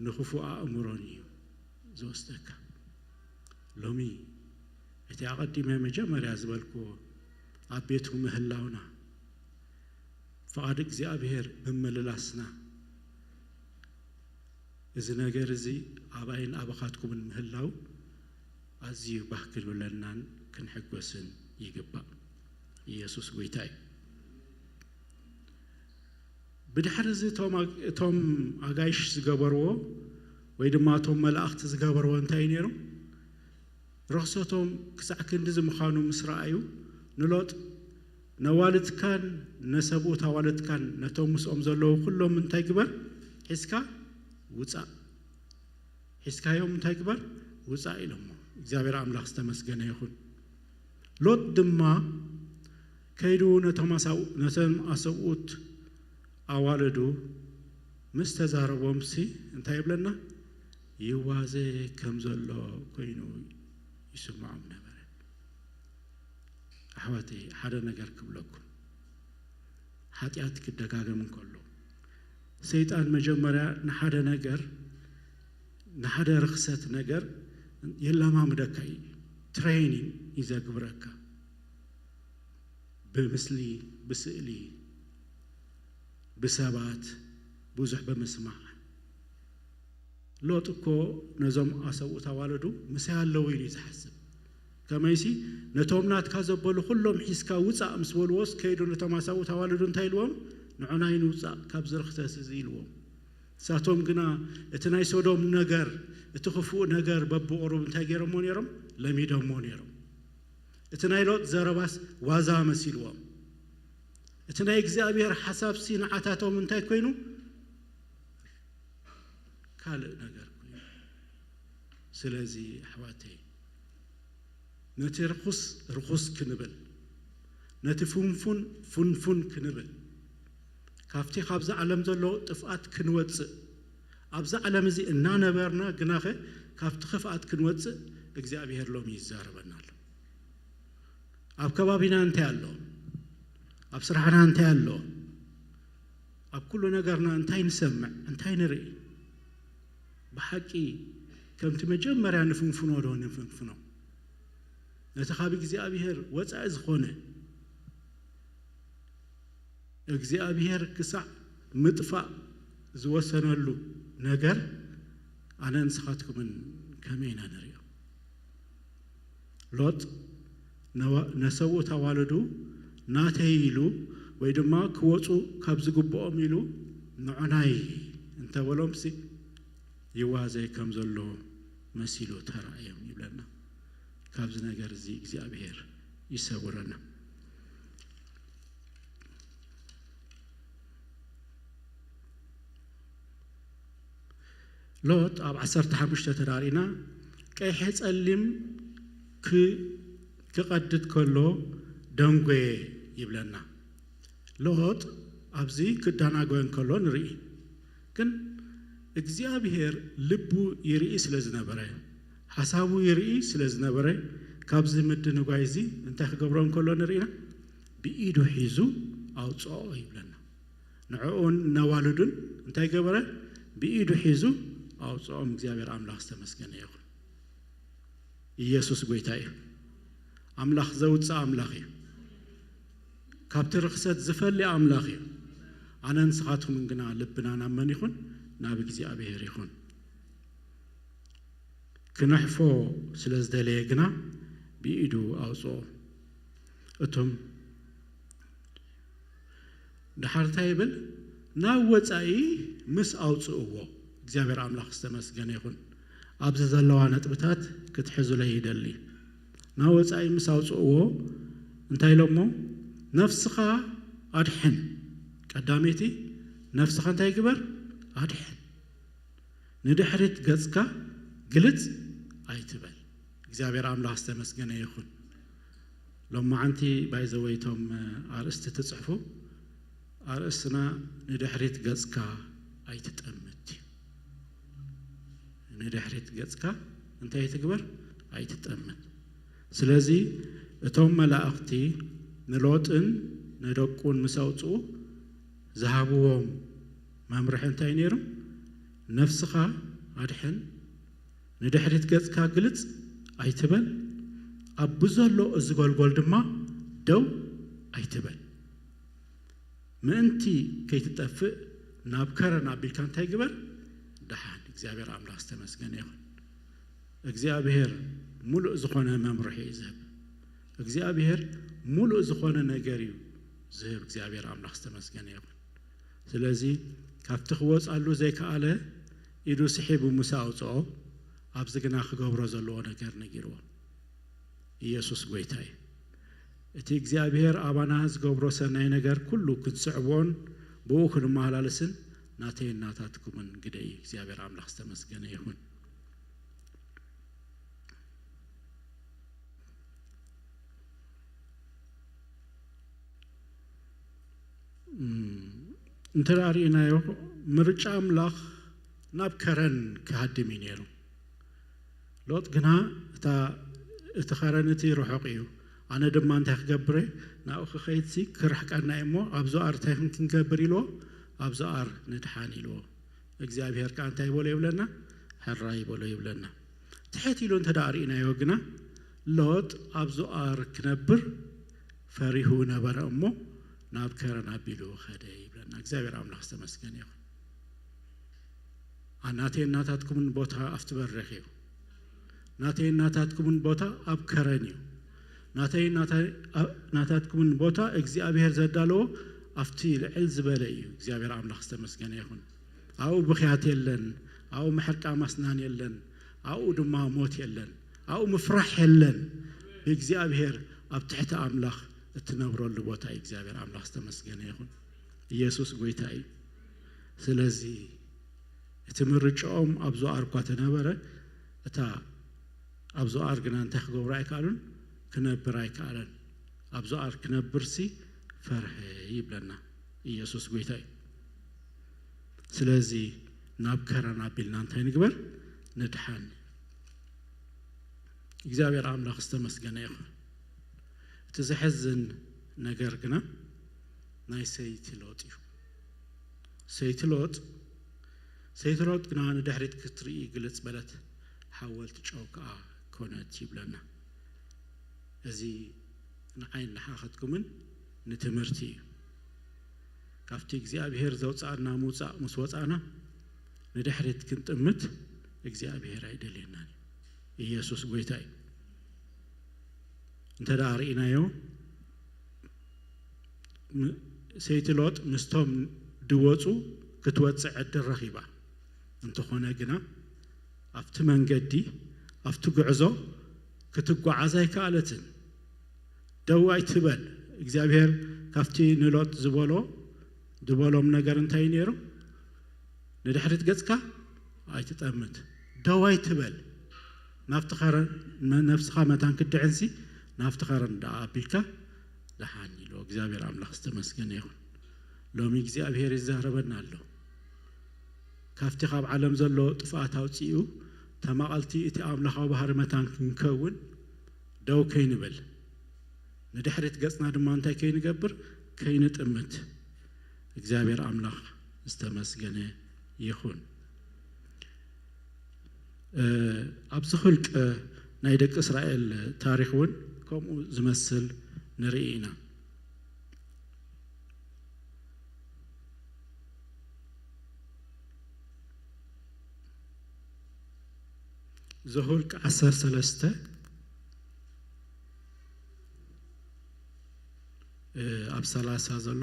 ንኽፉእ ኣእምሮን እዩ ዝወስደካ። ሎሚ እቲ ኣቐዲመ መጀመርያ ዝበልክዎ ኣብ ቤቱ ምህላውና ፍቓድ እግዚኣብሔር ምምልላስና እዚ ነገር እዚ ኣባይን ኣባኻትኩምን ምህላው ኣዝዩ ባህ ክብለናን ክንሕጎስን ይግባእ። ኢየሱስ ጎይታ እዩ። ብድሕሪ እዚ እቶም ኣግ- እቶም ኣጋይሽ ዝገበርዎ ወይ ድማ እቶም መላእኽቲ ዝገበርዎ እንታይ እዩ ነይሩ? ርኽሰቶም ክሳዕ ክንድዚ ምዃኑ ምስ ረኣዩ ንሎጥ ነዋልድካን ነሰብኡት ኣዋልድካን ነቶም ምስኦም ዘለዉ ኩሎም እንታይ ግበር ሒዝካ ውፃእ ሒዝካዮም እንታይ ግበር ውፃእ ኢሎሞ። እግዚኣብሔር ኣምላኽ ዝተመስገነ ይኹን። ሎጥ ድማ ከይዱ ነቶም ኣሳው- ነቶም ኣሰብኡት ኣዋልዱ ምስ ተዛረቦምሲ እንታይ ይብለና? ይዋዘ ከም ዘሎ ኮይኑ ይስምዖም ነበረ። ኣሕዋተይ ሓደ ነገር ክብለኩም፣ ሓጢኣት ክደጋገም እንከሎ ሰይጣን መጀመርያ ንሓደ ነገር፣ ንሓደ ርኽሰት ነገር የለማምደካ እዩ፣ ትሬኒንግ ይዘግብረካ። ብምስሊ፣ ብስእሊ፣ ብሰባት ብዙሕ ብምስማዕ። ሎጥ እኮ ነዞም ኣሰብኡት ኣዋልዱ ምሳይ ኣለዉ ኢሉ እዩ ዝሓስብ። ከመይሲ ነቶም ናትካ ዘበሉ ኩሎም ሒዝካ ውፃእ ምስ በልዎስ፣ ከይዱ ነቶም ኣሰብኡት ኣዋልዱ እንታይ ኢልዎም? ንዑና ይንውፃእ ካብዚ ርኽሰት እዚ ኢልዎም። ንሳቶም ግና እቲ ናይ ሶዶም ነገር፣ እቲ ክፉእ ነገር በብቑሩብ እንታይ ገይሮሞ ነይሮም? ለሚዶሞ ነይሮም። እቲ ናይ ሎጥ ዘረባስ ዋዛ መሲልዎም። እቲ ናይ እግዚኣብሔር ሓሳብሲ ንዓታቶም እንታይ ኮይኑ? ካልእ ነገር ኮይኑ። ስለዚ ኣሕዋተይ፣ ነቲ ርኹስ ርኹስ ክንብል፣ ነቲ ፍንፉን ፍንፉን ክንብል፣ ካብቲ ካብዛ ዓለም ዘሎ ጥፍኣት ክንወጽእ፣ ኣብዛ ዓለም እዚ እናነበርና ግናኸ ካብቲ ክፍኣት ክንወጽእ እግዚኣብሔር ሎሚ ይዛረበና ኣሎ። ኣብ ከባቢና እንታይ ኣሎ? ኣብ ስራሕና እንታይ ኣሎ? ኣብ ኩሉ ነገርና እንታይ ንሰምዕ? እንታይ ንርኢ? ብሓቂ ከምቲ መጀመርያ ንፍንፍኖ ዶ ንፍንፍኖ? ነቲ ካብ እግዚኣብሔር ወጻኢ ዝኾነ እግዚኣብሔር ክሳዕ ምጥፋእ ዝወሰነሉ ነገር ኣነ ንስኻትኩምን ከመይ ኢና ንሪኦ? ሎጥ ነዋ-፣ ነሰብኡት ኣዋልዱ ናተይ ኢሉ ወይ ድማ ክወፁ ካብ ዝግብኦም ኢሉ ንዑናይ እንተበሎምሲ ይዋዘ ከም ዘሎ መሲሉ ተራእዮም ይብለና። ካብዚ ነገር እዚ እግዚኣብሔር ይሰውረና። ሎጥ ኣብ ዓሰርተ ሓሙሽተ ተራሪና ቀይሐ ጸሊም ክ-፣ ክቐድድ ከሎ ደንጎየ ይብለና። ሎጥ ኣብዚ ክዳናጎ እንከሎ ንርኢ። ግን እግዚኣብሔር ልቡ ይርኢ ስለ ዝነበረ፣ ሓሳቡ ይርኢ ስለ ዝነበረ፣ ካብዚ ምድንጓይ እዚ እንታይ ክገብሮ እንከሎ ንርኢና? ብኢዱ ሒዙ ኣውፅኦ ይብለና። ንዕኡን ነዋልዱን እንታይ ገበረ? ብኢዱ ሒዙ ኣውፅኦም። እግዚኣብሔር ኣምላኽ ዝተመስገነ ይኹን። ኢየሱስ ጎይታ እዩ። ኣምላኽ ዘውፅእ ኣምላኽ እዩ። ካብቲ ርኽሰት ዝፈሊ ኣምላኽ እዩ። ኣነ ንስኻትኩምን ግና ልብና ናብ መን ይኹን? ናብ እግዚኣብሔር ይኹን። ክነሕፎ ስለ ዝደለየ ግና ብኢዱ ኣውፅኦ። እቶም ደሓር እንታይ ይብል? ናብ ወጻኢ ምስ ኣውጽእዎ። እግዚኣብሔር ኣምላኽ ዝተመስገነ ይኹን። ኣብዚ ዘለዋ ነጥብታት ክትሕዙለይ ይደሊ። ናብ ወጻኢ ምስ ኣውጽእዎ እንታይ ኢሎሞ? ነፍስኻ ኣድሕን። ቀዳመይቲ ነፍስኻ እንታይ ግበር? ኣድሕን። ንድሕሪት ገጽካ ግልጽ ኣይትበል። እግዚኣብሔር ኣምላኽ ዝተመስገነ ይኹን። ሎማዓንቲ ባይዘወይቶም ኣርእስቲ ትጽሕፉ፣ ኣርእስትና ንድሕሪት ገጽካ ኣይትጠምት እዩ። ንድሕሪት ገጽካ እንታይ ትግበር? ኣይትጠምት። ስለዚ እቶም መላእኽቲ ንሎጥን ንደቁን ምስ ኣውጽኡ ዝሃብዎም መምርሒ እንታይ ነይሩ? ነፍስኻ ኣድሕን፣ ንድሕሪት ገጽካ ግልጽ ኣይትበል፣ ኣብ ብዘሎ እዚ ጐልጐል ድማ ደው ኣይትበል። ምእንቲ ከይትጠፍእ ናብ ከረን ኣቢልካ እንታይ ግበር? ደሓን። እግዚኣብሔር ኣምላኽ ዝተመስገነ ይኹን። እግዚኣብሔር ሙሉእ ዝኾነ መምርሒ እዩ ዝህብ። እግዚኣብሔር ሙሉእ ዝኾነ ነገር እዩ ዝህብ። እግዚኣብሔር ኣምላኽ ዝተመስገነ ይኹን። ስለዚ ካብቲ ክወጻሉ ዘይከኣለ ኢዱ ስሒቡ ምስ ኣውጽኦ፣ ኣብዚ ግና ክገብሮ ዘለዎ ነገር ነጊርዎ። ኢየሱስ ጐይታ እዩ። እቲ እግዚኣብሔር ኣባና ዝገብሮ ሰናይ ነገር ኩሉ ክንስዕቦን ብኡ ክንመሃላለስን ናተይን ናታትኩምን ግደ እዩ። እግዚኣብሔር ኣምላኽ ዝተመስገነ ይኹን። እም፣ እንተ ደኣ ርኢናዮ፣ ምርጫ ኣምላኽ ናብ ከረን ክሃድም እዩ ነይሩ። ሎጥ ግና እታ፣ እቲ ኸረን እቲ ርሑቕ እዩ፣ ኣነ ድማ እንታይ ክገብር እየ? ናብኡ ክኸይድሲ ክርሕቀና እዩ እሞ፣ ኣብ ዞኣር እንታይ ክንገብር ኢልዎ? ኣብ ዞኣር ንድሓን ኢልዎ። እግዚኣብሔር ከኣ እንታይ ይበሎ ይብለና? ሕራይ ይበሎ ይብለና። ትሕት ኢሉ እንተ ደኣ ርኢናዮ ግና፣ ሎጥ ኣብ ዞኣር ክነብር ፈሪሁ ነበረ እሞ፣ ናብ ከረን ኣቢሉ ኸደ ይብለና። እግዚኣብሔር ኣምላኽ ዝተመስገነ ይኹን። ኣ-፣ ናተይን ናታትኩምን ቦታ ኣብቲ በሪኽ እዩ። ናተይን ናታትኩምን ቦታ ኣብ ከረን እዩ። ናተይን ናታ-፣ ኣ-፣ ናታትኩምን ቦታ እግዚኣብሔር ዘዳለዎ ኣብቲ ልዕል ዝበለ እዩ። እግዚኣብሔር ኣምላኽ ዝተመስገነ ይኹን። ኣብኡ ብኽያት የለን፣ ኣብኡ ምሕርቃም ኣስናን የለን፣ ኣብኡ ድማ ሞት የለን፣ ኣብኡ ምፍራሕ የለን። ብእግዚኣብሔር ኣብ ትሕቲ ኣምላኽ እትነብረሉ ቦታ እዩ። እግዚኣብሔር ኣምላኽ ዝተመስገነ ይኹን። ኢየሱስ ጐይታ እዩ። ስለዚ እቲ ምርጫኦም ኣብ ዞኣር እኳ ተነበረ፣ እታ ኣብ ዞኣር ግና እንታይ ክገብሩ ኣይከኣሉን? ክነብር ኣይከኣለን። ኣብ ዞኣር ክነብርሲ ፈርሀ ይብለና። ኢየሱስ ጐይታ እዩ። ስለዚ ናብ ከረን ኣቢልና እንታይ ንግበር? ንድሓን። እግዚኣብሔር ኣምላኽ ዝተመስገነ ይኹን። እቲ ዘሕዝን ነገር ግና ናይ ሰይቲ ሎጥ እዩ። ሰይቲ ሎጥ፣ ሰይቲ ሎጥ ግና ንድሕሪት ክትርኢ ግልጽ በለት፣ ሓወልቲ ጨው ከኣ ኮነት ይብለና። እዚ ንዓይን ንሓኸትኩምን ንትምህርቲ እዩ። ካብቲ እግዚኣብሔር ዘውፅኣና ምውፃእ ምስ ወፃእና ንድሕሪት ክንጥምት እግዚኣብሔር ኣይደልየናን እዩ። ኢየሱስ ጐይታ እዩ። እንተ ደኣ ርኢናዮ፣ ም-፣ ሰይቲ ሎጥ ምስቶም ድወፁ ክትወፅእ ዕድል ረኺባ። እንተኾነ ግና ኣብቲ መንገዲ፣ ኣብቲ ጉዕዞ ክትጓዓዝ ኣይከኣለትን። ደው ኣይትበል። እግዚኣብሔር ካብቲ ንሎጥ ዝበሎ፣ ዝበሎም ነገር እንታይ እዩ ነይሩ? ንድሕሪት ገጽካ ኣይትጠምት። ደው ኣይትበል። ናብቲ ኸረን፣ መ-፣ ነፍስኻ መታን ክትድሕንሲ፣ ናብቲ ኸረን ደኣ ኣቢልካ ደሓን ኢልዎ። እግዚኣብሔር ኣምላኽ ዝተመስገነ ይኹን። ሎሚ እግዚኣብሔር ይዛረበና ኣሎ። ካብቲ ካብ ዓለም ዘሎ ጥፍኣት ኣውጺኡ፣ ተማቐልቲ እቲ ኣምላኻዊ ባህሪ መታን ክንከውን ደው ከይንብል፣ ንድሕሪት ገጽና ድማ እንታይ ከይንገብር? ከይንጥምት። እግዚኣብሔር ኣምላኽ ዝተመስገነ ይኹን። እ፣ ኣብዚ ኹልቀ ናይ ደቂ እስራኤል ታሪኽ እውን ከምኡ ዝመስል ንርኢ ኢና። ዘኍልቍ ዓሰርተ ሰለስተ፣ እ፣ ኣብ ሰላሳ ዘሎ፣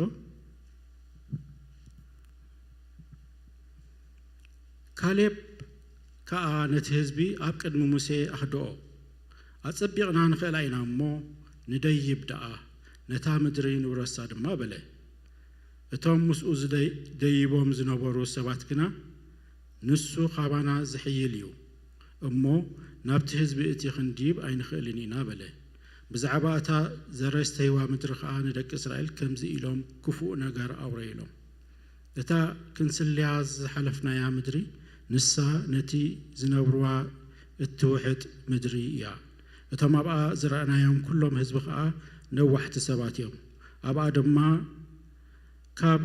ካሌብ ከኣ ነቲ ህዝቢ ኣብ ቅድሚ ሙሴ ኣኽድኦ። ኣጸቢቕና ንኽእላ ኢና እሞ ንደይብ ደኣ፣ ነታ ምድሪ ንውረሳ ድማ በለ። እቶም ምስኡ ዝደይ-፣ ደይቦም ዝነበሩ ሰባት ግና፣ ንሱ ኻባና ዝሕይል እዩ እሞ፣ ናብቲ ህዝቢ እቲ ኽንድይብ ኣይንኽእልን ኢና በለ። ብዛዕባ እታ ዘረስተይዋ ምድሪ ኸኣ ንደቂ እስራኤል ከምዚ ኢሎም ክፉእ ነገር ኣውረዩሎም። እታ ክንስልያ ዝሓለፍናያ ምድሪ፣ ንሳ ነቲ ዝነብርዋ እትውሕጥ ምድሪ እያ። እቶም ኣብኣ ዝረኣናዮም ኵሎም ህዝቢ ኸኣ ነዋሕቲ ሰባት እዮም። ኣብኣ ድማ ካብ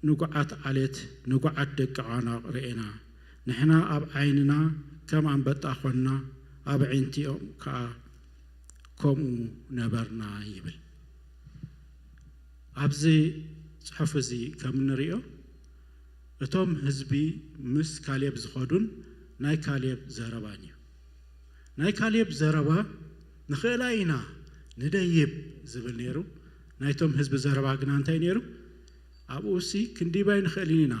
ንጉዓት ዓሌት ንጉዓት ደቂ ዓናቕ ርኤና። ንሕና ኣብ ዓይንና ከም ኣንበጣ ኾንና፣ ኣብ ኣዒንቲኦም ከኣ ከምኡ ነበርና ይብል። ኣብዚ ጽሑፍ እዚ ከም እንርእዮ፣ እቶም ህዝቢ ምስ ካሌብ ዝኸዱን ናይ ካሌብ ዘረባን እዩ። ናይ ካሌብ ዘረባ ንኽእላ ኢና ንደይብ ዝብል ነይሩ። ናይቶም ህዝቢ ዘረባ ግና እንታይ ነይሩ? ኣብኡሲ ክንድይብ ኣይንኽእልን ኢና፣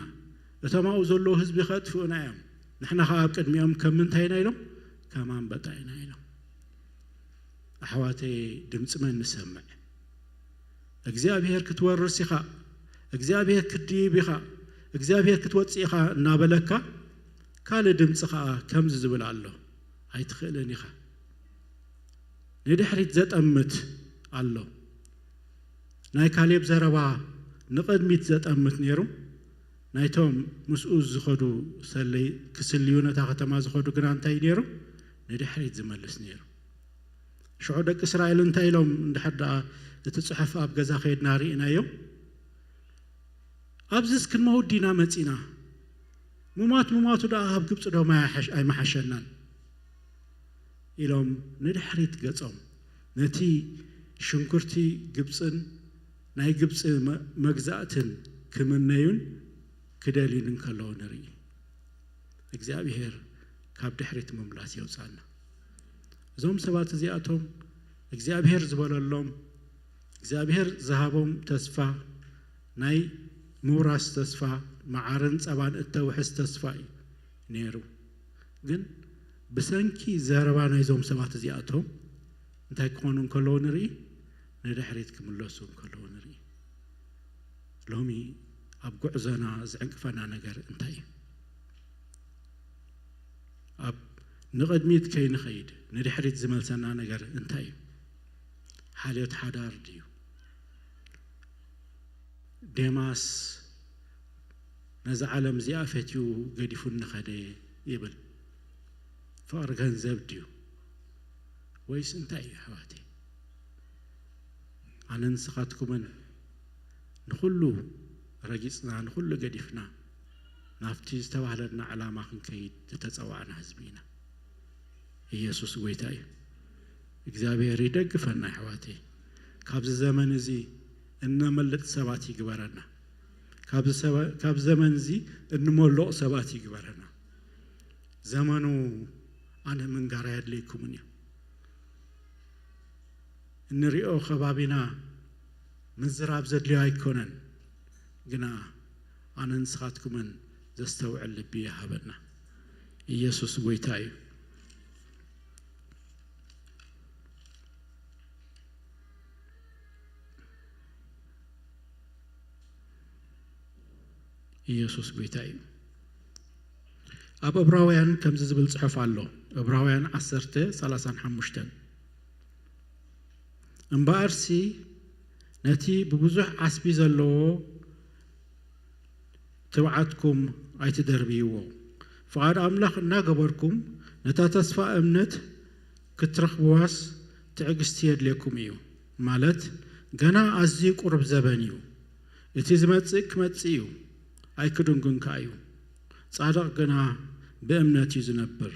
እቶም ኣብኡ ዘለዉ ህዝቢ ኸጥፍኡና እዮም፣ ንሕና ኸኣ ኣብ ቅድሚኦም ከም ምንታይ ኢና ኢሎም? ከም ኣንበጣ ኢና ኢሎም። ኣሕዋተይ፣ ድምፂ መን ንሰምዕ? እግዚኣብሔር ክትወርስ ኢኻ፣ እግዚኣብሔር ክትድይብ ኢኻ፣ እግዚኣብሔር ክትወፅእ ኢኻ እናበለካ፣ ካልእ ድምፂ ኸዓ ከምዚ ዝብል ኣሎ፣ ኣይትኽእልን ኢኻ። ንድሕሪት ዘጠምት ኣሎ። ናይ ካሌብ ዘረባ ንቕድሚት ዘጠምት ነይሩ። ናይቶም ምስኡ ዝኸዱ ሰለይ-፣ ክስልዩ ነታ ከተማ ዝኸዱ ግና እንታይ ነይሩ? ንድሕሪት ዝመልስ ነይሩ። ሽዑ ደቂ እስራኤል እንታይ ኢሎም? እንድሕር ደኣ እቲ ጽሑፍ ኣብ ገዛ ከይድና ርኢናዮ፣ ኣብዚስ ክንመውት ዲና መጺና? ምሟት ምሟቱ ደኣ ኣብ ግብጺ ዶ ማይ ኣይሓሽ-፣ ኣይመሓሸናን? ኢሎም ንድሕሪት ገጾም ነቲ ሽንኩርቲ ግብጽን ናይ ግብጺ መ-፣ መግዛእትን ክምነዩን ክደልዩን እንከለዉ ንርኢ። እግዚኣብሔር ካብ ድሕሪት ምምላስ የውጻና። እዞም ሰባት እዚኣቶም እግዚኣብሔር ዝበለሎም፣ እግዚኣብሔር ዝሃቦም ተስፋ፣ ናይ ምውራስ ተስፋ፣ መዓርን ጸባን እተውሕስ ተስፋ እዩ ነይሩ። ግን ብሰንኪ ዘረባ ናይዞም ሰባት እዚኣቶም እንታይ ክኾኑ እንከለዉ ንርኢ? ንድሕሪት ክምለሱ እንከለዉ ንርኢ። ሎሚ ኣብ ጉዕዞና ዝዕንቅፈና ነገር እንታይ እዩ? ኣብ ንቕድሚት ከይንኸይድ ንድሕሪት ዝመልሰና ነገር እንታይ እዩ? ሓልዮት ሓዳር ድዩ? ዴማስ ነዛ ዓለም እዚኣ ፈትዩ ገዲፉኒ ኸደ ይብል። ፍቕሪ ገንዘብ ድዩ? ወይስ እንታይ እዩ ኣሕዋተይ? ኣነን ንስኻትኩምን ንኹሉ ረጊጽና፣ ንኹሉ ገዲፍና፣ ናብቲ ዝተባህለና ዕላማ ክንከይድ ዝተጸዋዕና ህዝቢ ኢና። ኢየሱስ ጎይታ እዩ። እግዚኣብሔር ይደግፈና ኣሕዋተይ። ካብዚ ዘመን እዚ እነመልጥ ሰባት ይግበረና። ካብዚ ሰባ-፣ ካብ ዘመን እዚ እንመልቕ ሰባት ይግበረና። ዘመኑ ኣነ ምንጋር ኣየድልየኩምን እዩ። እንሪኦ ከባቢና ምዝራብ ዘድልዮ ኣይኮነን፣ ግና ኣነ ንስኻትኩምን ዘስተውዕል ልቢ ይሃበና። ኢየሱስ ጎይታ እዩ። ኢየሱስ ጎይታ እዩ። ኣብ ዕብራውያን ከምዚ ዝብል ጽሑፍ ኣሎ። ዕብራውያን ዓሰርተ፣ ሰላሳን ሓሙሽተን። እምበኣርሲ ነቲ ብብዙሕ ዓስቢ ዘለዎ ትብዓትኩም ኣይትደርብይዎ። ፍቓድ ኣምላኽ እናገበርኩም ነታ ተስፋ እምነት ክትረኽብዋስ ትዕግስቲ የድልየኩም እዩ። ማለት ገና ኣዝዩ ቁሩብ ዘበን እዩ። እቲ ዝመጽእ ክመጽእ እዩ፣ ኣይክድንጉን ከኣ እዩ። ጻድቕ ግና ብእምነት እዩ ዝነብር።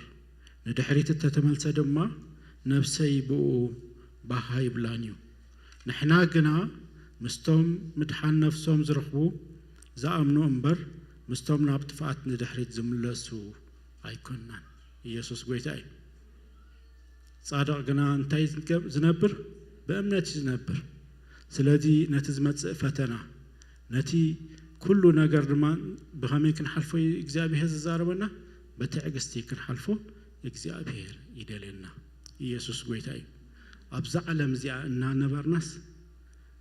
ንድሕሪት እተተመልሰ ድማ ነብሰይ ብእኡ ባህ ኣይብላን እዩ። ንሕና ግና ምስቶም ምድሓን ነፍሶም ዝረኽቡ ዝኣምኑ እምበር፣ ምስቶም ናብ ጥፍኣት ንድሕሪት ዝምለሱ ኣይኮናን። ኢየሱስ ጎይታ እዩ። ጻድቕ ግና እንታይ ዝገብ-፣ ዝነብር? ብእምነት እዩ ዝነብር። ስለዚ ነቲ ዝመጽእ ፈተና፣ ነቲ ኩሉ ነገር ድማ ብኸመይ ክንሓልፎ እዩ እግዚኣብሔር ዝዛረበና? ብትዕግስቲ ክንሓልፎ እግዚኣብሔር ይደልየና። ኢየሱስ ጎይታ እዩ። ኣብዛ ዓለም እዚኣ እናነበርናስ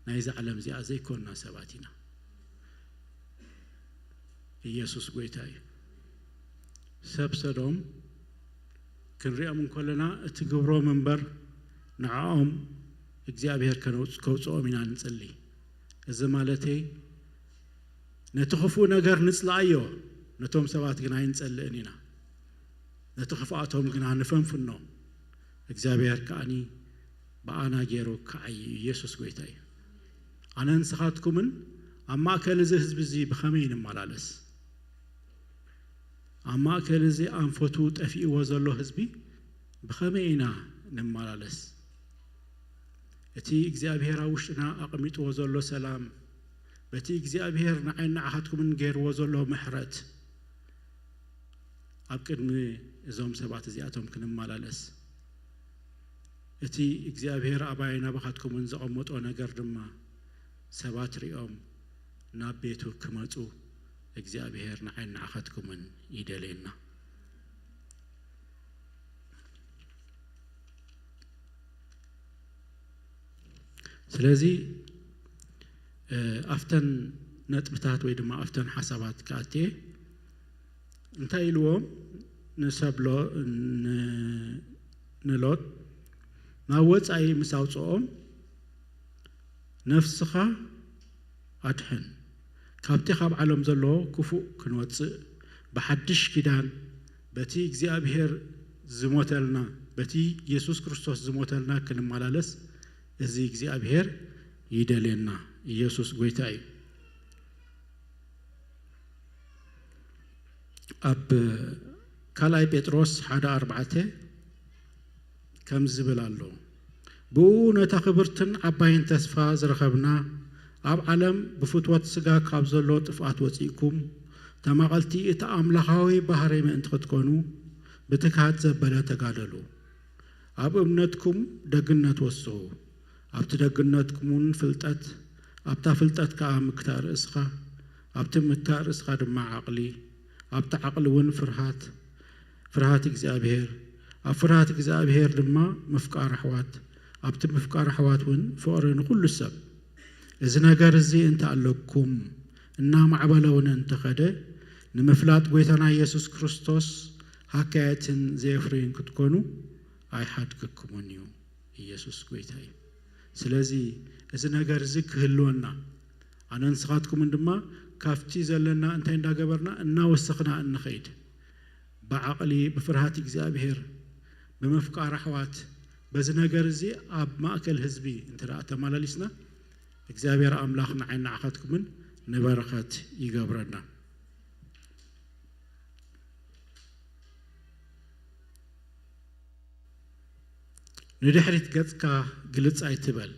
ናይዛ ዓለም እዚኣ ዘይኮንና ሰባት ኢና። ኢየሱስ ጎይታ እዩ። ሰብ ሰዶም ክንሪኦም እንከለና እቲ ግብሮም እምበር ንዕኦም እግዚኣብሔር ከነውጽ-፣ ከውጽኦም ኢና ንጽሊ። እዚ ማለተይ ነቲ ክፉእ ነገር ንጽልኣዮ፣ ነቶም ሰባት ግን ኣይንጸልእን ኢና። ነቲ ክፍኣቶም ግና ንፈንፍኖ። እግዚኣብሔር ከኣኒ ብኣና ገይሩ ክዓዪ እዩ። ኢየሱስ ጎይታ እዩ። ኣነ ንስኻትኩምን ኣብ ማእከል እዚ ህዝቢ እዚ ብኸመይ ንመላለስ? ኣብ ማእከል እዚ ኣንፈቱ ጠፊእዎ ዘሎ ህዝቢ ብኸመይ ኢና ንመላለስ? እቲ እግዚኣብሔር ኣብ ውሽጥና ኣቐሚጥዎ ዘሎ ሰላም፣ በቲ እግዚኣብሔር ንዓይን ንዓኻትኩምን ገይርዎ ዘሎ ምሕረት፣ ኣብ ቅድሚ እዞም ሰባት እዚኣቶም ክንመላለስ፣ እቲ እግዚኣብሔር ኣባይ ናባኻትኩምን ዘቐመጦ ነገር ድማ ሰባት ሪኦም ናብ ቤቱ ክመጹ እግዚኣብሔር ንዓይን ንዓኻትኩምን ይደልየና። ስለዚ፣ እ፣ ኣብተን ነጥብታት ወይ ድማ ኣብተን ሓሳባት ክኣትየ፣ እንታይ ኢልዎም? ንሰብ ሎ-፣ ን-፣ ንሎጥ ናብ ወጻኢ ምስ ኣውጽኦም፣ ነፍስኻ ኣድሕን፣ ካብቲ ካብ ዓለም ዘሎ ክፉእ ክንወጽእ፣ ብሓድሽ ኪዳን፣ በቲ እግዚኣብሔር ዝሞተልና፣ በቲ የሱስ ክርስቶስ ዝሞተልና ክንመላለስ፣ እዚ እግዚኣብሔር ይደልየና። ኢየሱስ ጎይታ እዩ። ኣብ ካልኣይ ጴጥሮስ ሓደ ኣርባዕተ ከምዚ ዝብል ኣሎ፣ ብኡ ነታ ክብርትን ዓባይን ተስፋ ዝረኸብና፣ ኣብ ዓለም ብፍትወት ስጋ ካብ ዘሎ ጥፍኣት ወጺእኩም፣ ተማቐልቲ እቲ ኣምላኻዊ ባህሪ ምእንቲ ክትኮኑ፣ ብትግሃት ዘበለ ተጋደሉ። ኣብ እምነትኩም ደግነት ወስኹ፣ ኣብቲ ደግነትኩም እውን ፍልጠት፣ ኣብታ ፍልጠት ከኣ ምክታእ ርእስኻ፣ ኣብቲ ምክታእ ርእስኻ ድማ ዓቕሊ፣ ኣብቲ ዓቕሊ እውን ፍርሃት፣ ፍርሃት እግዚኣብሔር፣ ኣብ ፍርሃት እግዚኣብሔር ድማ ምፍቃር ኣሕዋት፣ ኣብቲ ምፍቃር ኣሕዋት እውን ፍቕሪ ንኹሉ ሰብ። እዚ ነገር እዚ እንተ ኣለኩም፣ እናማዕበለ እውን እንተኸደ፣ ንምፍላጥ ጐይታና ኢየሱስ ክርስቶስ ሃካየትን ዘየፍርይን ክትኮኑ ኣይሓድገኩምን እዩ። ኢየሱስ ጐይታ እዩ። ስለዚ እዚ ነገር እዚ ክህልወና፣ ኣነ ንስኻትኩምን ድማ ካብቲ ዘለና እንታይ እንዳገበርና እናወሰኽና እንኸይድ፣ ብዓቕሊ፣ ብፍርሃት እግዚኣብሔር፣ ብምፍቃር ኣሕዋት፣ በዚ ነገር እዚ ኣብ ማእከል ህዝቢ እንተ ደኣ ተመላሊስና፣ እግዚኣብሔር ኣምላኽ ንዓይ ንዓኻትኩምን ንበረኸት ይገብረና። ንድሕሪት ገጽካ ግልጽ ኣይትበል።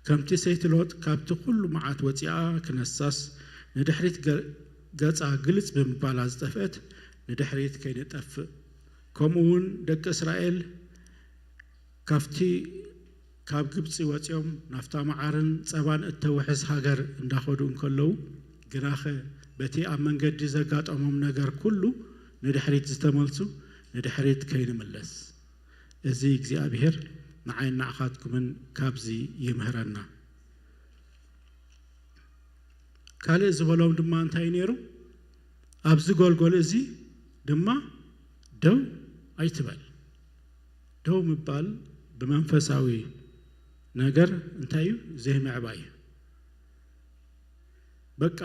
ከምቲ ሰይቲ ሎጥ ካብቲ ኩሉ መዓት ወጺኣ ክነሳስ፣ ንድሕሪት ገ-፣ ገጻ ግልጽ ብምባላ ዝጠፍአት፣ ንድሕሪት ከይንጠፍእ። ከምኡ እውን ደቂ እስራኤል ካብቲ፣ ካብ ግብጺ ወጺኦም ናብታ መዓርን ጸባን እተውሕዝ ሃገር እንዳኸዱ እንከለዉ፣ ግናኸ በቲ ኣብ መንገዲ ዘጋጠሞም ነገር ኩሉ ንድሕሪት ዝተመልሱ፣ ንድሕሪት ከይንምለስ። እዚ እግዚኣብሔር ንዓይን ንዓኻትኩምን ካብዚ ይምህረና። ካልእ ዝበሎም ድማ እንታይ እዩ ነይሩ? ኣብዚ ጎልጎል እዚ ድማ ደው ኣይትበል። ደው ምባል ብመንፈሳዊ ነገር እንታይ እዩ? ዘይምዕባይ እዩ። በቃ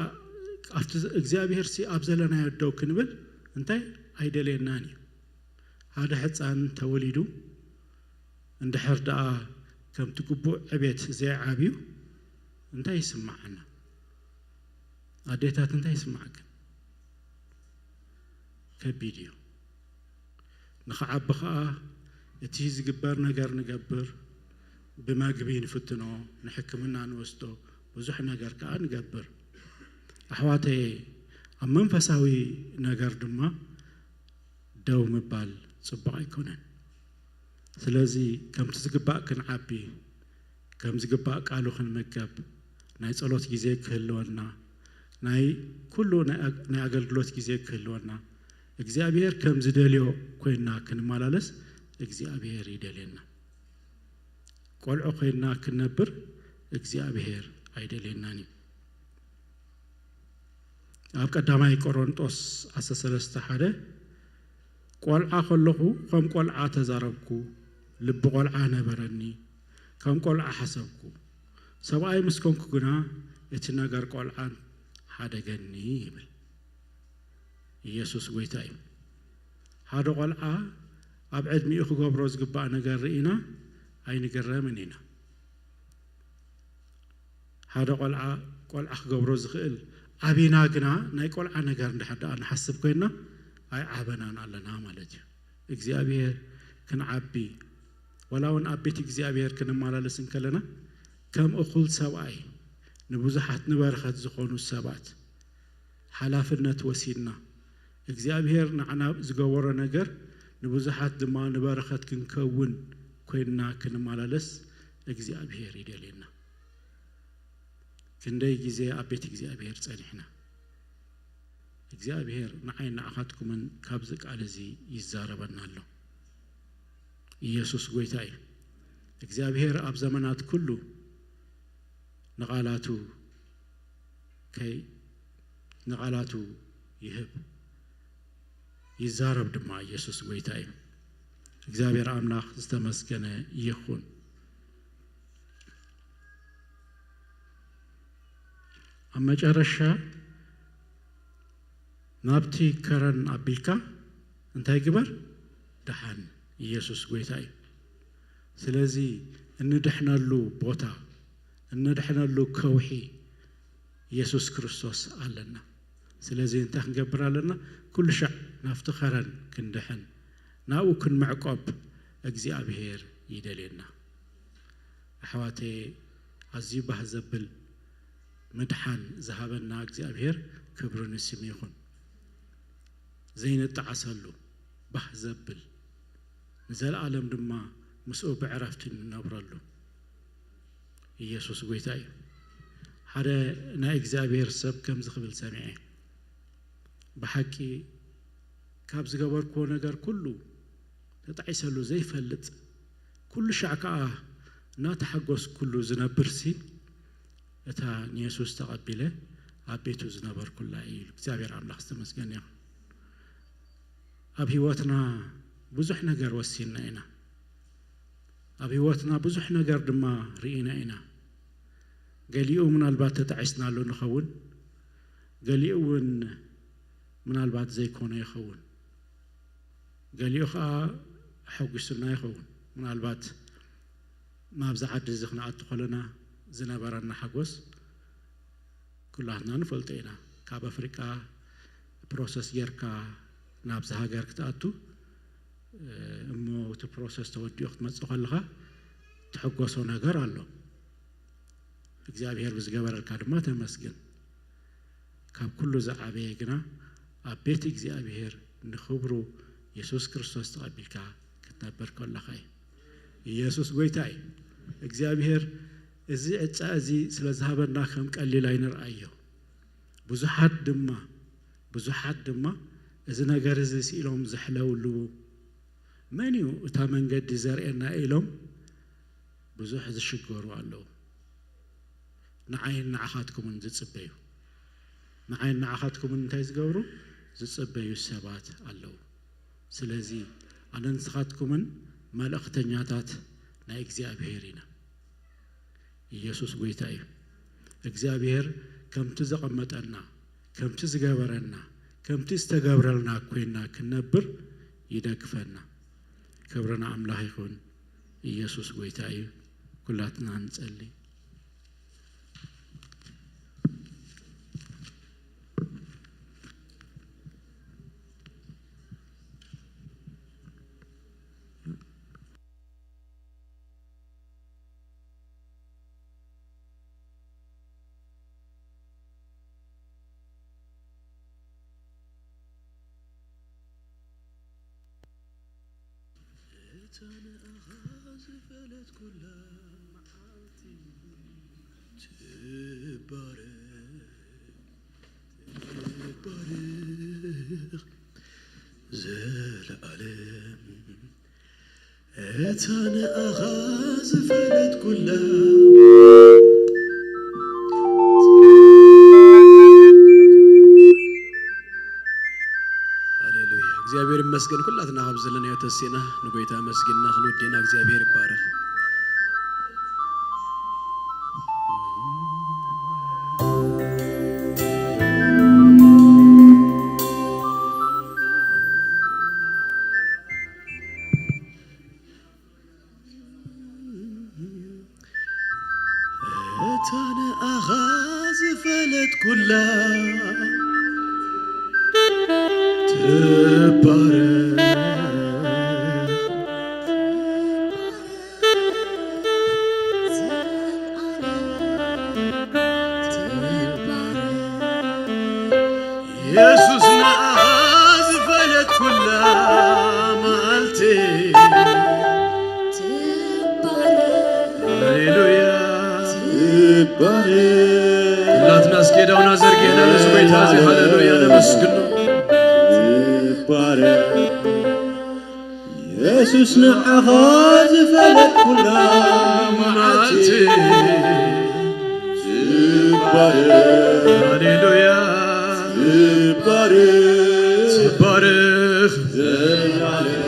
ኣብቲ ዘ-፣ እግዚኣብሔር ሲ ኣብ ዘለናዮ ደው ክንብል እንታይ ኣይደልየናን እዩ። ሓደ ሕፃን ተወሊዱ እንድሕር ደኣ ከምቲ ግቡእ ዕቤት ዘይዓብዩ እንታይ ይስምዓና? ኣዴታት እንታይ ይስምዓክን? ከቢድ እዩ። ንኽዓቢ ኸኣ እቲ ዝግበር ነገር ንገብር፣ ብመግቢ ንፍትኖ፣ ንሕክምና ንወስዶ፣ ብዙሕ ነገር ከኣ ንገብር። ኣሕዋተየ፣ ኣብ መንፈሳዊ ነገር ድማ ደው ምባል ጽቡቕ ኣይኮነን። ስለዚ ከምቲ ዝግባእ ክንዓቢ፣ ከም ዝግባእ ቃሉ ክንምገብ፣ ናይ ጸሎት ግዜ ክህልወና፣ ናይ ኩሉ ናይ ኣግ-፣ ናይ ኣገልግሎት ግዜ ክህልወና፣ እግዚኣብሔር ከም ዝደልዮ ኮይንና ክንመላለስ እግዚኣብሔር ይደልየና። ቆልዑ ኮይንና ክንነብር እግዚኣብሔር ኣይደልየናን እዩ። ኣብ ቀዳማይ ቆሮንጦስ ዓሰርተ ሰለስተ ሓደ፣ ቆልዓ ከለኹ ከም ቆልዓ ተዛረብኩ፣ ልቢ ቆልዓ ነበረኒ፣ ከም ቆልዓ ሓሰብኩ። ሰብኣይ ምስ ኮንኩ ግና እቲ ነገር ቆልዓን ሓደገኒ ይብል። ኢየሱስ ጐይታ እዩ። ሓደ ቆልዓ ኣብ ዕድሚኡ ክገብሮ ዝግባእ ነገር ርኢና ኣይንግረምን ኢና። ሓደ ቆልዓ፣ ቆልዓ ክገብሮ ዝኽእል ዓቢና ግና ናይ ቆልዓ ነገር እንድሕር ደኣ ንሓስብ ኮይንና ኣይዓበናን ኣለና ማለት እዩ። እግዚኣብሔር ክንዓቢ፣ ወላ እውን ኣብ ቤት እግዚኣብሔር ክንመላለስ እንከለና ከም እኹል ሰብኣይ ንብዙሓት ንበረኸት ዝኾኑ ሰባት ሓላፍነት ወሲድና፣ እግዚኣብሔር ንዓና ዝገበሮ ነገር ንብዙሓት ድማ ንበረኸት ክንከውን ኮይንና ክንመላለስ እግዚኣብሔር ይደልየና። ክንደይ ግዜ ኣብ ቤት እግዚኣብሔር ጸኒሕና። እግዚኣብሔር ንዓይ ንዓኻትኩምን ካብዚ ቃል እዚ ይዛረበና ኣሎ። ኢየሱስ ጐይታ እዩ። እግዚኣብሔር ኣብ ዘመናት ኩሉ ንቓላቱ ከይ-፣ ንቓላቱ ይህብ፣ ይዛረብ ድማ። ኢየሱስ ጐይታ እዩ። እግዚኣብሔር ኣምላኽ ዝተመስገነ ይኹን። ኣብ መጨረሻ ናብቲ ከረን ኣቢልካ እንታይ ግበር? ደሓን። ኢየሱስ ጐይታ እዩ። ስለዚ እንድሕነሉ ቦታ፣ እንድሕነሉ ከውሒ ኢየሱስ ክርስቶስ ኣለና። ስለዚ እንታይ ክንገብር ኣለና? ኩሉ ሻዕ ናብቲ ኸረን ክንድሕን፣ ናብኡ ክንምዕቆብ እግዚኣብሔር ይደልየና። ኣሕዋቴ፣ ኣዝዩ ባህ ዘብል ምድሓን ዝሃበና እግዚኣብሔር ክብሪ ንስሙ ይኹን። ዘይንጠዓሰሉ፣ ባህ ዘብል፣ ንዘለኣለም ድማ ምስኡ ብዕረፍቲ እንነብረሉ ኢየሱስ ጎይታ እዩ። ሓደ ናይ እግዚኣብሔር ሰብ ከምዚ ክብል ሰሚዐ፣ ብሓቂ ካብ ዝገበርክዎ ነገር ኩሉ ተጣዒሰሉ ዘይፈልጥ፣ ኩሉ ሻዕ ከኣ እናተሓጎስኩሉ ዝነብርሲ፣ እታ ንየሱስ ተቐቢለ ኣብ ቤቱ ዝነበርኩላ እዩ። እግዚኣብሔር ኣምላኽ ዝተመስገነ ይኹን። ኣብ ህይወትና ብዙሕ ነገር ወሲንና ኢና። ኣብ ህይወትና ብዙሕ ነገር ድማ ርኢና ኢና። ገሊኡ ምናልባት ተጣዒስናሉ ንኸውን፣ ገሊኡ እውን ምናልባት ዘይኮነ ይኸውን፣ ገሊኡ ኸዓ ኣሐጒሱና ይኸውን። ምናልባት ናብዚ ዓዲ እዚ ክንኣቱ ከለና ዝነበረና ሓጎስ ኩላትና ንፈልጦ ኢና። ካብ ኣፍሪቃ ፕሮሰስ ጌርካ ናብዚ ሃገር ክትኣቱ፣ እሞ እቲ ፕሮሰስ ተወዲኡ ክትመጽእ ከለኻ ትሕጎሶ ነገር ኣሎ። እግዚኣብሔር ብዝገበረልካ ድማ ተመስግን። ካብ ኩሉ ዝዓበየ ግና ኣብ ቤት እግዚኣብሔር ንኽብሩ የሱስ ክርስቶስ ተቐቢልካ ክትነብር ከለኻ እዩ። ኢየሱስ ጎይታ እዩ። እግዚኣብሔር እዚ ዕጻ እዚ ስለ ዝሃበና ከም ቀሊል ኣይንርኣዮ። ብዙሓት ድማ፣ ብዙሓት ድማ እዚ ነገር እዚ ስኢሎም ዘሕለውሉ፣ መን እዩ እታ መንገዲ ዘርእየና ኢሎም ብዙሕ ዝሽገሩ ኣለዉ። ንዓይን ንዓኻትኩምን ዝጽበዩ፣ ንዓይን ንዓኻትኩምን እንታይ ዝገብሩ? ዝጽበዩ ሰባት ኣለዉ። ስለዚ ኣነ ንስኻትኩምን መልእኽተኛታት ናይ እግዚኣብሔር ኢና። ኢየሱስ ጎይታ እዩ። እግዚኣብሔር ከምቲ ዘቐመጠና፣ ከምቲ ዝገበረና፣ ከምቲ ዝተገብረልና ኮይንና ክንነብር ይደግፈና። ክብሪ ንኣምላኽ ይኹን። ኢየሱስ ጎይታ እዩ። ኩላትና ንጸሊ። እታ ንኣኻ ዝፈለጥኩላ መዓልቲ ትባረኽ፣ ትባረኽ ዘለኣለም። እታ ንኣኻ ዝፈለጥኩላ ሃሌሉያ። እግዚኣብሔር ይመስገን። ኩላትና ካብ ዘለናዮ ተሲእና ንጎይታ ኣመስጊንና ክንወድእና እግዚኣብሔር ይባረኽ። እታ ንኣኻ ዝፈለጥኩላ ትባረኽ። የሱስ ንኣኻ ዝፈለጥኩላ መዓልቲ ሃሌሉያ ትባረኽ። ኩላትና እስኪ እዳውና ዘርጊሕና ነዚ ጎይታ እዚ ሃሌሉያ ነመስግኖ። ትባረኽ። የሱስ ንዓኻ ዝፈለጥኩላ መዓልቲ ትባረኽ። ሃሌሉያ ትባረኽ። ትባረኽ። ዘላለም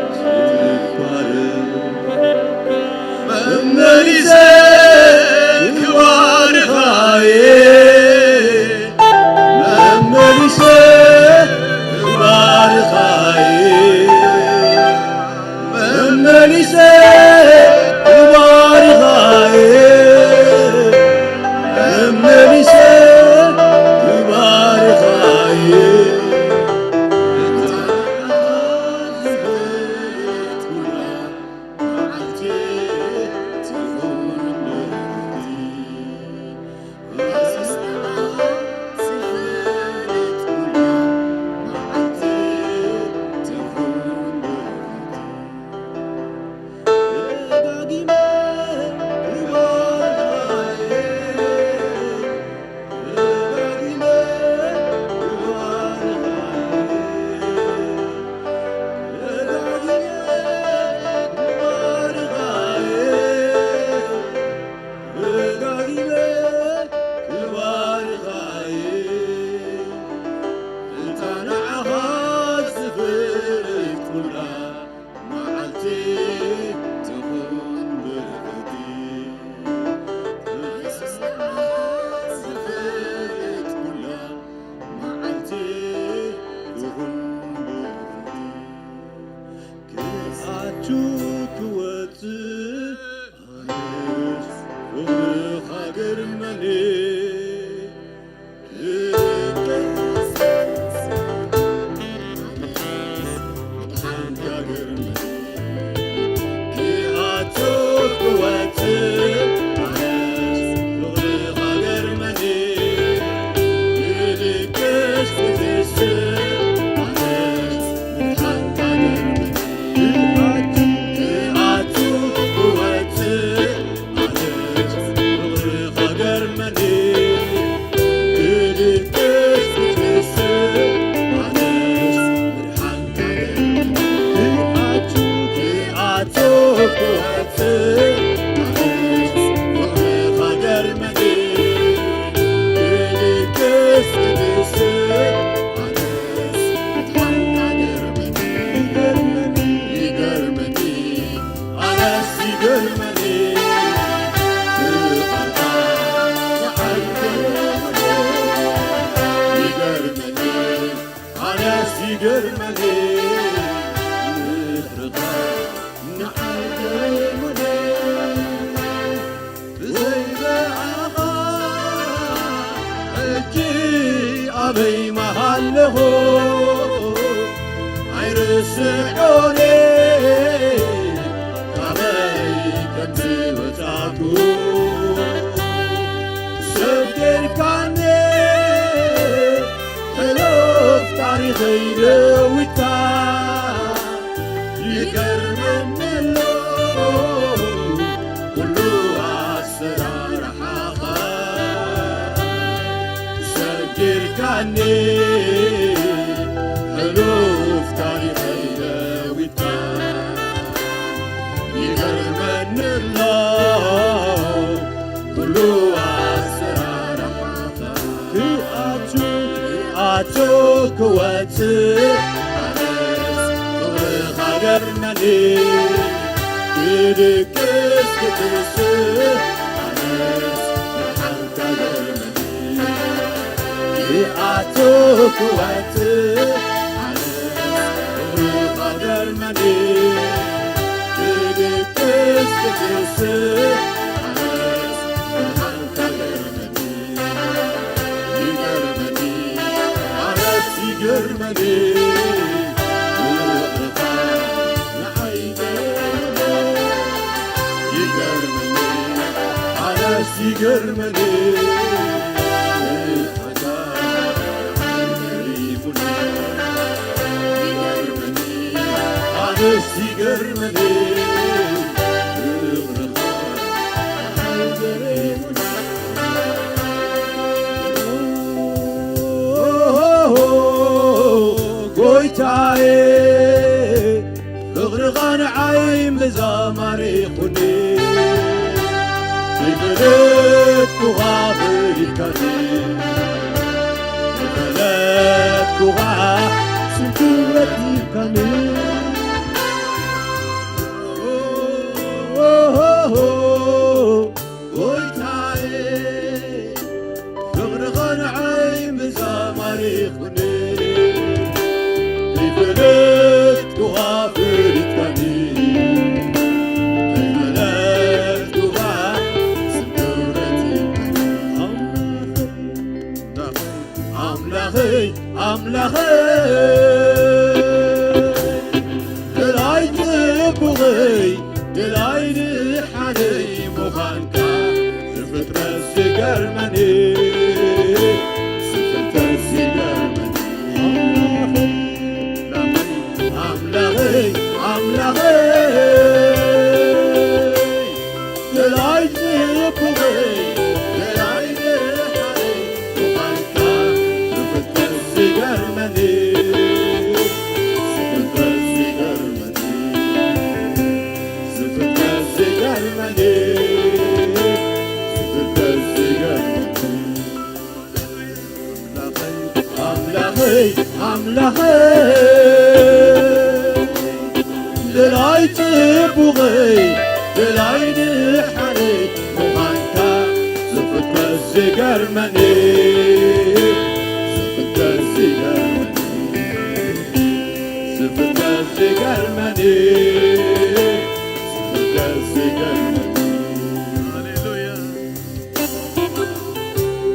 ትባረኽ። መመሊሰ ክባርኻየ፣ መመሊሰ ክባርኻየ፣ መመሊሰ ክባርኻየ፣ መመሊሰ ክባ ይገርመኒ ምሕረትካ ንዓይ ዘይሙነይ ብዘይ ብኣኻ ሕጂ ኣበይ ምሃለኹ ኣይርስዖን ካበይ ከም ዝወጻእኩ ሰብ ጌርካኒ ሕሉፍ ታሪኸይ ለዊጥካ ይገርመኒ ኣሎ ኩሉ ኣሰራርሓኻ ሰብ ጌርካኒ ሕሉፍ ታሪኸይ ለዊጥካ ይገርመኒ ኣሎ ኩሉ ኣሰራርሓኻ ክኣቱ ክኣቱ ክወጽእ ኣነስ ፍቕርኻ ገርመኒ ክድቅስ ክትስእ ኣነስ ብርሃንካ ገርመኒ ክኣቱ ክወጽእ ኣነስ ፍቕርኻ ገርመኒ ክድቅስ ክትስእ ኣነስ ብርሃንካ ገርመኒ ይገርመኒ ኣነስ ይገርመኒ ፍቕርኻ ንዓይ ገርመኒ ይገርመኒ ኣነስ ይገርመኒ ኣነስ ይገርመኒ ፍቕርኻ ጎይታዬ ፍቕርኻ ንዓይ ምዛማር ይኹኒ ከይፈለጥኩኻ ፈሪድካኒ ከይፈለጥኩኻ ስም ክብረት ሂብካኒ ጎይታዬ ፍቕርኻ ንዓይ ምዛማር ይኹኒ ከይፈለጥኩኻ ፈሪድካኒ ከይፈለጥኩኻ ስም ክብረት ሂብካኒ ኣምላኸይ ኣምላኸይ ኣምላኸይ ደላይ ጽቡቐይ ደላይ ድሓነይ ምዃንካ ዝፍጥረት ዝገርመኒ ዝፍጥረት ዝገርመኒ ኣምላኸይ ኣምላኸይ ኣምላኸይ ደላይ ጽቡቐይ ደላይ ደሓነይ ምዃንካ ዝፍጥረት ዝገርመኒ ዝፍጥረት ዝገርመኒ ዝፍጥረት ዝገርመኒ ዝፍጥረት ዝገርመኒ ኣምላኸይ ኣምላኸይ ደላይ ጽቡቐይ ደላይ ድሓነይ ምዃንካ ዝፍጥረት ዝገርመኒ ዝፍጥረት ዝገርመኒ ዝፍጥረት ዝገርመኒ ዝፍጥረት ዝገርመኒ ሃሌሉያ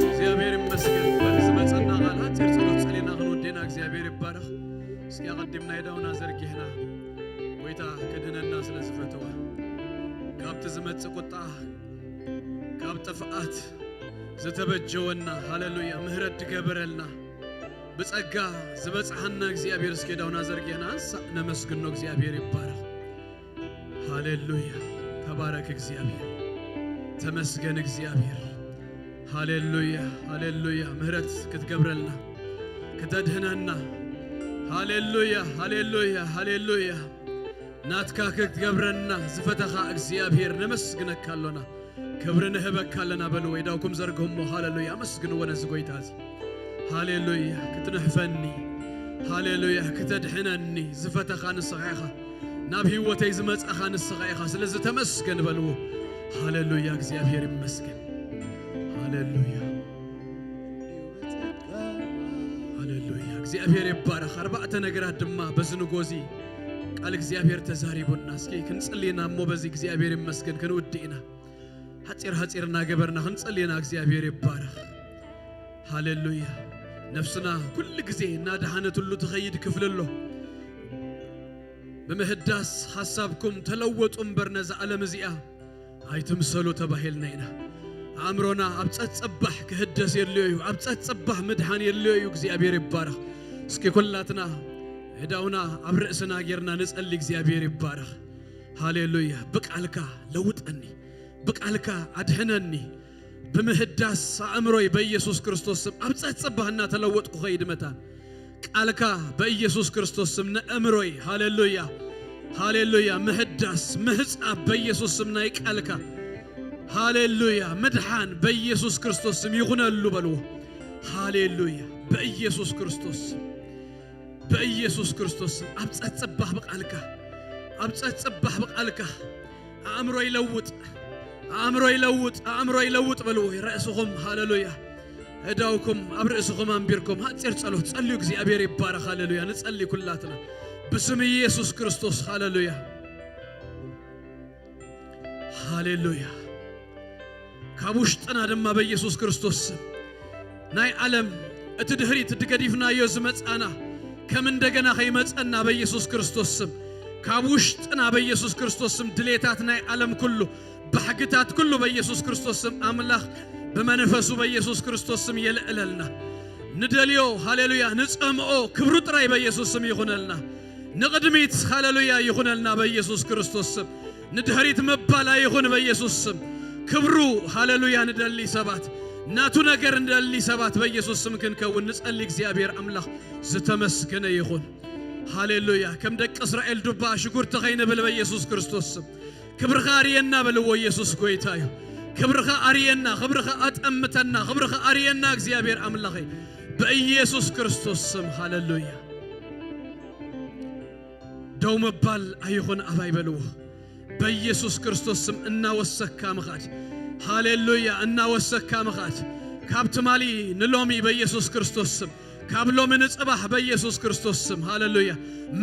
እግዚኣብሔር ይመስገን በዚ ዝመፀና ቃል ሓፂር ፀሎት ፀሊና ክንወዴና እግዚኣብሔር ይባረኽ እስኪ ኣቐዲምና የዳውና ዘርጊሕና ጎይታ ክድህነና ስለ ዝፈተወ ካብቲ ዝመጽእ ቁጣ ካብ ጥፍኣት ዝተበጀወና ሃሌሉያ ምህረት ድገበረልና ብጸጋ ዝበጽሓና እግዚኣብሔር እስኪ ዳውና ዘርጊሕና ንሳ ነመስግኖ እግዚኣብሔር ይባረኽ ሃሌሉያ ተባረክ እግዚኣብሔር ተመስገን እግዚኣብሔር ሃሌሉያ ሃሌሉያ ምህረት ክትገብረልና ክተድህነና ሃሌሉያ ሃሌሉያ ሃሌሉያ ናትካ ክትገብረና ዝፈተኻ እግዚኣብሔር ነመስግነካ ኣሎና ክብሪ ንህበካ ኣለና በልዎ ኢዳውኩም ዘርግህሞ ሃሌሉያ ኣመስግንዎ ነዚ ጎይታ እዚ ሃሌሉያ ክትንሕፈኒ ሃሌሉያ ክተድሕነኒ ዝፈተኻ ንስኻ ኢኻ ናብ ህይወተይ ዝመጻኻ ንስኻ ኢኻ ስለዚ ተመስገን በልዎ ሃሌሉያ እግዚኣብሔር ይመስገን ሃሌሉያ ሃሌሉያ እግዚኣብሔር ይባረኽ። ኣርባዕተ ነገራት ድማ በዚ ንጎዚ ቃል እግዚኣብሔር ተዛሪቡና። እስኪ ክንጽሊ ኢና እሞ በዚ እግዚኣብሔር ይመስገን ክንውድእ ኢና። ሓጺር ሓጺር እናገበርና ክንጸሊ ኢና። እግዚኣብሔር ይባረኽ። ሃሌሉያ። ነፍስና ኩሉ ግዜ እናደሓነትሉ ትኸይድ ክፍሊ ኣሎ። ብምህዳስ ሓሳብኩም ተለወጡ እምበር ነዛ ዓለም እዚኣ ኣይትምሰሉ ተባሂልና ኢና። ኣእምሮና ኣብ ጸጸባሕ ክህደስ የድልዮ እዩ። ኣብ ጸጸባሕ ምድሓን የድልዮ እዩ። እግዚኣብሔር ይባረኽ። እስኪ ኩላትና እዳውና ኣብ ርእስና ጌርና ንጸሊ። እግዚኣብሔር ይባረኽ። ሃሌሉያ። ብቃልካ ለውጠኒ፣ ብቃልካ ኣድሕነኒ። ብምህዳስ ኣእምሮይ በኢየሱስ ክርስቶስ ስም ኣብ ጸጸባህ እናተለወጥኩ ኸይድ መታን ቃልካ በኢየሱስ ክርስቶስ ስም ንእምሮይ። ሃሌሉያ፣ ሃሌሉያ። ምህዳስ፣ ምህጻብ በኢየሱስ ስም ናይ ቃልካ። ሃሌሉያ። ምድሓን በኢየሱስ ክርስቶስ ስም ይኹነሉ በልዎ። ሃሌሉያ። በኢየሱስ ክርስቶስ ስም፣ በኢየሱስ ክርስቶስ ስም ኣብ ጸጸባህ ብቃልካ፣ ኣብ ጸጸባህ ብቃልካ። ኣእምሮ ይለውጥ፣ ኣእምሮ ይለውጥ፣ ኣእምሮ ይለውጥ በልዎ። ርእስኹም፣ ሃሌሉያ። እዳውኩም ኣብ ርእስኹም ኣንቢርኩም ሓጺር ጸሎት ጸልዩ። እግዚኣብሔር ይባረኽ። ሃሌሉያ። ንጸሊ ኩላትና ብስም ኢየሱስ ክርስቶስ። ሃሌሉያ፣ ሃሌሉያ። ካብ ውሽጥና ድማ በኢየሱስ ክርስቶስ ስም ናይ ዓለም እቲ ድህሪት እቲ ገዲፍናዮ ዝመጻና ከም እንደገና ከይመጸና በኢየሱስ ክርስቶስ ስም፣ ካብ ውሽጥና በኢየሱስ ክርስቶስ ስም ድሌታት ናይ ዓለም ኩሉ፣ ባህግታት ኩሉ በኢየሱስ ክርስቶስ ስም ኣምላኽ ብመንፈሱ በኢየሱስ ክርስቶስ ስም የልዕለልና። ንደልዮ፣ ሃሌሉያ፣ ንጸምኦ ክብሩ ጥራይ በኢየሱስ ስም ይኹነልና። ንቕድሚት፣ ሃሌሉያ፣ ይኹነልና በኢየሱስ ክርስቶስ ስም። ንድሕሪት ምባል ኣይኹን በኢየሱስ ስም። ክብሩ፣ ሃሌሉያ፣ ንደሊ ሰባት፣ ናቱ ነገር ንደሊ ሰባት በኢየሱስ ስም ክንከውን ንጸሊ። እግዚኣብሔር ኣምላኽ ዝተመስገነ ይኹን። ሃሌሉያ። ከም ደቂ እስራኤል ዱባ ሽጉርቲ ከይንብል በኢየሱስ ክርስቶስ ስም። ክብርኻ ኣርየና በልዎ። ኢየሱስ ጎይታ እዩ። ክብርኻ ኣርየና፣ ክብርኻ ኣጠምተና፣ ክብርኻ ኣርየና እግዚኣብሔር ኣምላኸይ በኢየሱስ ክርስቶስ ስም። ሃሌሉያ። ደው ምባል ኣይኹን ኣባይ በልዎ። በኢየሱስ ክርስቶስ ስም እናወሰካ ምኻድ። ሃሌሉያ። እናወሰካ ምኻድ። ካብ ትማሊ ንሎሚ በኢየሱስ ክርስቶስ ስም፣ ካብ ሎሚ ንጽባሕ በኢየሱስ ክርስቶስ ስም። ሃሌሉያ።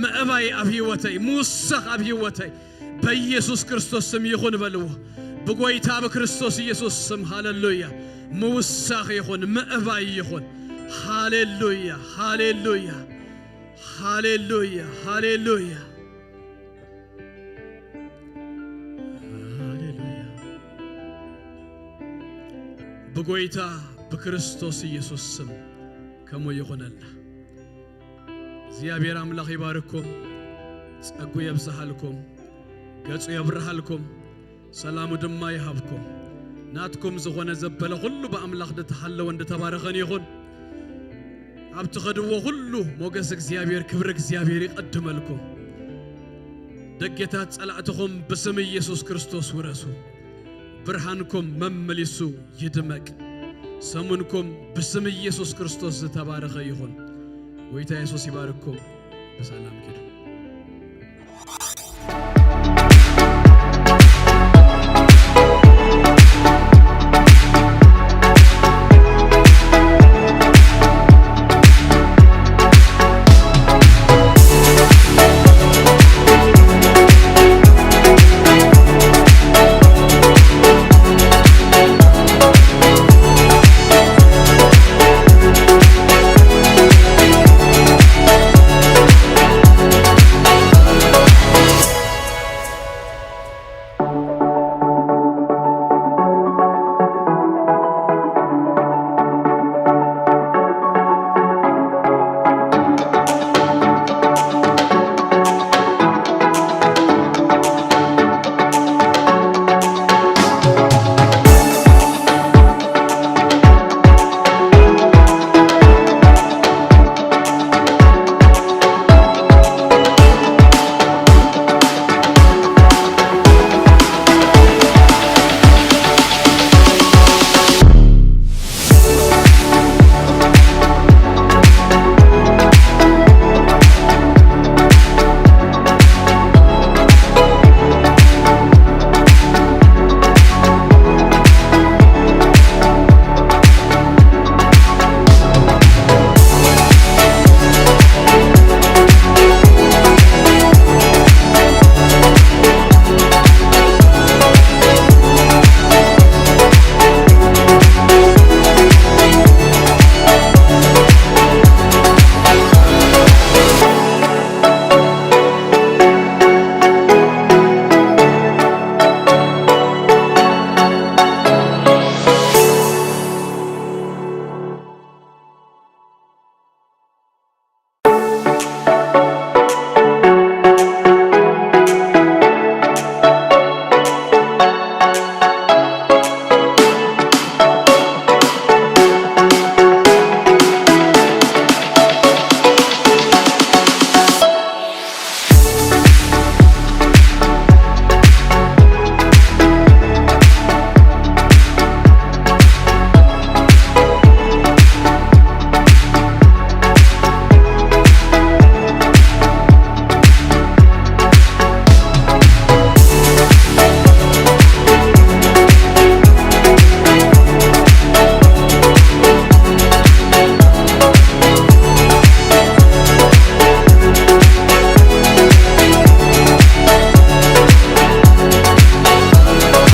ምእባይ ኣብ ህይወተይ፣ ምውሳኽ ኣብ ህይወተይ በኢየሱስ ክርስቶስ ስም ይኹን በልዎ። ብጎይታ ብክርስቶስ ኢየሱስ ስም። ሃሌሉያ። ምውሳኽ ይኹን፣ ምእባይ ይኹን። ሃሌሉያ፣ ሃሌሉያ፣ ሃሌሉያ፣ ሃሌሉያ፣ ሃሌሉያ። ብጎይታ ብክርስቶስ ኢየሱስ ስም ከምኡ ይኹነልና። እግዚኣብሔር ኣምላኽ ይባርኩም፣ ጸጉ የብዝሃልኩም፣ ገጹ የብርሃልኩም፣ ሰላሙ ድማ ይሃብኩም። ናትኩም ዝኾነ ዘበለ ኩሉ ብኣምላኽ ዝተሓለወን ዝተባረኸን ይኹን። ኣብ ትኸድዎ ኩሉ ሞገስ እግዚኣብሔር፣ ክብሪ እግዚኣብሔር ይቐድመልኩም። ደጌታት ጸላእትኹም ብስም ኢየሱስ ክርስቶስ ውረሱ። ብርሃንኩም መመሊሱ ይድመቅ። ሰሙንኩም ብስም ኢየሱስ ክርስቶስ ዝተባረኸ ይኹን። ጎይታ የሱስ ይባርኩም። ብሰላም ኪዱ።